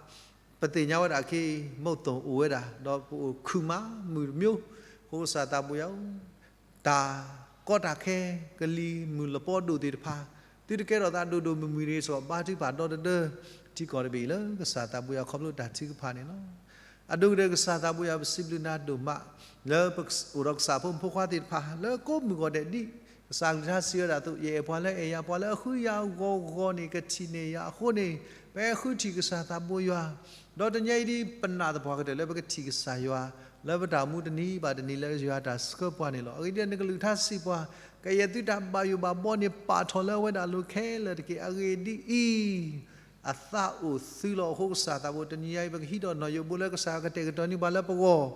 ပသ့ၣ်ညါဝဲဒၣ်ခဲအံၤ မုတ်သုံးအိၣ်ဝဲဒၣ် ဒီးပအိၣ်ခုၣ်မးမုၢ်တမံၤ, အဃိကစၢ်သးဘိယွၤဧၢ, တၢ်ကီတၢ်ခဲ ကလံၤမုၢ်လပီဒိၣ်သ့ၣ်တဖၣ် သုတကဲထီၣ်သးဒိၣ်ဒိၣ်မုၢ်မုၢ်န့ၣ် စ့ၢ်ကီးဘါထုကဖၣ်ဒီတဒၢ ထံကီၢ်တဘ့ၣ်အံၤလၢကစၢ်သးဘိယွၤခီဖျိတၢ်ထုကဖၣ်န့ၣ်လီၤ. အဒိၣ်ကတၢၢ်ကစၢ်သးဘိယွၤ ပစံးဘျုးနၤဒိၣ်မး လၢပအိၣ်ဒီးကစၢ်ဖိမုၣ်ဖိခွါသ့ၣ်တဖၣ် လၢကိးမုၢ်ဂီၤဒဲးဒ် ကစၢ်ကလုၢ်ကထါစံးဝဲဒၣ်အသိး ယအဲၣ်ပှၤလၢအဲၣ်ယၤ ပှၤလၢအဃုယၤဂီၤဂီၤန့ၣ် ကထံၣ်န့ၢ်ယၤအဃိန့ၣ် ပအဲၣ်ဃုထံၣ်ကစၢ်သးဘိယွၤ, ဒီးတနံၤအံၤဒ်ပနာ်သပှၢ်ကတၢၢ်လၢပကထံၣ်ကစၢ်ယွၤ လၢပတၢ်အိၣ်မူတနံၤဘၣ်တနံၤလၢယွၤတၢ်ဆှၢပှၤန့ၣ်လီၤ. အဂ့ၢ်ဒ်အံၤ နကလုၢ်ကထါစံးပှၤ ကယဲၢ်သုတၢ်ဘၣ်ယိၣ်ဘၣ်ဘီန့ၣ် ပာ်ထီၣ်လၢအဝဲဒၣ်အလိၤခဲလၢာ်တက့ၢ်. အဂ့ၢ်ဒ်အံၤ အသးအိၣ်သုလီၤ. အဃိကစၢ်သးဘိ တနံၤညါအံၤ ပကဟံးထီၣ်နီၢ်ယိးဘိလၢကစၢ်ယွၤကတဲာ်ကတီၤန့ၢ်ပှၤလၢပဂီၢ်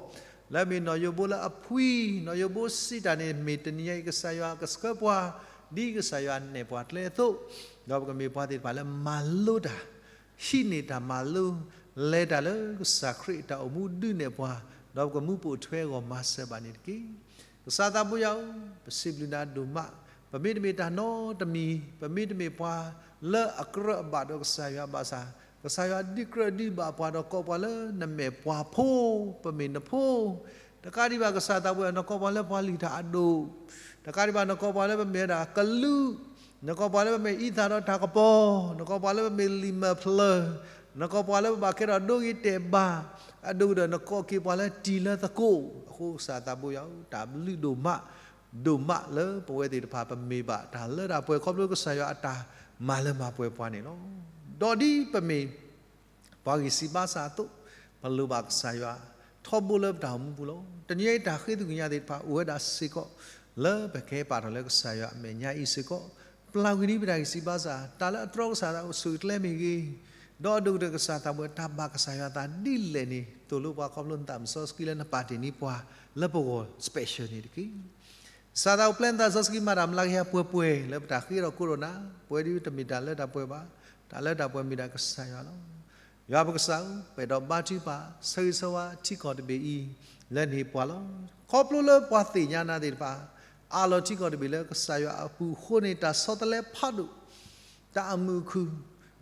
လၢအမ့ၢ်နီၢ်ယိးဘိလၢအဖှံ, နီၢ်ယိးဘိစံးတၢ်န့ၣ် မ့ၢ်တနံၤညါအံၤ ကစၢ်ယွၤကဆှၢပှၤ ဒ်ကစၢ်ယွၤနဲၣ်ပှၤကျဲအသိး, ဒီးပကမ့ၢ်ပှၤသ့ၣ်တဖၣ်လၢမၤလိတၢ် ဟံးန့ၢ်တၢ်မၤလိ လဲၤတၢ်လၢကစၢ်ခရံာ်အတၢ်အိၣ်မူဒုးနဲၣ်ပှၤ, ဒီးပကမူပိာ်ထွဲအဂီၢ်မၤစၢၤဘၣ်န့ၣ်တက့ၢ်. ကစၢ်သးဘိယွၤဧၢ, ပစံးဘျုးနၤဒိၣ်မး, ပမ့တမ့ၢ်တၢ်နီတမံၤ, ပမ့တမ့ၢ်ပှၤလၢအကြၢးအဘၣ်ဒီးကစၢ်ယွၤဘၣ်ဆၣ်, ကစၢ်ယွၤဒုးကြၢးဒုးဘၣ်ပှၤဒီးကိးပှၤလၢနမ့ၢ်ပှၤဖိ, ပမ့ၢ်နဖိ တကးဒံးဘၣ်ကစၢ်သးဘိယွၤ နကိးပှၤလၢပှၤလုၢ်တၢ်အဒိၣ်, တကးဒံးဘၣ် နကိးပှၤလၢပမ့ၢ်ဝဲဒၣ်ကလူး, နကိးပှၤလၢပမ့ၢ်အံသၣ်ဒီးတၢ်ကပီၤ, နကိးပှၤလၢပမ့ၢ်လံာ်မဲာ်ဖျၢၣ်, နကိးပှၤလၢပဘၣ်ကဲထီၣ်ဒိဂ့ၤတဲာ်ဘၣ်, အဒိၣ်ကတၢၢ် နကိးက့ၤပှၤလၢတံၤလၢသကိး, အဃိကစၢ်သးဘိယွၤဧၢ, တၢ်ဘျုးဒိၣ်မး, ဒိၣ်မးလၢပဝဲသ့ၣ်တဖၣ် ပမ့ၢ်ဘၣ်တၢ်လၢတၢ်ပှဲၤခီဖျိကစၢ်ယွၤအတၢ်မၤလၢမၤပှဲၤပှၤန့ၣ်လီၤ. ဒီးဒ်ပမ့ၢ် ပှၤဂံၢ်စၢ်ဘါစၢ်အသိး, ပလိၣ်ဘၣ်ကစၢ်ယွၤ ထီဘိလၢပတၢ်အိၣ်မူပူၤလီၤ. တနံၤအံၤတၢ်ဃ့သူၣ်ကညးသ့ၣ်တဖၣ်အိၣ်ဝဲဒၣ်စ့ၢ်ကီး လၢပကဟဲပာ်ထီၣ်လၢကစၢ်ယွၤအမဲာ်ညါအံၤစ့ၢ်ကီး, ပျၢ်ကွံာ်ဒ်ပတၢ်ဂံၢ်စၢ်ဘါစၢ်, တၢ်လၢအတြီကစၢ်သးအိၣ်ဆူၣ်အိၣ်ချ့မ့ၢ်ဂ့ၤ, ဒီးအဒိၣ်ကတၢၢ်ကစၢ်သးဘိယွၤ တၢ်ဘၣ်ကစၢ်ယွၤအသးဒ်လဲၣ်န့ၣ် သိၣ်လိပှၤခီဖျိနသးမုၢ်စီဆှံလၢနပာ်တ့ၢ်န့ၢ်ပှၤလၢပဂီၢ် special န့ၣ်တက့ၢ်. ကစၢ်သးအိၣ်ပျဲနသးစီဆှံမၤတၢ်အမျးကယၤပှဲၤပှဲၤ လၢပတၢ်ဃ့ဒီးကိးဒီးနၤ, ပဝဲဒ်တမ့ၢ်တၢ်လၢတၢ်ပှဲၤဘၣ်, တၢ်လၢတၢ်ပှဲၤမ့ၢ်ဒၣ်ကစၢ်ယွၤလီၤ. ယွၤပကစၢ်ဧၢ, ပအဲၣ်ဒိးဘါထုကဖၣ် ဆၢဂ့ၤဆၢဝါထံကီၢ်တဘ့ၣ်အံၤ လၢနဟ့ၣ်ပှၤလီၤ. ခီဖျိလၢပှၤသ့ၣ်ညါနၤသ့ၣ်တဖၣ် အးလီၤထံကီၢ်တဘ့ၣ်လၢကစၢ်ယွၤအပူၤအဃိန့ၣ် တၢ်ဆီတလဲဖးဒိၣ် တၢ်အမုာ်အခုၣ်,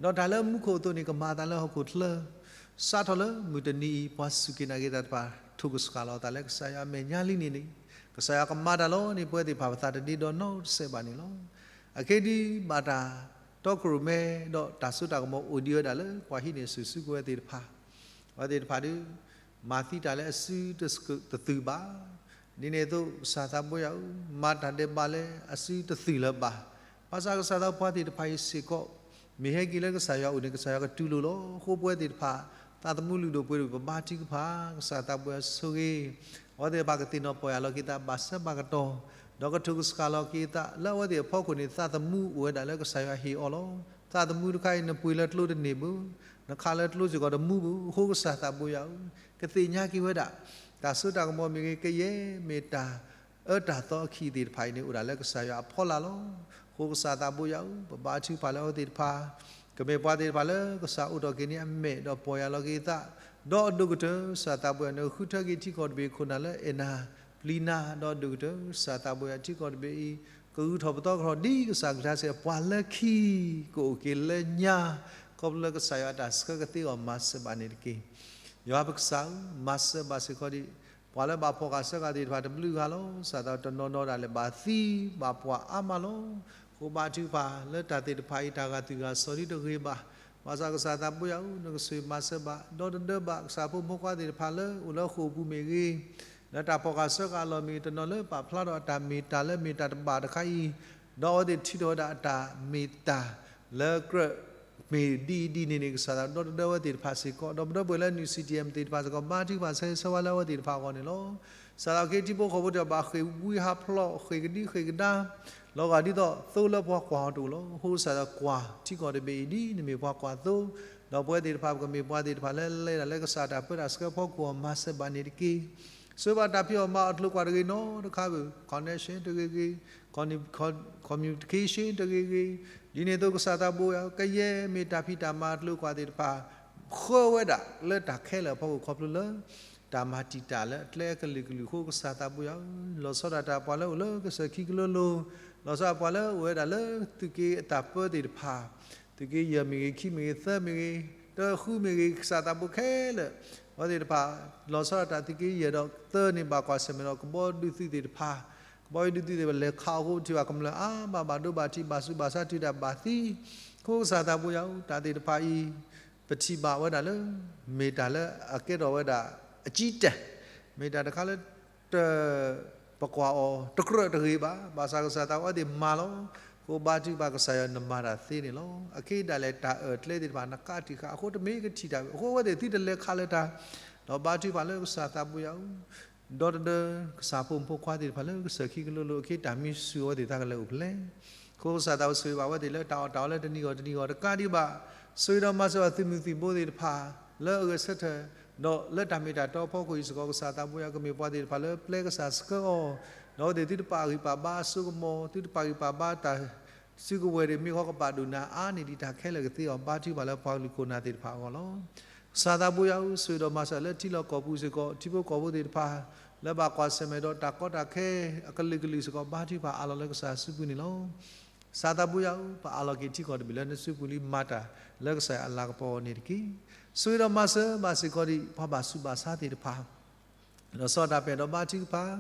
ဒီးတၢ်လၢမူခိၣ်အသိးန့ၣ် ကမၤအသးလၢဟီၣ်ခိၣ်ချၢ, စးထီၣ်လၢမုၢ်တနံၤအံၤ ပှၤစူၢ်က့ၤနာ်က့ၤသးတဖၣ် ထိၣ်ကစှၤလီၤအသးလၢကစၢ်ယွၤအမဲာ်ညါလံန့ၣ်န့ၣ်, ကစၢ်ယွၤကမၤတၢ်လီၤန့ၢ်ပဝဲသ့ၣ်တဖၣ်ပသးတဒ့ဒီနီတစဲးဘၣ်န့ၣ်လီၤ. အခဲဒ်ဘၣ်တၢ်တီခိၣ်ရိၣ်မဲ ဒီးတၢ်စိတၢ်ကမီၤအိၣ်ဒံးဝဲဒၣ်လၢ ပှၤဟံးန့ၢ်ဆူၣ်စုကဝဲၤသ့ၣ်တဖၣ်, အဝဲသ့ၣ်တဖၣ်ဒီး မၤသံတၢ်လၢအစုတသုးဘၣ်, ဒ်န့ၣ်အသိးကစၢ်သးဘိယွၤဧၢ, မၤတၢ်ဒဲးဘးလၢအစုတသုၣ်လၢၤဘၣ်. ဘၣ်ဆၣ်ကစၢ်သးပှၤသ့ၣ်တဖၣ်အံၤစ့ၢ်ကီး မ့ၢ်ဟဲက့ၤလၢကစၢ်ယွၤအအိၣ်န့ၣ် ကစၢ်ယွၤကတူၢ်လိာ်လီၤ. အဃိပဝဲသ့ၣ်တဖၣ် သးသမူလုၢ်ဒိၣ်ပှ့ၤဒိၣ် ပဘါထုကဖၣ် ကစၢ်သးဘိယွၤဆိၣ်ဂ့ၤ အဝဲသ့ၣ်တဖၣ်ကသ့ၣ်နီၣ်ပီၢ်ယၢ်လီၤက့ၤသး ဘၣ်ဆၢဘၣ်ကတီၢ်, ဒီးကထိၣ်ကစှၤလီၤက့ၤသး လၢအဝဲသ့ၣ်အဖီခိၣ်န့ၣ် သးသမူအိၣ်ဝဲဒၣ်လၢကစၢ်ယွၤဟ့ၣ်အီၤလီၤ. သးသမူတခါအံၤ နပှ့ၤလၢကျိတန့ၢ်ဘၣ်, နခးလၢကျိစ့ၢ်ကီးတမူဘၣ်. အဃိကစၢ်သးဘိယွၤဧၢ, ကသ့ၣ်ညါက့ၤဝဲဒၣ် တၢ်စိတၢ်ကမီၤမ့ၢ်ဂ့ၤ, ကယဲၢ်မ့ၢ်တၢ်အၢတၢ်သီအခံသ့ၣ်တဖၣ်အံၤန့ၣ် အိၣ်ဒၣ်လၢကစၢ်ယွၤအဖီလာ်လီၤ. အဃိကစၢ်သးဘိယွၤဧၢ, ပဘါထုကဖၣ်လၢအဝဲသ့ၣ်တဖၣ် ကမ့ၢ်ပှၤသ့ၣ်တဖၣ်လၢကစၢ်အိးထီၣ်က့ၤန့ၢ်အမဲာ် ဒီးပီၢ်ယၢ်လီၤက့ၤသး, ဒီးအဒိၣ်ကတၢၢ် ကစၢ်သးဘိယွၤ နကဃုထၢက့ၤထံကီၢ်တဘ့ၣ်ခိၣ်နၢ်လၢအဲၣ်နၤပျံၤနၤ, ဒီးအဒိၣ်ကတၢၢ် ကစၢ်သးဘိယွၤ ထံကီၢ်တဘ့ၣ်အံၤ ကဂုာ်ထီၣ်ပသီကထီၣ်ဒ်ကစၢ်အကလုၢ်ကထါစ့ၢ်ကီး ပှၤလၢခံ ကအိၣ်က့ၤလၢညါ, ခီဖျိလၢကစၢ်ယွၤအတၢ်ဆှၢကသ့အီၤ မၤစၢၤဘၣ်န့ၣ်တက့ၢ်. ယွၤပကစၢ်ဧၢ, မၤစၢၤဘၣ်စ့ၢ်ကီးဒံး ပှၤလၢဘၣ်ဖှီၣ်ဃာ်ဆှၢဃာ်သ့ၣ်တဖၣ်တဘျုးဂၤလီၤ. ကစၢ်သးတနီၤနီၤဒၣ်လဲာ်ဘၣ်သံဘၣ်ပှၢ်အါမးလီၤ. အဃိဘါထုကဖၣ်လၢတၢ်သ့ၣ်တဖၣ်အံၤ တၢ်ဂာ်သွံၣ်ဂာ်စီၤဒ်တဂ့ၤဘၣ်. ဘၣ်ဆၣ်ကစၢ်သးဘိယွၤဧၢ, နကဆိၣ်ဂ့ၤမၤစၢၤဘၣ် ဒီတဒၢဘၣ် ကစၢ်ဖိမုၣ်ဖိခွါသ့ၣ်တဖၣ်လၢအိၣ်လၢဃိာ်ပူၤမ့ၢ်ဂ့ၤ, လၢတၢ်ဖှီၣ်ဃာ်ဆှၢဃာ်အလီၢ်မ့ၢ်ဂ့ၤ, တနီၤလၢပာ်ဖျါထီၣ်အတၢ်မ့ၢ်တၢ်လၢမ့ၢ်တၢ်တဘၣ်တခါအံၤ, ဒီးအဝဲသ့ၣ်ထုးထီၣ်ဝဲဒၣ်အတၢ်မ့ၢ်တၢ်လၢကြၢး မ့ၢ်ဒ်အံၤဒ်န့ၣ်န့ၣ် ကစၢ်သးဒီတဒၢဝဲသ့ၣ်တဖၣ်စ့ၢ်ကီး, ဒီးပဒီပုၢ်ဝဲၢ်လၢ နယူး စီးတီးအမ် သ့ၣ်တဖၣ်စ့ၢ်ကီး ဘါထုကဖၣ်ဆၢဂ့ၤဆၢဝါလၢအဝဲသ့ၣ်တဖၣ်အဂီၢ်န့ၣ်လီၤ. ကစၢ်သးက့ၤထံဖိကီၢ်ဖိတဖၣ်ဘၣ်ဃ့ၢ်ဝံဟးဖျိး ဃ့ၢ်ကဒံဃ့ၢ်ကဒါ လီၤဂာ်ဒ်သိးသိလၢပှၤကွၢ်အီၤတအိၣ်လီၤ. အဃိကစၢ်သးကွၢ်ထံကီၢ်တဘ့ၣ်အံၤဒ်နမ့ၢ်ပှၤကွၢ်သိ, ဒီးပဝဲသ့ၣ်တဖၣ်ပကမ့ၢ်ပှၤသ့ၣ်တဖၣ်လၢလဲၤဒၣ်လၢကစၢ်တၢ်ပၢတၢ်ဆှၢဖီခိၣ်အီၤ မၤစၢၤဘၣ်န့ၣ်တက့ၢ်. ဆိၣ်ဂ့ၤဘၣ်တၢ်ဖံးအီၣ်မၤအီၣ်အကျိၤကွၢ်တဂ့ၤနီတခါဘၣ်, connection တဂ့ၤဂ့ၤ, communication တဂ့ၤဂ့ၤ, ဒ်န့ၣ်အသိးကစၢ်သးဘိယွၤ ကယဲၢ်မ့ၢ်တၢ်ဖံးတၢ်မၤအကျိၤကွၢ်သ့ၣ်တဖၣ် ဃၢဝဲဒၣ်လၢတၢ်ခဲလၢာ်အဖီခိၣ်ခီဖျိလၢ တၢ်မၤတံာ်တာ်လၢအကျဲအကလုာ်ကလုာ်အဃိ ကစၢ်သးဘိယွၤဧၢ, လီၤဆီဒၣ်တၢ်ပှၤလၢအိၣ်လၢကစၢၢ်ခံကလိလိၤ, လီၤဆီဒၣ်ပှၤလၢအိၣ်ဝဲဒၣ်လၢသုးက့အတၢ်ပၢသ့ၣ်တဖၣ်, သုးက့ယဲၢ်မ့ၢ်ဂ့ၤ, ခံမ့ၢ်ဂ့ၤ, သၢမ့ၢ်ဂ့ၤ, တဃုမ့ၢ်ဂ့ၤ, ကစၢ်သးဘိခဲလၢာ် အဝဲသ့ၣ်တဖၣ် လီၤဆီဒၣ်တၢ်သုးက့ယဲၢ်ဒီးသၢန့ၣ် ဘၣ်ကွၢ်ဆၢၣ်မဲာ်ဒီးကဘီဒုးသုးသ့ၣ်တဖၣ်, ကဘီဒုးသုးသ့ၣ်တဖၣ်လဲၤခးအီၤအဃိ ထံၣ်ဘၣ်ကမျၢၢ်အါဘၣ် ဘၣ်ဒိဘၣ်ထံး ဘၣ်ဆူးဘၣ်ဆါ တုၤဒၣ်ဘၣ်သံ, အဃိကစၢ်သးဘိယွၤဧၢ, တၢ်သ့ၣ်တဖၣ်အံၤ ပထံၣ်ဘၣ်ဝဲဒၣ်လၢ မ့ၢ်တၢ်လၢအကဲထီၣ်ဝဲဒၣ် အကံတဲာ်, မ့ၢ်တၢ်တခါလၢ တ ပကွၢ်အီၤတကြၢးတဂ့ၤဘၣ်, ဘၣ်ဆၣ်ကစၢ်သးဝဲသ့ၣ်မၤလီၤ. အဃိဘါထုကဖၣ်ကစၢ်ယွၤ နမၤတၢ်သ့န့ၣ်လီၤ. အခဲအံၤဒၣ်လဲာ်တၢ်အၢၣ်ကျဲသ့ၣ်တဖၣ် နကးတံာ်ဃာ်အဃိ တမ့ၢ်ကထံၣ်တၢ်ဘၣ်. အဃိအဝဲသ့ၣ်သုတလဲၤခးလၢတၢ်, ဒီးဘါထုကဖၣ်လၢကစၢ်သးဘိယွၤဧၢ, ဒီတဒၢ ကစၢ်ဖိမုၣ်ဖိခွါသ့ၣ်တဖၣ်လၢကစၢၢ်ခံကလိလိၤအခံ တၢ်မံဆူၣ်အဝဲသ့ၣ်တၢ်ကလဲၤအိၣ်ဖဲလဲၣ်. အဃိကစၢ်သးဝဲဆိၣ်ဂ့ၤဘၣ်အဝဲသ့ၣ်လၢတၢ်အီၣ်တၢ်အီလၢတနံၤဂီၢ်တနံၤဂီၢ်တကးဒံးဘၣ်, ဆိၣ်ဂ့ၤဒီးမၤစၢၤဘၣ်သုးမုၢ်သံၣ်ဘိသ့ၣ်တဖၣ် လၢအဂဲၤဆၢထၢၣ် ဒီးလၢတၢ်မ့ၢ်တၢ်တီအဖီခိၣ်အံၤစ့ၢ်ကီး ကစၢ်သးဘိယွၤ ကမ့ၢ်ပှၤသ့ၣ်တဖၣ်လၢပျဲကစၢ်ဆှၢအီၤ, ဒီးအဝဲသ့ၣ်သုတပာ်ဂံၢ်ပာ်ဘါအစိကမီၤ, သုတပာ်ဂံၢ်ပာ်ဘါတၢ်စုကဝဲၤဒ်မ့ၢ်ဃီကပာ်ဒိၣ်နၤအါန့ၢ်ဒံးတၢ်ခဲလၢာ်ကသ့အီၤ ဘါထုကဖၣ်လၢပှၤကလုာ်ခိၣ်နၢ်သ့ၣ်တဖၣ်အဂီၢ်လီၤ. ကစၢ်သးဘိယွၤဧၢ, ဆိၣ်ဂ့ၤဒီးမၤစၢၤလၢထံလီၢ်ကီၢ်ပူၤစ့ၢ်ကီး ထံဖိကီၢ်ဖိသ့ၣ်တဖၣ် လၢဘၣ်ကွၢ်ဆၢၣ်မဲာ်ဒီးတၢ်ကီတၢ်ခဲ အကလုာ်ကလုာ်စ့ၢ်ကီး ဘါထုကဖၣ်အးလီၤလၢကစၢ်စုပူၤန့ၣ်လီၤ. ကစၢ်သးဘိယွၤဧၢ, ပအးလီၤက့ၤထံကီၢ်တဘ့ၣ်လၢနစုပူၤလံ မၤတၢ်လၢကစၢ်ယွၤအလၤကပီၤအဂီၢ်န့ၣ်တက့ၢ်. ဆိၣ်ဂ့ၤဒီးမၤစၢၤဘၣ်စ့ၢ်ကီးဒံး ပှၤဘၣ်ဆူးဘၣ်ဆါသ့ၣ်တဖၣ် လီၤဆီဒၣ်တၢ်ပဲာ်ဒီးဘါထုကဖၣ်,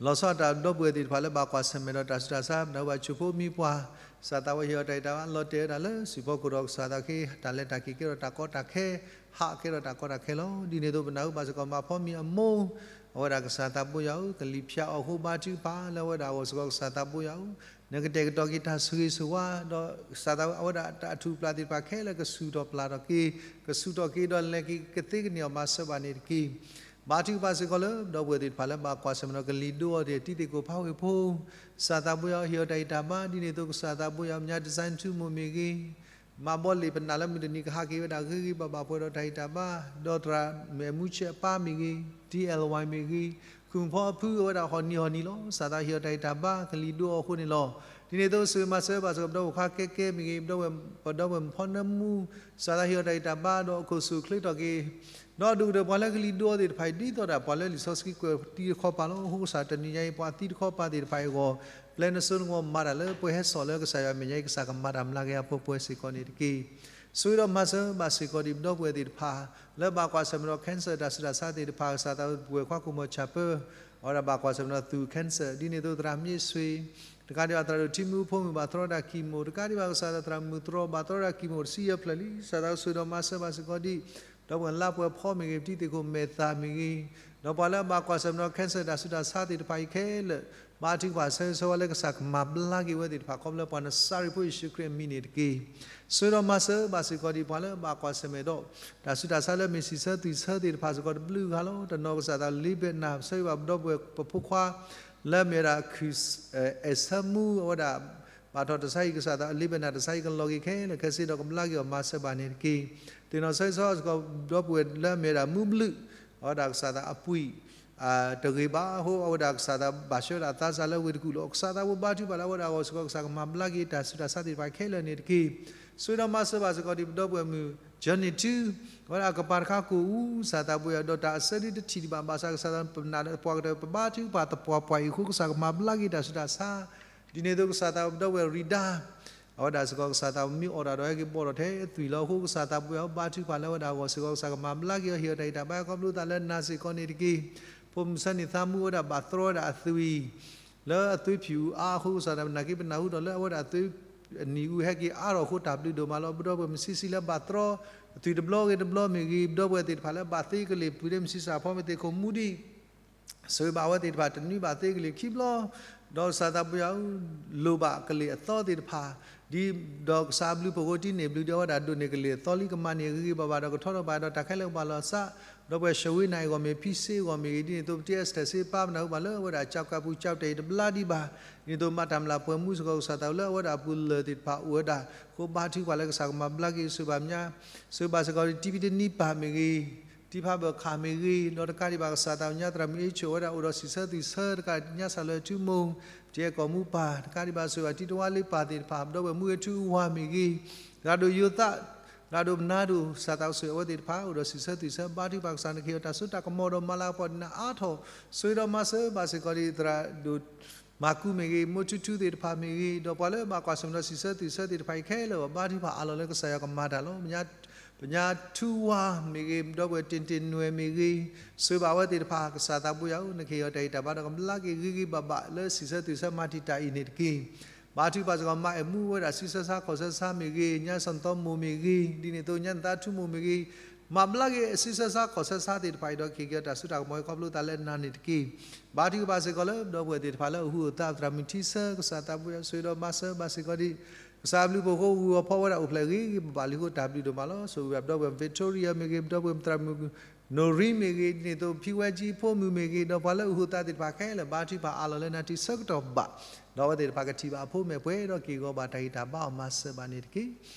လီၤဆီဒၣ်တၢ်ဒီပုၢ်ဝဲၢ်သ့ၣ်တဖၣ်လၢဘၣ်ကွၢ်ဆၢၣ်မဲာ်ဒီးတၢ်ဆူးတၢ်ဆါ နၢ်ဟူဘၣ်ဆိၣ်ဖိမံၤပှၢ်, ကစၢ်သးဝဲဟ့ၣ်အီၤတၢ်ဂံၢ်တၢ်ဘါ လီၤတဲာ်ဝဲဒၣ်လၢစုဖီခိၣ်ဒီး ကစၢ်သးကဟ့ၣ်တၢ်လဲၤတၢ်က့ၤကဲထီၣ်တၢ်ကီတၢ်ခဲ, ဟးကဲထီၣ်တၢ်ကီတၢ်ခဲလီၤ. ဒ်န့ၣ်အသိးပနၢ်ဟူဘၣ်စ့ၢ်ကီး မၤဖီမံၤအမိၢ် အဝဲဒၣ်ကစၢ်သးဘိယွၤဧၢ, ကလံၤဖၠးအီၤအဃိ ဘါထုကဖၣ်လၢအဝဲဒၣ်အဂီၢ်စ့ၢ်ကီး ကစၢ်သးဘိယွၤဧၢ, နကတဲာ်ကတီၤက့ၤတၢ်ဆိၣ်ဂ့ၤဆိၣ်ဝါ ဒီးကစၢ်သးဝဲအဝဲဒၣ်တၢ်အထူၣ်အပျၢ်သ့ၣ်တဖၣ်ခဲလၢာ် ကဆူၣ်ထီၣ်ပျၢ်ထီၣ်က့ၤ, ကဆူၣ်ထီၣ်က့ၤဒီးလဲၤက့ၤကသ့ကန့ၢ်အီၤ မၤစၢၤဘၣ်န့ၣ်တက့ၢ်. ဘါထုကဖၣ်စ့ၢ်ကီးလၢ ဒီပုၢ်ဝဲၢ်သ့ၣ်တဖၣ်လၢဘၣ်ကွၢ်ဆၢၣ်မဲာ်ဒီးကလံၤဒိအီၤသ့ၣ် တံၤသကိးဖးဝ့ၢ်ဖိ, ကစၢ်သးဘိယွၤဟ့ၣ်အီၤတၢ်ဂံၢ်တၢ်ဘါ ဒ်န့ၣ်အသိးကစၢ်သးဘိယွၤ မညါ design ထူမိၢ်မ့ၢ်ဂ့ၤ, မၤဘီလ့ၣ်ပနၢ်လၢမုၢ်တနံၤကဟးက့ၤဝဲဒၣ် ဂ့ၤဂ့ၤဘၣ်ဘၣ်ပှဲၤဒီးတၢ်ဂံၢ်တၢ်ဘါ, ဒီးသရၣ်မုၣ်အမူဆဲးအပၢ်မ့ၢ်ဂ့ၤ, တီအဲလ်ဝဲမ့ၢ်ဂ့ၤ, ဃုမုၣ်ဖီအဖုအဝဲဒၣ်ဟီၣ်နံၤဟီၣ်နံၤလီၤ. ကစၢ်သးဟ့ၣ်အီၤတၢ်ဂံၢ်တၢ်ဘါ ကလံၤဒိအီၤအဃိန့ၣ်လီၤ. ဒ်န့ၣ်အသိးဆိၣ်ဂ့ၤမၤစၢၤဘၣ်စ့ၢ်ကီး ပဒီပုၢ်ဝဲၢ်ခွါကဲကဲမ့ၢ်ဂ့ၤ, ပဒီပုၢ်ဝဲၢ်မုၣ်ဖီနၢမူ, ကစၢ်သးဟ့ၣ်အီၤတၢ်ဂံၢ်တၢ်ဘါ ဒီးအခိၣ်ဆူၣ်ချ့ထီၣ်က့ၤ ဒီးဒိၣ်ကတၢၢ်ပှၤလၢကလံၤဒိအီၤသ့ၣ်တဖၣ်အံၤ ဒ်သိးဒၣ်ပှၤလၢလံာ်စီဆှံကွဲးတံၤတခီပၤလီၤ. အဃိကစၢ်တနံၤညါအံၤ ပှၤသံတခီပၤသ့ၣ်တဖၣ်အံၤအဂီၢ် ပျဲနစိနကမီၤမၤတၢ်လၢပှဲၤဟဲစိာ်လၢကစၢ်ယွၤအမဲာ်ညါအံၤ ကစၢ်ကမၤတၢ်မျးကယၤပှဲၤပှဲၤစ့ၢ်ကီးန့ၣ်တက့ၢ်. ဆိၣ်ဂ့ၤဒီးမၤစၢၤဘၣ်စ့ၢ်ကီးဒံး ပဒီပုၢ်ဝဲၢ်သ့ၣ်တဖၣ် လၢဘၣ်ကွၢ်ဆၢၣ်မဲာ်ဒီး cancer တၢ်ဆူးတၢ်ဆါသ့ၣ်တဖၣ် ကစၢ်သးဝဲပဝဲၢ်ခွါကိၣ်မီၤဆၣ်ပၢ အဝဲဒၣ်ဘၣ်ကွၢ်ဆၢၣ်မဲာ်ဒီးသူၣ် cancer ဒ်န့ၣ်အသိးသရၣ်မ့ၢ်ဆွ့ တကးဒံးဘၣ်သရၣ်ဒိၣ်ထံမူဖိမုၣ် ဘၣ်သရီတၢ်ကံၢ်မိၣ် တကးဒံးဘၣ်ကစၢ်သးသရၣ်မုၣ်တြီ ဘၣ်သရီတၢ်ကံၢ်မိၣ်တဆံယဲၢ်ဖျၢၣ်လံ. ကစၢ်သးဆိၣ်ဂ့ၤဒီးမၤစၢၤဘၣ်စ့ၢ်ကီးဒံး ဒီပုၢ်ဝဲၢ်လါပှဲၤဖီမ့ၢ်ဂ့ၤ, ပတံၤသ့ၣ်ခိၣ်မဲာ်သၣ်မ့ၢ်ဂ့ၤ, ဒီးပှၤလၢအဘၣ်ကွၢ်ဆၢၣ်မဲာ်ဒီး cancer တၢ်ဆူးတၢ်ဆါသ့ၣ်တဖၣ်အံၤခဲလၢာ်, ဘါထုကဖၣ်ဆၢဂ့ၤဆၢဝါလၢကစၢ်ကမၤဘျါက့ၤဝဲသ့ၣ်တဖၣ် ခီဖျိလၢပှၤနစၤရ့းဖိယ့ၣ်ၡူးခရံာ်အမံၤန့ၣ်တက့ၢ်. ဆိၣ်ဂ့ၤဒီးမၤစၢၤဘၣ်စ့ၢ်ကီးဒံးပှၤလၢအဘၣ်ကွၢ်ဆၢၣ်မဲာ်ဒီး တၢ်ဆူးတၢ်ဆါလၢမ့ၢ်စံးဆၢသွံၣ်ဆၢသ့ၣ်တဖၣ်စ့ၢ်ကီးတဘျုးဂၤလီၤ. တနီၤကစၢ်သးလ့ဘဲနၤ ဆၢဂ့ၤဘၣ်ပဒီပုၢ်ဝဲၢ်ပဖိခွါ လၢအမ့ၢ်ဝဲဒၣ်ခုၣ် အဲၣ်ဆၢမူ အဝဲဒၣ် ဘၣ်ထီၣ်တၢ်ဆါဟံၣ်ကစၢ်သးလ့ဘဲနၤတၢ်ဆါဟံၣ်ကလီၤက့ၤခဲလၢာ်ခဲဆ့ဒီးကဘျါက့ၤအီၤမၤစၢၤဘၣ်န့ၣ်တက့ၢ်. သ့ၣ်နီၣ်ဆၢဂ့ၤဆၢဝါစ့ၢ်ကီးဒီပုၢ်ဝဲၢ်လၢအမ့ၢ်ဝဲဒၣ်မူဘျုး အဝဲဒၣ်ကစၢ်သးအပှံာ် တဂ့ၤဘၣ်အဃိ အဝဲဒၣ်ကစၢ်သးဘၣ်ဆှၢဝဲဒၣ်သးစၢ်လၢဝ့ၢ်တကူၣ်လီၤ. ကစၢ်သးဖိဘါထုကဖၣ်လၢအဝဲဒၣ်အဂီၢ်စ့ၢ်ကီး ကစၢ်ကမၤဘျါက့ၤတၢ်ဆူးတၢ်ဆါသ့ၣ်တဖၣ်ခဲလၢာ်န့ၣ်တက့ၢ်. ဆိၣ်ဂ့ၤဒီးမၤစၢၤဘၣ်စ့ၢ်ကီးဒံးပဒီပုၢ်ဝဲၢ်မုၣ် Journey ထူ အဝဲဒၣ်အကပၤတခါကိၣ်အူ ကစၢ်သးပှ့ၤအီၤဒီးတၢ်အစၢဒုတထံၣ်ဒံးဘၣ် ဘၣ်ဆၣ်ကစၢ်သးပနၢ်ဒီးပှၤကတၢၢ် ပဘါထုကဖၣ်သပှၢ်ပှၢ်အံၤအဃိ ကစၢ်ကမၤဘျါက့ၤတၢ်ဆူးတၢ်ဆါ ဒ်န့ၣ်အသိးကစၢ်သးပဒီပုၢ်ဝဲၢ်ရံၤဒါ အဝဲဒၣ်စ့ၢ်ကီးကစၢ်သးပမ့ၢ်အိၣ်တၢ်ဒီးဟဲက့ၤဘီၣ်ထီၣ်ထဲအသွံၣ်လီၤအဃိ ကစၢ်သးပှ့ၤအီၤ ဘါထုကဖၣ်လၢအဝဲဒၣ်အဂီၢ်စ့ၢ်ကီး ကစၢ်ကမၤဘျါက့ၤအီၤ ဟ့ၣ်အီၤတၢ်ဂံၢ်တၢ်ဘါခီဖျိသးလၢနၤစ့ၢ်ကီးန့ၣ်တက့ၢ်. ဖိမုၣ်ဆၢန့ၣ်သးမူဝဲဒၣ်ဘၣ်သြီဝဲဒၣ်အသွံၣ် လၢအသွံၣ်ဖျံးအါအဃိ ကစၢ်သးပနာ်က့ၤပနၢ်ဟူထီၣ်လၢအဝဲဒၣ်အသွံၣ် နံၣ်အူဟဲက့ၤအါထီၣ်အဃိ တၢ်ဘျုးဒိၣ်မးလီၤ. ပဒီပုၢ်ဝဲၢ်မုၣ်ဆံးဆံးလၢဘၣ်သြီ အသွံၣ်တဘျီဂ့ၤတဘျီမ့ၢ်ဂ့ၤ ပဒီပုၢ်ဝဲၢ်သ့ၣ်တဖၣ်လၢဘၣ်သ့ကလ့ၢ် ပုၢ်ဒ့မုၣ်ဆံးစၢ်ဖီမ့ၢ်သ့ၣ်ခိၣ်မူဒံး ဆိၣ်ဂ့ၤဘၣ်အဝဲသ့ၣ်တဖၣ်တနွံဘၣ်သ့ကလ့ၢ်ခံဘျီ ဒီးကစၢ်သးပှ့ၤအီၤ လိၣ်ဘၣ်ကလ့ၢ်အသီသ့ၣ်တဖၣ် ဒ်ဒီးကစၢ်အဘျုးဖှိၣ်အဃိ တံၤန့ၢ်ဘျုးဒီးအဝဲဒၣ်ဒိးန့ၢ်ကလ့ၢ်အသီလံ ကမၤန့ၢ်အဂ့ၤဂ့ၤဘၣ်ဘၣ်ဒီးကထီထီၣ်ဘၣ်ဒီးတၢ်ခဲလၢာ်ကဘၣ်လီၤစး ဒီပုၢ်ဝဲၢ် Sherwin အံၤအဂီၢ်မ့ၢ် ဖံစ့အဂီၢ်မ့ၢ်ဂ့ၤ ဒ်န့ၣ်အသိး ပတံၤအ့စတၢၢ်စ့ပၢ်ပနၢ်ဟူဘၣ်လၢအဝဲဒၣ်ကၠီကၢပူၤကၠီတဲာ်အံၤတဘျါဒံးဘၣ် ဒ်န့ၣ်အသိးမၤတၢ်မျၢ်ပှဲၤမူစ့ၢ်ကီး ကစၢ်သးလၢအဝဲဒၣ်အပူၤလၢာ်သ့ၣ်တဖၣ်အိၣ်ဝဲဒၣ် အဃိဘါထုကဖၣ်လၢကစၢ်ကမၤဘျါက့ၤ ဆိၣ်ဂ့ၤဘၣ်မညါ ဆိၣ်ဂ့ၤဘၣ်စ့ၢ်ကီး တံၤဖံတနံၤပၢ်မ့ၢ်ဂ့ၤ တံၤဖးဘၢၣ်ခးမ့ၢ်ဂ့ၤ ဒီးတကးဒံးဘၣ်ကစၢ်သးပညါသရၣ်မုၣ်အ့ဆိၣ် အဝဲဒၣ်အိၣ်ဒီးစံးဆၢသွံၣ်ဆၢ တကးညါစၢ်လၢထူမိၢ် ပတံၤအဲၣ်ကီၢ်မူပၢ် တကးဒံးဘၣ်ဆိၣ်ဂ့ၤဘၣ်တံၤတဝါလ့ပၢ်သ့ၣ်တဖၣ် ပဒီပုၢ်ဝဲၢ်မူအ့ထူအဝၤမ့ၢ်ဂ့ၤ သရၣ်ဒိၣ်ယိၤသး သရၣ်ဒိၣ်ပနါဒိၣ် ကစၢ်သးကဆိၣ်ဂ့ၤအဝဲသ့ၣ်တဖၣ် အိၣ်ဒီးစံးဆၢသွံၣ်ဆၢ ဘါထုကဖၣ်ကစၢ်နကဟ့ၣ်အီၤတၢ်စိတၢ်ကမီၤဒီးမၤလၤကပီၤဒ်နၤအါထီၣ် ဆိၣ်ဂ့ၤဒီးမၤစၢၤဘၣ်စ့ၢ်ကီးဒံး သရၣ်ဒိၣ် မၤကူမ့ၢ်ဂ့ၤ မိၢ်ထူထူသ့ၣ်တဖၣ်မ့ၢ်ဂ့ၤ ဒီးပှၤလၢဘၣ်ကွၢ်ဆၢၣ်မဲာ်ဒီးစံးဆၢသွံၣ်ဆၢသ့ၣ်တဖၣ်အံၤခဲလၢာ် ဘါထုကဖၣ်အးလီၤလၢကစၢ်ယွၤကမၤတၢ်လီၤ. ပညါထူဝါမ့ၢ်ဂ့ၤ ဒီပုၢ်ဝဲၢ်တ့ၢ်တ့ၢ်နွဲၣ်မ့ၢ်ဂ့ၤ ဆိၣ်ဂ့ၤဘၣ်အဝဲသ့ၣ်တဖၣ် ကစၢ်သးပှ့ၤယၤဧၢ နကဟ့ၣ်အီၤတၢ်ဂံၢ်တၢ်ဘါဒီးကဘျါက့ၤဂ့ၤဂ့ၤဘၣ်ဘၣ်လၢစံးဆၢသွံၣ်ဆၢမၤတံာ်တာ်အံၤန့ၣ်တက့ၢ်. ဘါထုကဖၣ်စ့ၢ်ကီး မါအဲၣ်မူဝဲဒၣ်စံးဆၢဆါခီၣ်ဆၢဆါမ့ၢ်ဂ့ၤ ညါစီၣ်သီမိၢ်မ့ၢ်ဂ့ၤ ဒ်န့ၣ်အသိးညါနသးထူမိၢ်မ့ၢ်ဂ့ၤ မၤဘျါက့ၤအစံးဆၢဆါခီၣ်ဆၢဆါသ့ၣ်တဖၣ်အံၤဒီးကဟ့ၣ်က့ၤအီၤတၢ်စိတၢ်ကမီၤအံၤခီဖျိသးလၢနၤန့ၣ်တက့ၢ်. ဘါထုကဖၣ်စ့ၢ်ကီးလၢဒီပုၢ်ဝဲၢ်သ့ၣ်တဖၣ်လၢအဟူးအသးသရၣ်မုၣ်ထံဆၢ ကစၢ်သးပှ့ၤဆိၣ်ဂ့ၤဒီးမၤစၢၤဘၣ်စ့ၢ်ကီးဒံး ကစၢ်အဘျုးဖှိၣ်အဃိ ဂုာ်ဂီၤဖီဝဲဒၣ်အိၣ်ဖျဲၣ်ဂ့ၤဂ့ၤဘၣ်ဘၣ်လံအဃိ တၢ်ဘျုးဒိၣ်မးလီၤ. ဆိၣ်ဂ့ၤဘၣ်ဒီပုၢ်ဝဲၢ် Victoria မ့ၢ်ဂ့ၤ ဒီပုၢ်ဝဲၢ်သရၣ်မုၣ် နိရံမ့ၢ်ဂ့ၤ ဒ်န့ၣ်အသိး ဖံဝဲကၠံဖိမုၣ်မ့ၢ်ဂ့ၤ ဒီးပှၤလၢအဟူးအသးသ့ၣ်တဖၣ်ခဲလၢာ် ဘါထုကဖၣ်အးလီၤလၢနၤတုၤဆၢကတီၢ်ဘၣ် ဒီးအဝဲသ့ၣ်တဖၣ်ကထံၣ်ဘၣ်အဖိမဲာ်ပှဲၤဒီးက့ၤဂီၤဘၣ်တၢ်ဂံၢ်တၢ်ဘါအီၤမၤစၢၤဘၣ်န့ၣ်တက့ၢ်.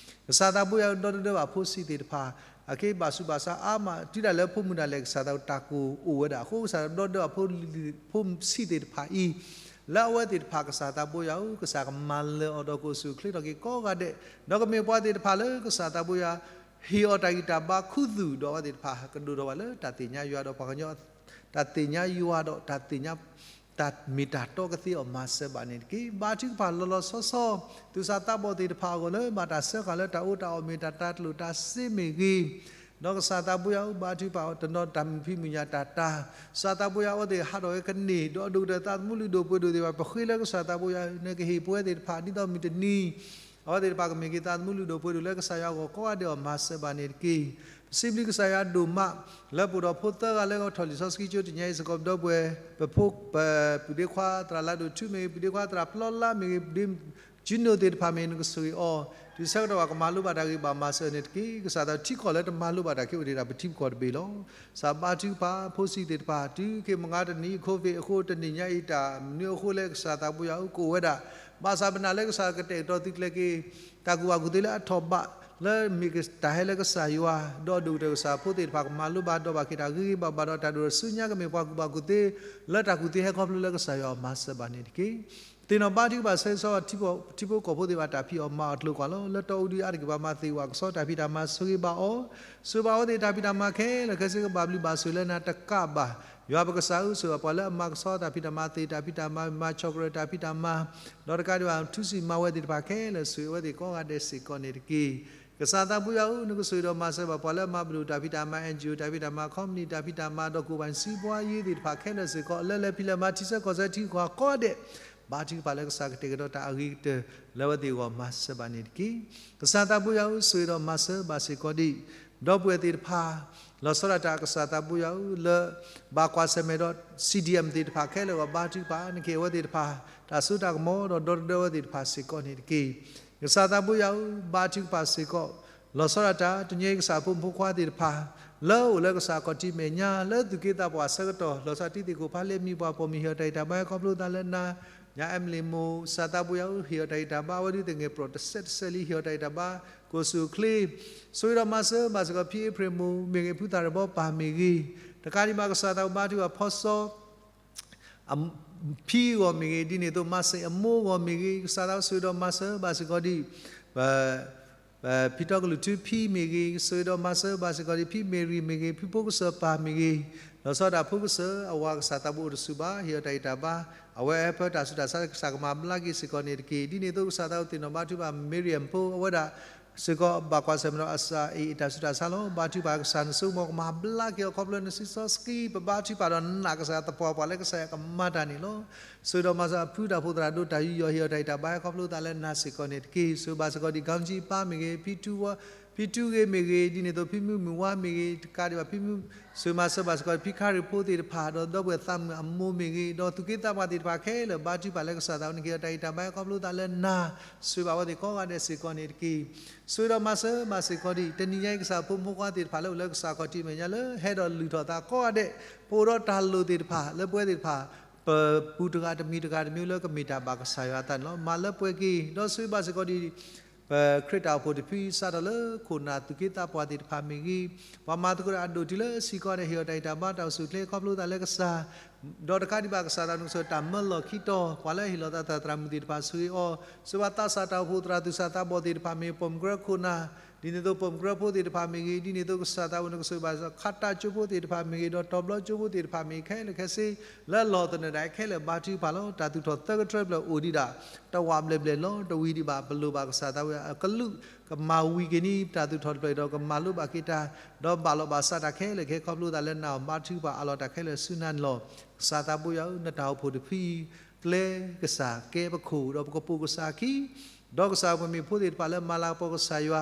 ကစၢ်သးပှ့ၤယၤဒီတဒၢဘၣ်ဖိဆံးသ့ၣ်တဖၣ် အက့ဘၣ်ဆူးဘၣ်ဆါအါမး တုၤဒၣ်လဲာ်ဖိမုၣ်ဒၣ်လဲာ် ကစၢ်သးတၢ်ကိၢ်အိၣ်ဝဲဒၣ်အဃိ ကစၢ်ဒီတဒၢဘၣ်ဖိဆံးသ့ၣ်တဖၣ်အံၤ လၢအဝဲသ့ၣ်တဖၣ်ကစၢ်သးပှ့ၤယၤဧၢ ကစၢ်ကမၤလၢၤအီၤဒီးကအိၣ်ဆူၣ်အိၣ်ချ့ထီၣ်က့ၤကိးဂၤဒဲး ဒီးကမ့ၢ်ပှၤသ့ၣ်တဖၣ်လၢကစၢ်သးပှ့ၤယၤ ဟ့ၣ်အီၤတၢ်ဂံၢ်တၢ်ဘါခူသူၣ်ဒီးအဝဲသ့ၣ်တဖၣ် ကဒိၣ်ထီၣ်ဘၣ်လၢတၢ်သ့ၣ်ညါယွၤဒီးပှၤကညီ တၢ်သ့ၣ်ညါယွၤဒီးတၢ်သ့ၣ်ညါ တၢ်မ့ၢ်တၢ်တီကသ့အီၤမၤစၢၤဘၣ်န့ၣ်တက့ၢ်. ဘါထုကဖၣ်လီၤလီၤဆီဆီ သူၣ်စၢ်သးဘီၣ်သ့ၣ်တဖၣ်အဂီၢ်လၢဘၣ်တၢ်စၢဃာ်လၢတၢ်အိၣ်တၢ်အီၣ်မ့ၢ်တၢ်တၤကျိၣ်တၤစ့မ့ၢ်ဂ့ၤ ဒီးကစၢ်သးပှ့ၤယၤဧၢ ဘါထုကဖၣ်တနီၤတၢ်မုာ်ဖံးမုာ်ညၣ်တၢ်တၢ် ကစၢ်သးပှ့ၤယၤအဝဲသ့ၣ်ဟးထီၣ်ဝဲကန့ၢ် ဒီးအဒိၣ်ကတၢၢ်သးသမူလုၢ်ဒိၣ်ပှ့ၤဒိၣ်သ့ၣ်တဖၣ် ပဃ့လၢကစၢ်သးပှ့ၤယၤ နကဟ့ၣ်ပဝဲသ့ၣ်တဖၣ် ဒ်သိးမုၢ်တနံၤ အဝဲသ့ၣ်တဖၣ်ကမ့ၢ်က့ၤသးသမူလုၢ်ဒိၣ်ပှ့ၤဒိၣ်လၢကစၢ်ယွၤအဂီၢ်ကိးဂၤဒဲးအီၤမၤစၢၤဘၣ်န့ၣ်တက့ၢ်. ပစံးဘျုးကစၢ်ယွၤဒိၣ်မး လၢပအိၣ်ဒီးဖိသၢဂၤလၢကထီၣ်လံာ်စီဆှံကၠိတနံၤအံၤစ့ၢ်ကီး ပဒီပုၢ်ဝဲၢ် ပဖိ ပပုၢ်ဒ့ခွါသရၣ်လါဒိၣ်ထူမ့ၢ်ဂ့ၤ ပုၢ်ဒ့ခွါသရၣ်ပျီလါမ့ၢ်ဂ့ၤ ပုၢ်ဒ့ ကၠူနိသ့ၣ်တဖၣ်မ့ၢ် နကဆိၣ်ဂ့ၤအီၤ တုၤဆၢကတီၢ်ဘၣ်ကမၤလိဘၣ်တၢ်ဂ့ၤဘၣ်မၤစၢၤန့ၣ်တက့ၢ်. ကစၢ်သးထံကီၢ်လၢတမၤလိဘၣ်တၢ်ဂ့ၤအိၣ်ဒံးဒၣ်ပထံပကီၢ်တဘ့ၣ်လီၤ. ကစၢ်ဘါထုကဖၣ်ဖိဆံးသ့ၣ်တဖၣ် တုၤခဲအံၤမုၢ်နံၤ COVID အဃိ တနံၤညါအံၤတၢ်မနုၤအဃိလဲၣ် ကစၢ်သးပှ့ၤယၤဧၢ ကအိၣ်ဝဲဒၣ် ဘၣ်ဆၣ်ပနာ်လၢကစၢ်ကတဲာ်ကတီၤသုကျဲၤက့ၤ တၢ်ကူၣ်ဘၣ်ကူၣ်သ့လၢအထီၣ်ဘး လၢမ့ၢ်တၢ်ဟဲလၢကစၢ်ယွၤ ဒီးအဒိၣ်ကတၢၢ်ကစၢ်ဖိသ့ၣ်တဖၣ်ကမၤလိဘၣ်ဒီးဘၣ်က့ၤတၢ်ဂ့ၤဂ့ၤဘၣ်ဘၣ်ဒီးတၢ်ဒိၣ်ထီၣ်ဆူညါကမ့ၢ်ပှၤကူၣ်ဘၣ်ကူၣ်သ့ လၢတၢ်ကူၣ်သ့ဟဲခီဖျိလၢကစၢ်ယွၤအီၤမၤစၢၤဘၣ်န့ၣ်တက့ၢ်. သ့ၣ်နီၣ်ဘါထုကဖၣ်ဆၢဂ့ၤဆၢဝါထံဖိကီၢ်ဖိသ့ၣ်တဖၣ်တၢ်ဖံးအီၣ်မၤအီၣ်ကျိၤကွၢ်လီၤ. လၢတီအူဒုအါတက့ၢ်ပှၤမၤသ့ၣ်ဝၣ်ကဆီတၢ်ဖံးတၢ်မၤဆိၣ်ဂ့ၤဘၣ်အီၤ ဆိၣ်ဂ့ၤဘၣ်အဝဲသ့ၣ်တၢ်ဖံးတၢ်မၤခဲလၢာ်ခဲဆ့ကဘၣ်ဘျုးဘၣ်ဆိၣ်လၢနၤတကးဘၣ် ယွၤပကစၢ်ဧၢ ဆိၣ်ဂ့ၤဘၣ်ပှၤလၢအမၤကဆီတၢ်ဖံးတၢ်မၤသ့ၣ်တၢ်ဖံးတၢ်မၤ မၤ chocolate တၢ်ဖံးတၢ်မၤ ဒီးတကးဒံးဘၣ်ထူစံၣ်မၤဝဲသ့ၣ်တဖၣ်ခဲလၢာ် ဆိၣ်ဂ့ၤအဝဲသ့ၣ်ကိးဂၤဒဲးစ့ၢ်ကီးန့ၣ်တက့ၢ်. ကစၢ်သးပှ့ၤယၤဧၢ နကဆိၣ်ဂ့ၤဒီးမၤစၢၤဘၣ်ပှၤလၢအမၤပဒိၣ်တၢ်ဖံးတၢ်မၤ NGO တၢ်ဖံးတၢ်မၤ company တၢ်ဖံးတၢ်မၤ ဒီးကိၣ်ဘၣ်စံးပှၤယ့သ့ၣ်တဖၣ်ခဲလၢာ်စ့ၢ်ကီး လၢလဲၤဖံးလဲၤမၤထံဆၢကီၢ်ဆၢထံကီၢ်ကိးဂၤဒဲး ဘါထုကဖၣ်လၢကစၢ်ကတဲာ်ကတီၤတၢ်အဂ့ၤကတၢၢ်လၢအဝဲသ့ၣ်အဂီၢ်မၤစၢၤဘၣ်န့ၣ်တက့ၢ်. ကစၢ်သးပှ့ၤယၤဧၢ ဆိၣ်ဂ့ၤဒီးမၤစၢၤဘၣ်စ့ၢ်ကီးဒံး ဒီပုၢ်ဝဲၢ်သ့ၣ်တဖၣ် လီၤဆီဒၣ်တၢ် ကစၢ်သးဘိယွၤဧၢ, လၢဘၣ်ကွၢ်ဆၢၣ်မဲာ်ဒီး CDM သ့ၣ်တဖၣ်ခဲလၢာ်အဂီၢ် ဘါထုကဖၣ် နကဟ့ၣ်အဝဲသ့ၣ်တဖၣ် တၢ်စိတၢ်ကမီၤ ဒီးဒီတဒၢဝဲသ့ၣ်တဖၣ်စ့ၢ်ကီးန့ၣ်တက့ၢ်. ကစၢ်သးဘိယွၤဧၢ, ဘါထုကဖၣ်စ့ၢ်ကီး လီၤဆီဒၣ်တၢ် တနံၤအံၤ ကစၢ်ဖိမုၣ်ဖိခွါသ့ၣ်တဖၣ် လၢအအိၣ်လၢကစၢ်ခီၣ်ထံးမဲာ်ညါ လၢသူၣ်က့သးပှၢ်အဆၢကတီၢ် လီၤဆီဒၣ်တၢ်တံၤသကိး ဖးလဲၢ်မံၤပှၢ်ပိာ်မုၣ် ဟ့ၣ်အီၤတၢ်ဂံၢ်တၢ်ဘါ ခီဖျိသးလၢနၤ, ညၣ်အဲမလံမိၢ် ကစၢ်သးဘိယွၤဧၢ, ဟ့ၣ်အီၤတၢ်ဂံၢ်တၢ်ဘါ အဝဲဒုးသ့ၣ်ဂဲၤပျီၢ်တစဲးတစဲးလံ ဟ့ၣ်အီၤတၢ်ဂံၢ်တၢ်ဘါ ကိၣ်ဆူၣ်အိၣ်ချ့ ဆိၣ်ဂ့ၤဒီးမၤစၢၤဘၣ်စ့ၢ်ကီး ဖံအ့ဖြ့ၣ်မိၢ်မ့ၢ်ဂ့ၤ ဖုသၣ်ရၢၣ်ဘီပၢ်မ့ၢ်ဂ့ၤ, တကးဒံးဘၣ် ကစၢ်သးဘိယွၤ ဘါထုကဖၣ်ဖီစီ ဖံအဂီၢ်မ့ၢ်ဂ့ၤ, ဒ်န့ၣ်အသိး မၤစၢၤအမိၢ်အဂီၢ်မ့ၢ်ဂ့ၤ, ကစၢ်သးဘိ ဆိၣ်ဂ့ၤဒီးမၤစၢၤဘၣ်စ့ၢ်ကီးဒံး ပ ဖံတီကလုၢ်ထူဖံမ့ၢ်ဂ့ၤ, ဆိၣ်ဂ့ၤဒီးမၤစၢၤဘၣ်စ့ၢ်ကီးဒံး ဖံမ့ၢ်ရံၣ်မ့ၢ်ဂ့ၤ, ဖုဖိကစၢၢ်ပၢ်မ့ၢ်ဂ့ၤ, လီၤဆီဒၣ်တၢ်ဖိကစၢၢ်အဝၤ ကစၢ်သးဘိအိၣ်တဆူၣ်ဘၣ်, ဟ့ၣ်အီၤတၢ်ဂံၢ်တၢ်ဘါ, အဝဲဟဲဖၢတၢ်ဆူးတၢ်ဆါ ကစၢ်ကမၤဘျါက့ၤစ့ၢ်ကီးန့ၣ်တက့ၢ်. ဒ်န့ၣ်အသိး ကစၢ်သးဘိ သ့ၣ်နီၣ်ဘါထုကဖၣ် မ့ရံယၣ်ဖိ အဝဲဒၣ်စ့ၢ်ကီး ဘၣ်ကွၢ်ဆၢၣ်မဲာ်ဒီး အစၢအအံၤအတၢ်ဆူးတၢ်ဆါလီၤ. ဘါထုကဖၣ်ကစၢ် နဆိကမိၣ်ကမၤဘျါက့ၤအီၤ ခီဖျိနစုစီဆှံ ပဘါထုကဖၣ်ဒီးနာ်ကစၢ်သပှၢ်ပှၢ်လၢကစၢ်ယွၤကမၤတၢ်န့ၣ်လီၤ. ဆိၣ်ဂ့ၤဒီးမၤစၢၤအဖုတၢ်အိၣ်ဖှိၣ်သရၣ်ဒိၣ်တၢ်ယူးယီၣ် ဟ့ၣ်အီၤတၢ်ဂံၢ်တၢ်ဘါ ခီဖျိသးလၢနၤစ့ၢ်ကီးန့ၣ်တက့ၢ်. ဆိၣ်ဂ့ၤဘၣ်စ့ၢ်ကီးဒံး ကၠီကၠံပၢ်မ့ၢ်ဂ့ၤ, ဖံထူဂ့ၤမ့ၢ်ဂ့ၤ, ဒ်န့ၣ်အသိး ဖံမုၢ်မုၢ်ဝါမ့ၢ်ဂ့ၤ, တကးဒံးဘၣ် ဖံမုၢ် ဆိၣ်ဂ့ၤမၤစၢၤဘၣ်စ့ၢ်ကီး ဖံခါရံၣ်ဖိသ့ၣ်တဖၣ် ဒီးဒီပုၢ်ဝဲၢ်သးမုၣ်အမိၢ်မ့ၢ်ဂ့ၤ, ဒီးသူၣ်က့သးပှၢ်သ့ၣ်တဖၣ်ခဲလၢာ် ဘါထုကဖၣ်လၢကစၢ်သးဘိ နကဟ့ၣ်အီၤတၢ်ဂံၢ်တၢ်ဘါ ခီဖျိသးလၢနၤ ဆိၣ်ဂ့ၤဘၣ်အဝဲသ့ၣ်ကိးဂၤဒဲးစ့ၢ်ကီးန့ၣ်တက့ၢ်. ဆိၣ်ဂ့ၤဒီးမၤစၢၤဘၣ်စ့ၢ်ကီးဒံး တနံၤညါအံၤ ကစၢ်ဖိမုၣ်ဖိခွါသ့ၣ်တဖၣ်လၢအိၣ်လၢကစၢ်ခီၣ်ထံးမဲာ်ညါလၢ ဟဲဒီးလုၢ်ထီၣ်သးကိးဂၤဒဲး ပအိၣ်ဒီးတၢ်လိၣ်သ့ၣ်တဖၣ် လၢပဝဲသ့ၣ်တဖၣ် ပပူၤတဂၤတမံၤတဂၤတမံၤလၢကမ့ၢ်တၢ်ဘၣ်ကစၢ်ယွၤအသးန့ၣ်လီၤ. မၤလၢပှဲၤက့ၤ ဒီးဆိၣ်ဂ့ၤဘၣ်စ့ၢ်ကီးဒံး ပခရံာ်တၢ်အိၣ်ဖှိၣ်တဖု စးထီၣ်လၢခိၣ်နၢ်သူၣ်က့သးပှၢ်သ့ၣ်တဖၣ်မ့ၢ်ဂ့ၤ, ပှၤမၤသကိးတၢ်အဒိၣ်တုၤလၢစ့ၢ်ကီးန့ၣ် ဟ့ၣ်အီၤတၢ်ဂံၢ်တၢ်ဘါ တၢ်အိၣ်ဆူၣ်အိၣ်ချ့ ခီဖျိသးလၢကစၢ် ဒီးတကးဒံးဘၣ် ကစၢ်သးဘိ နကဆိၣ်ဂ့ၤတၢ်မၢလီၢ်ခံတီၤ ပှၤလၢဟ့ၣ်လီၤသးသရၣ်သရၣ်မုၣ်သ့ၣ်တဖၣ် ဆိၣ်ဂ့ၤအီၤ, ဆိၣ်ဂ့ၤဘၣ်သးစၢ်တၢ်အိၣ်ဖှိၣ်သရၣ်သူၣ်စၢ်သးဘီၣ်သ့ၣ်တဖၣ်မ့ၢ် ပိာ်မုၣ်ကရၢခိၣ်နၢ်, ဒ်န့ၣ်အသိးပိာ်မုၣ်ကရၢဖိသ့ၣ်တဖၣ်မ့ၢ်ဂ့ၤ, ဒ်န့ၣ်အသိးကစၢ်သးဘိ နကဆိၣ်ဂ့ၤဘၣ်ခါတၢ်ကၠိဖိသ့ၣ်တဖၣ်မ့ၢ်ဂ့ၤ, ဒီးတီၤဘျီကၠိဖိသ့ၣ်တဖၣ်မ့ၢ်ဂ့ၤ, ခဲလၢာ်ခဲဆ့ လၢလီၢ်သနၢၣ်ဒၣ်ခဲလၢာ် ဘါထုကဖၣ်လီၤ. တၢ်သူၣ်ထီၣ်သၢကထၢဖျၢၣ်အိၣ်ဒံးဒၣ် တဝးဘျဲၣ်ဘျဲၣ်လီၤ. တဝံၤဒံးဘၣ် ပလိၣ်ဘၣ်ကစၢ်သးဘိ အကလုာ်ကမၤဝံၤက့ၤန့ၣ် တၢ်သူၣ်ထီၣ်တဖျၢၣ်အံၤဒီး ကမၤလိဘၣ်က့ၤတၢ် ဒီးဘၣ်လီၤဘၣ်စးတၢ်ခဲလၢာ်ခဲဆ့ ခီဖျိသးလၢနၤအီၤ ဘါထုကဖၣ်အးလီၤတၢ်ခဲလၢာ်ဆူနၤန့ၣ်လီၤ. ကစၢ်သးဘိယွၤဧၢ, နတၢ်အိၣ်ဖှိၣ်တဖုအံၤ ကျဲကစၢ်ကဲပခိၣ် ဒီးပကပိာ်ကစၢ်ခံ ဒီးကစၢ်ပမ့ၢ်ဖိသ့ၣ်တဖၣ်လၢမၤလၤကပီၤကစၢ်ယွၤ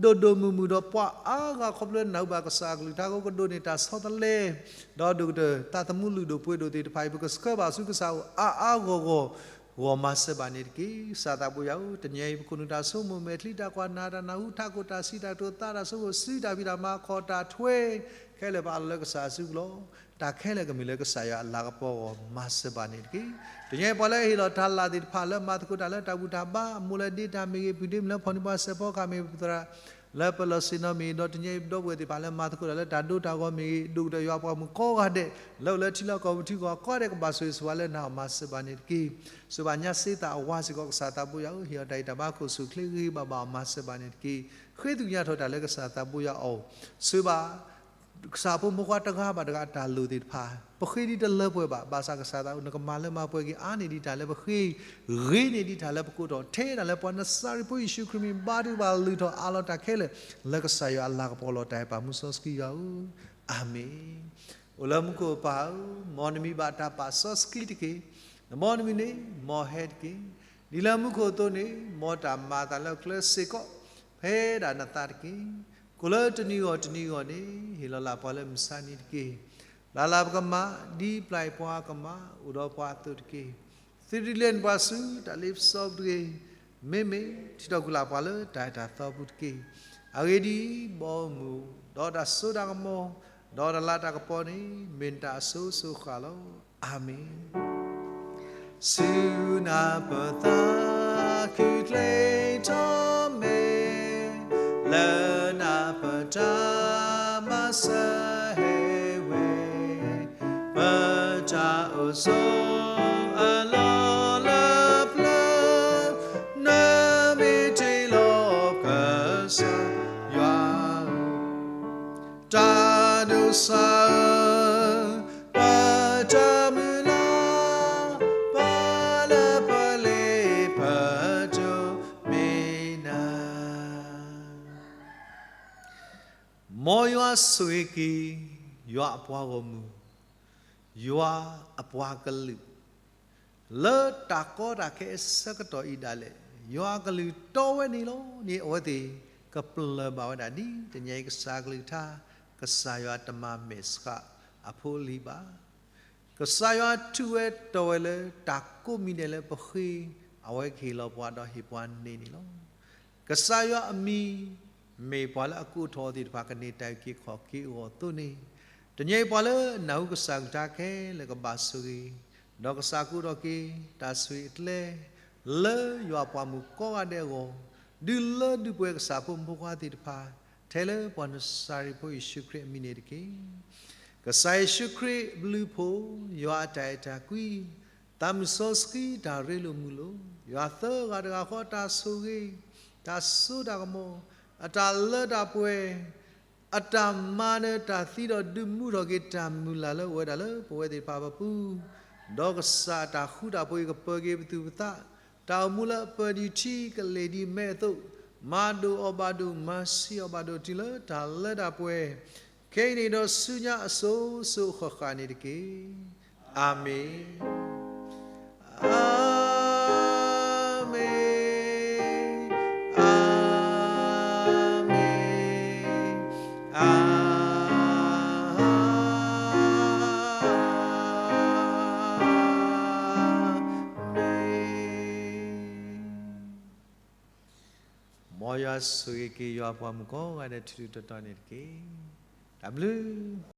ဒိၣ်ဒိၣ်မုၢ်မုၢ် ဒီးပှၤအါဂၤခီဖျိနၢ်ဟူဘၣ်ကစၢ်အကလုၢ်ကထါ ကဒိးန့ၢ်တၢ်ဆီတလဲ ဒီးဒိၣ်ကတၢၢ် သးသမူလုၢ်ဒိၣ်ပှ့ၤဒိၣ်သ့ၣ်တဖၣ်အံၤ ပကဆှၢဘၣ်ဆူကစၢ်အအိၣ်အါအါဂီၢ်ဂီၢ် ဂီၢ်မၤစၢၤဘၣ်န့ၣ်တက့ၢ်. ကစၢ်သးဘိယွၤဧၢ, တနံၤအံၤ ပခိၣ်နူာ်တၢ်ဆိကမိၣ် မဲာ်ချံတၢ်ကွၢ် နာ်တၢ်နၢ်ဟူ ထးခိၣ်တၢ်စံးတၢ်ကတိၤ သးတၢ်ဆိကမိၣ် စုတၢ်ဖံးတၢ်မၤ ခီၣ်တၢ်ထွဲ ခဲလၢာ်ပအးလီၤလၢကစၢ်အစုပူၤလီၤ. တၢ်ခဲလၢာ်ကမ့ၢ်လၢကစၢ်ယွၤအလၤကပီၤအဂီၢ် မၤစၢၤဘၣ်န့ၣ်တက့ၢ်. တနံၤအံၤ ပှၤလၢအဟ့ၣ်လီၤတၢ်လၢ်သ့ၣ်တဖၣ် လၢမၤသကိးတၢ်လၢတၢ်ဘူၣ်တၢ်ဘါ အမိၢ်လၢဒ့တၢ်မ့ၢ်ဂ့ၤ ပုၢ်ဒ့မုၣ်လၢဖီၣ်န့ၢ်ပှၤစဲးဖီကဟၣ်မ့ၢ်ဂ့ၤ ပသရၣ် လၢပလီၢ်ဆ့ၣ်နီၤမ့ၢ်ဂ့ၤ ဒီးတနံၤအံၤ ဒီပုၢ်ဝဲၢ်သ့ၣ်တဖၣ်လၢမၤသကိးတၢ်လၢတၢ်ဒိတၢ်ဂီၤမ့ၢ်ဂ့ၤ ဒိၣ်ကတၢၢ်ယွၤပှၤမုၣ်ကိးဂၤဒဲး လၢအိၣ်လၢထံလီၢ်ကီၢ်ပူၤထံကီၢ်ကိးဂၤဒဲး ကဘၣ်ဆိၣ်ဂ့ၤဆိၣ်ဝါလၢနၤအီၤ မၤစၢၤဘၣ်န့ၣ်တက့ၢ်. ဆိၣ်ဂ့ၤဘၣ်ညါစ့သးအဝၤစ့ၢ်ကီး ကစၢ်သးဘိယွၤဧၢ, ဟ့ၣ်အီၤတၢ်ဂံၢ်တၢ်ဘါ ခိၣ်ဆူၣ်ချ့ဂ့ၤဂ့ၤဘၣ်ဘၣ်အီၤ မၤစၢၤဘၣ်န့ၣ်တက့ၢ်. ဃ့သးကညီၤထီၣ်တၢ်လၢကစၢ်သးဘိယွၤအအိၣ်, ဆိၣ်ဂ့ၤဘၣ် ကစၢ်ဖိမုၣ်ဖိခွါတဂၤဘၣ်တဂၤအတၢ်လိၣ်သ့ၣ်တဖၣ် ပဃ့ဒ်တလၢပှဲၤဘၣ်, ဘၣ်ဆၣ်ကစၢ်သးဘိ နကမၤလၢမၤပှဲၤက့ၤ အါန့ၢ်ဒံးတၢ်လၢပဃ့, ဂ့ၤန့ၢ်ဒံးတၢ်လၢပကိးထီၣ်, ထဲဒၣ်လၢပှၤနစၤရ့းဖိယ့ၣ်ၡူးခရံာ်မံၤ ဘါထုကဖၣ်လုၢ်ထီၣ်အးလီၤတၢ်ခဲလၢာ် လၢကစၢ်ယွၤအလၤကပီၤလီၤတၢ်အဲၣ်ပာ်မူစီဆှံယွၤဧၢ, အၤမ့ၣ်. အိၣ်လၢမူခိၣ်ပၢ်ဧၢ, မ်နမံၤဘၣ်တၢ်ပာ်စီဆှံတက့ၢ်. နဘီနမုၢ်န့ၣ် မ်ဟဲတက့ၢ်. ဒ်လၢမူခိၣ်အသိးန့ၣ် မ်တၢ်မၤအသးလၢကျဲစ့ၢ်ကီး ဖဲဒၣ်နသးတက့ၢ်. ကိၣ်လၢတနံၤဂီၢ်တနံၤဂီၢ်န့ၣ် ဟ့ၣ်လီၤလၢ်ပှၤလၢမုၢ်ဆါနံၤတက့ၢ်. ပျၢ်လၢ်ပကမၣ် ဒ်ပျၢ်ပှၤကမၣ် အိၣ်ဒီးပှၤအသိးတက့ၢ်. သုတလဲၤနုာ်ပှၤဆူတၢ်လ့ပစီပူၤတဂ့ၤ. မ့မ့ၢ် ထုးထီၣ်ကွံာ်လၢ်ပှၤလၢတၢ်အဲၣ်တၢ်သီပူၤတက့ၢ်. အဂ့ၢ်ဒ်အံၤ, ဘီမုၢ်, ဒီးတၢ်စိတၢ်ကမီၤ, ဒီးတၢ်လၤတၢ်ကပီၤန့ၣ် မ့ၢ်နတၢ်အစိၤစိၤဃၣ်လီၤ. အၤမ့ၣ်. ဆူနၢ်ပၢၢ်သးခုချ့ထီၣ်မဲာ်, လၢနၢ်ပၢၢ်တၢ်မၤစၢၤဟဲဝဲ, ပတၢ်အိၣ်ဆိးအလီၢ်လၢပျၢၤ, နမ့ၢ်တ့လီၤကစၢ်ယွၤဧၢ, တၢ်ဒိးစၢ်ဧၢ, ပတၢ်မုၢ်လၢ်, ပလၢပလ့ပဒိးမ့ၢ်နၤ. မ်ယွၤဆိၣ်ဂ့ၤက့ၤ ယွၤအပှၤဂီၢ်မုၢ်, ယွၤအပှၤကလုာ်, လၢတၢ်ကီတၢ်ခဲအဆၢကတီၢ်အံၤဒၣ်လဲာ်, ယွၤအကလုၢ်တီဝဲန့ၣ်လီၤန့ၣ် အဝဲသ့ၣ် ကပျၢ်ဘၣ်ဝဲဒၣ်ဒ်တနံၤအံၤကစၢ်အကလုၢ်ကထါ, ကစၢ်ယွၤတမၤမဲာ်ဆှးအဖိအလံၤဘၣ်. ကစၢ်ယွၤထုးဝဲတီၢ်ဝဲလၢတၢ်ကိးမံၤဒဲးလၢပဃ့, အဝဲကဟ့ၣ်လီၤပှၤဒီးဟ့ၣ်ပှၤန့ၢ်န့ၣ်လီၤ. ကစၢ်ယွၤအမံၤ မ့ၢ်ပှၤလၢအကိးထီၣ်အီၤသ့ၣ်တဖၣ်ကန့ၢ်တၢ်အုၣ်က့ၤခီၣ်က့ၤအဂီၢ်အသိးန့ၣ်, တနံၤအံၤပှၤလၢအနၢ်ဟူကစၢ်အကလုၢ်ကထါခဲလၢာ်ကဘၣ်ဆိၣ်ဂ့ၤ, ဒီးကစၢ်ကအိးထီၣ်က့ၤတၢ်ဆိၣ်ဂ့ၤအကျဲ လၢယွၤအပှၤမုၣ်ကိးဂၤဒဲးအဂီၢ်, ဒုးလၢဒုးပှဲၤကစၢ်ဖိမုၣ်ဖိခွါသ့ၣ်တဖၣ်, ထဲလၢပှၤနစၤရ့းဖိယ့ၣ်ၡူးခရံာ်အမံၤန့ၣ်တက့ၢ်. ကစၢ်ယ့ၣ်ၡူးခရံာ်အဘျုးအဖှိၣ်, ယွၤအတၢ်အဲၣ်တၢ်ကွံ, သးမုၢ်စီဆှံတၢ်ရ့လိာ်မုာ်လိာ်, ယွၤသၢဂၤတဂၤဃီအတၢ်ဆိၣ်ဂ့ၤ, တၢ်စိတၢ်ကမီၤ, အတၢ်လၢတၢ်ပှဲၤ, အတၢ်မၤနၢၤတၢ်သံဒီးဒုးမူထီၣ်က့ၤတၢ်မုၢ်လၢ်လၢအိၣ်ဝဲဒၣ်လၢပဝဲသ့ၣ်တဖၣ်အပူၤ, ဒီးကစၢ်အတၢ်ဃူတၢ်ဖိးအံၤကပၢၤက့ၤပသူၣ်ပသး, တၢ်အိၣ်မူလၢအပၢၤဒံးထံကလဲၤဒံးမဲအသိး, မၤဒိၣ်အီၤဘၣ်ဒိၣ်, မၤဆံးအီၤဘၣ်ဒိၣ်တုၤလၢတၢ်လၢတၢ်ပှဲၤ, ခဲအံၤန့ၣ်ဒီးဆူညါအစိၤစိၤအဃၣ်ဃၣ်န့ၣ်တက့ၢ်. အၤမ့ၣ်. အၤမ့ၣ်, အၤမ့ၣ်, အၤမ့ၣ်. မ်ယွၤဆိၣ်ဂ့ၤက့ၤယွၤပှၤမုၣ်ကိးဂၤဒဲးထူးထူးတီၤတီၤန့ၣ်တက့ၢ်. တၢ်ဘျုး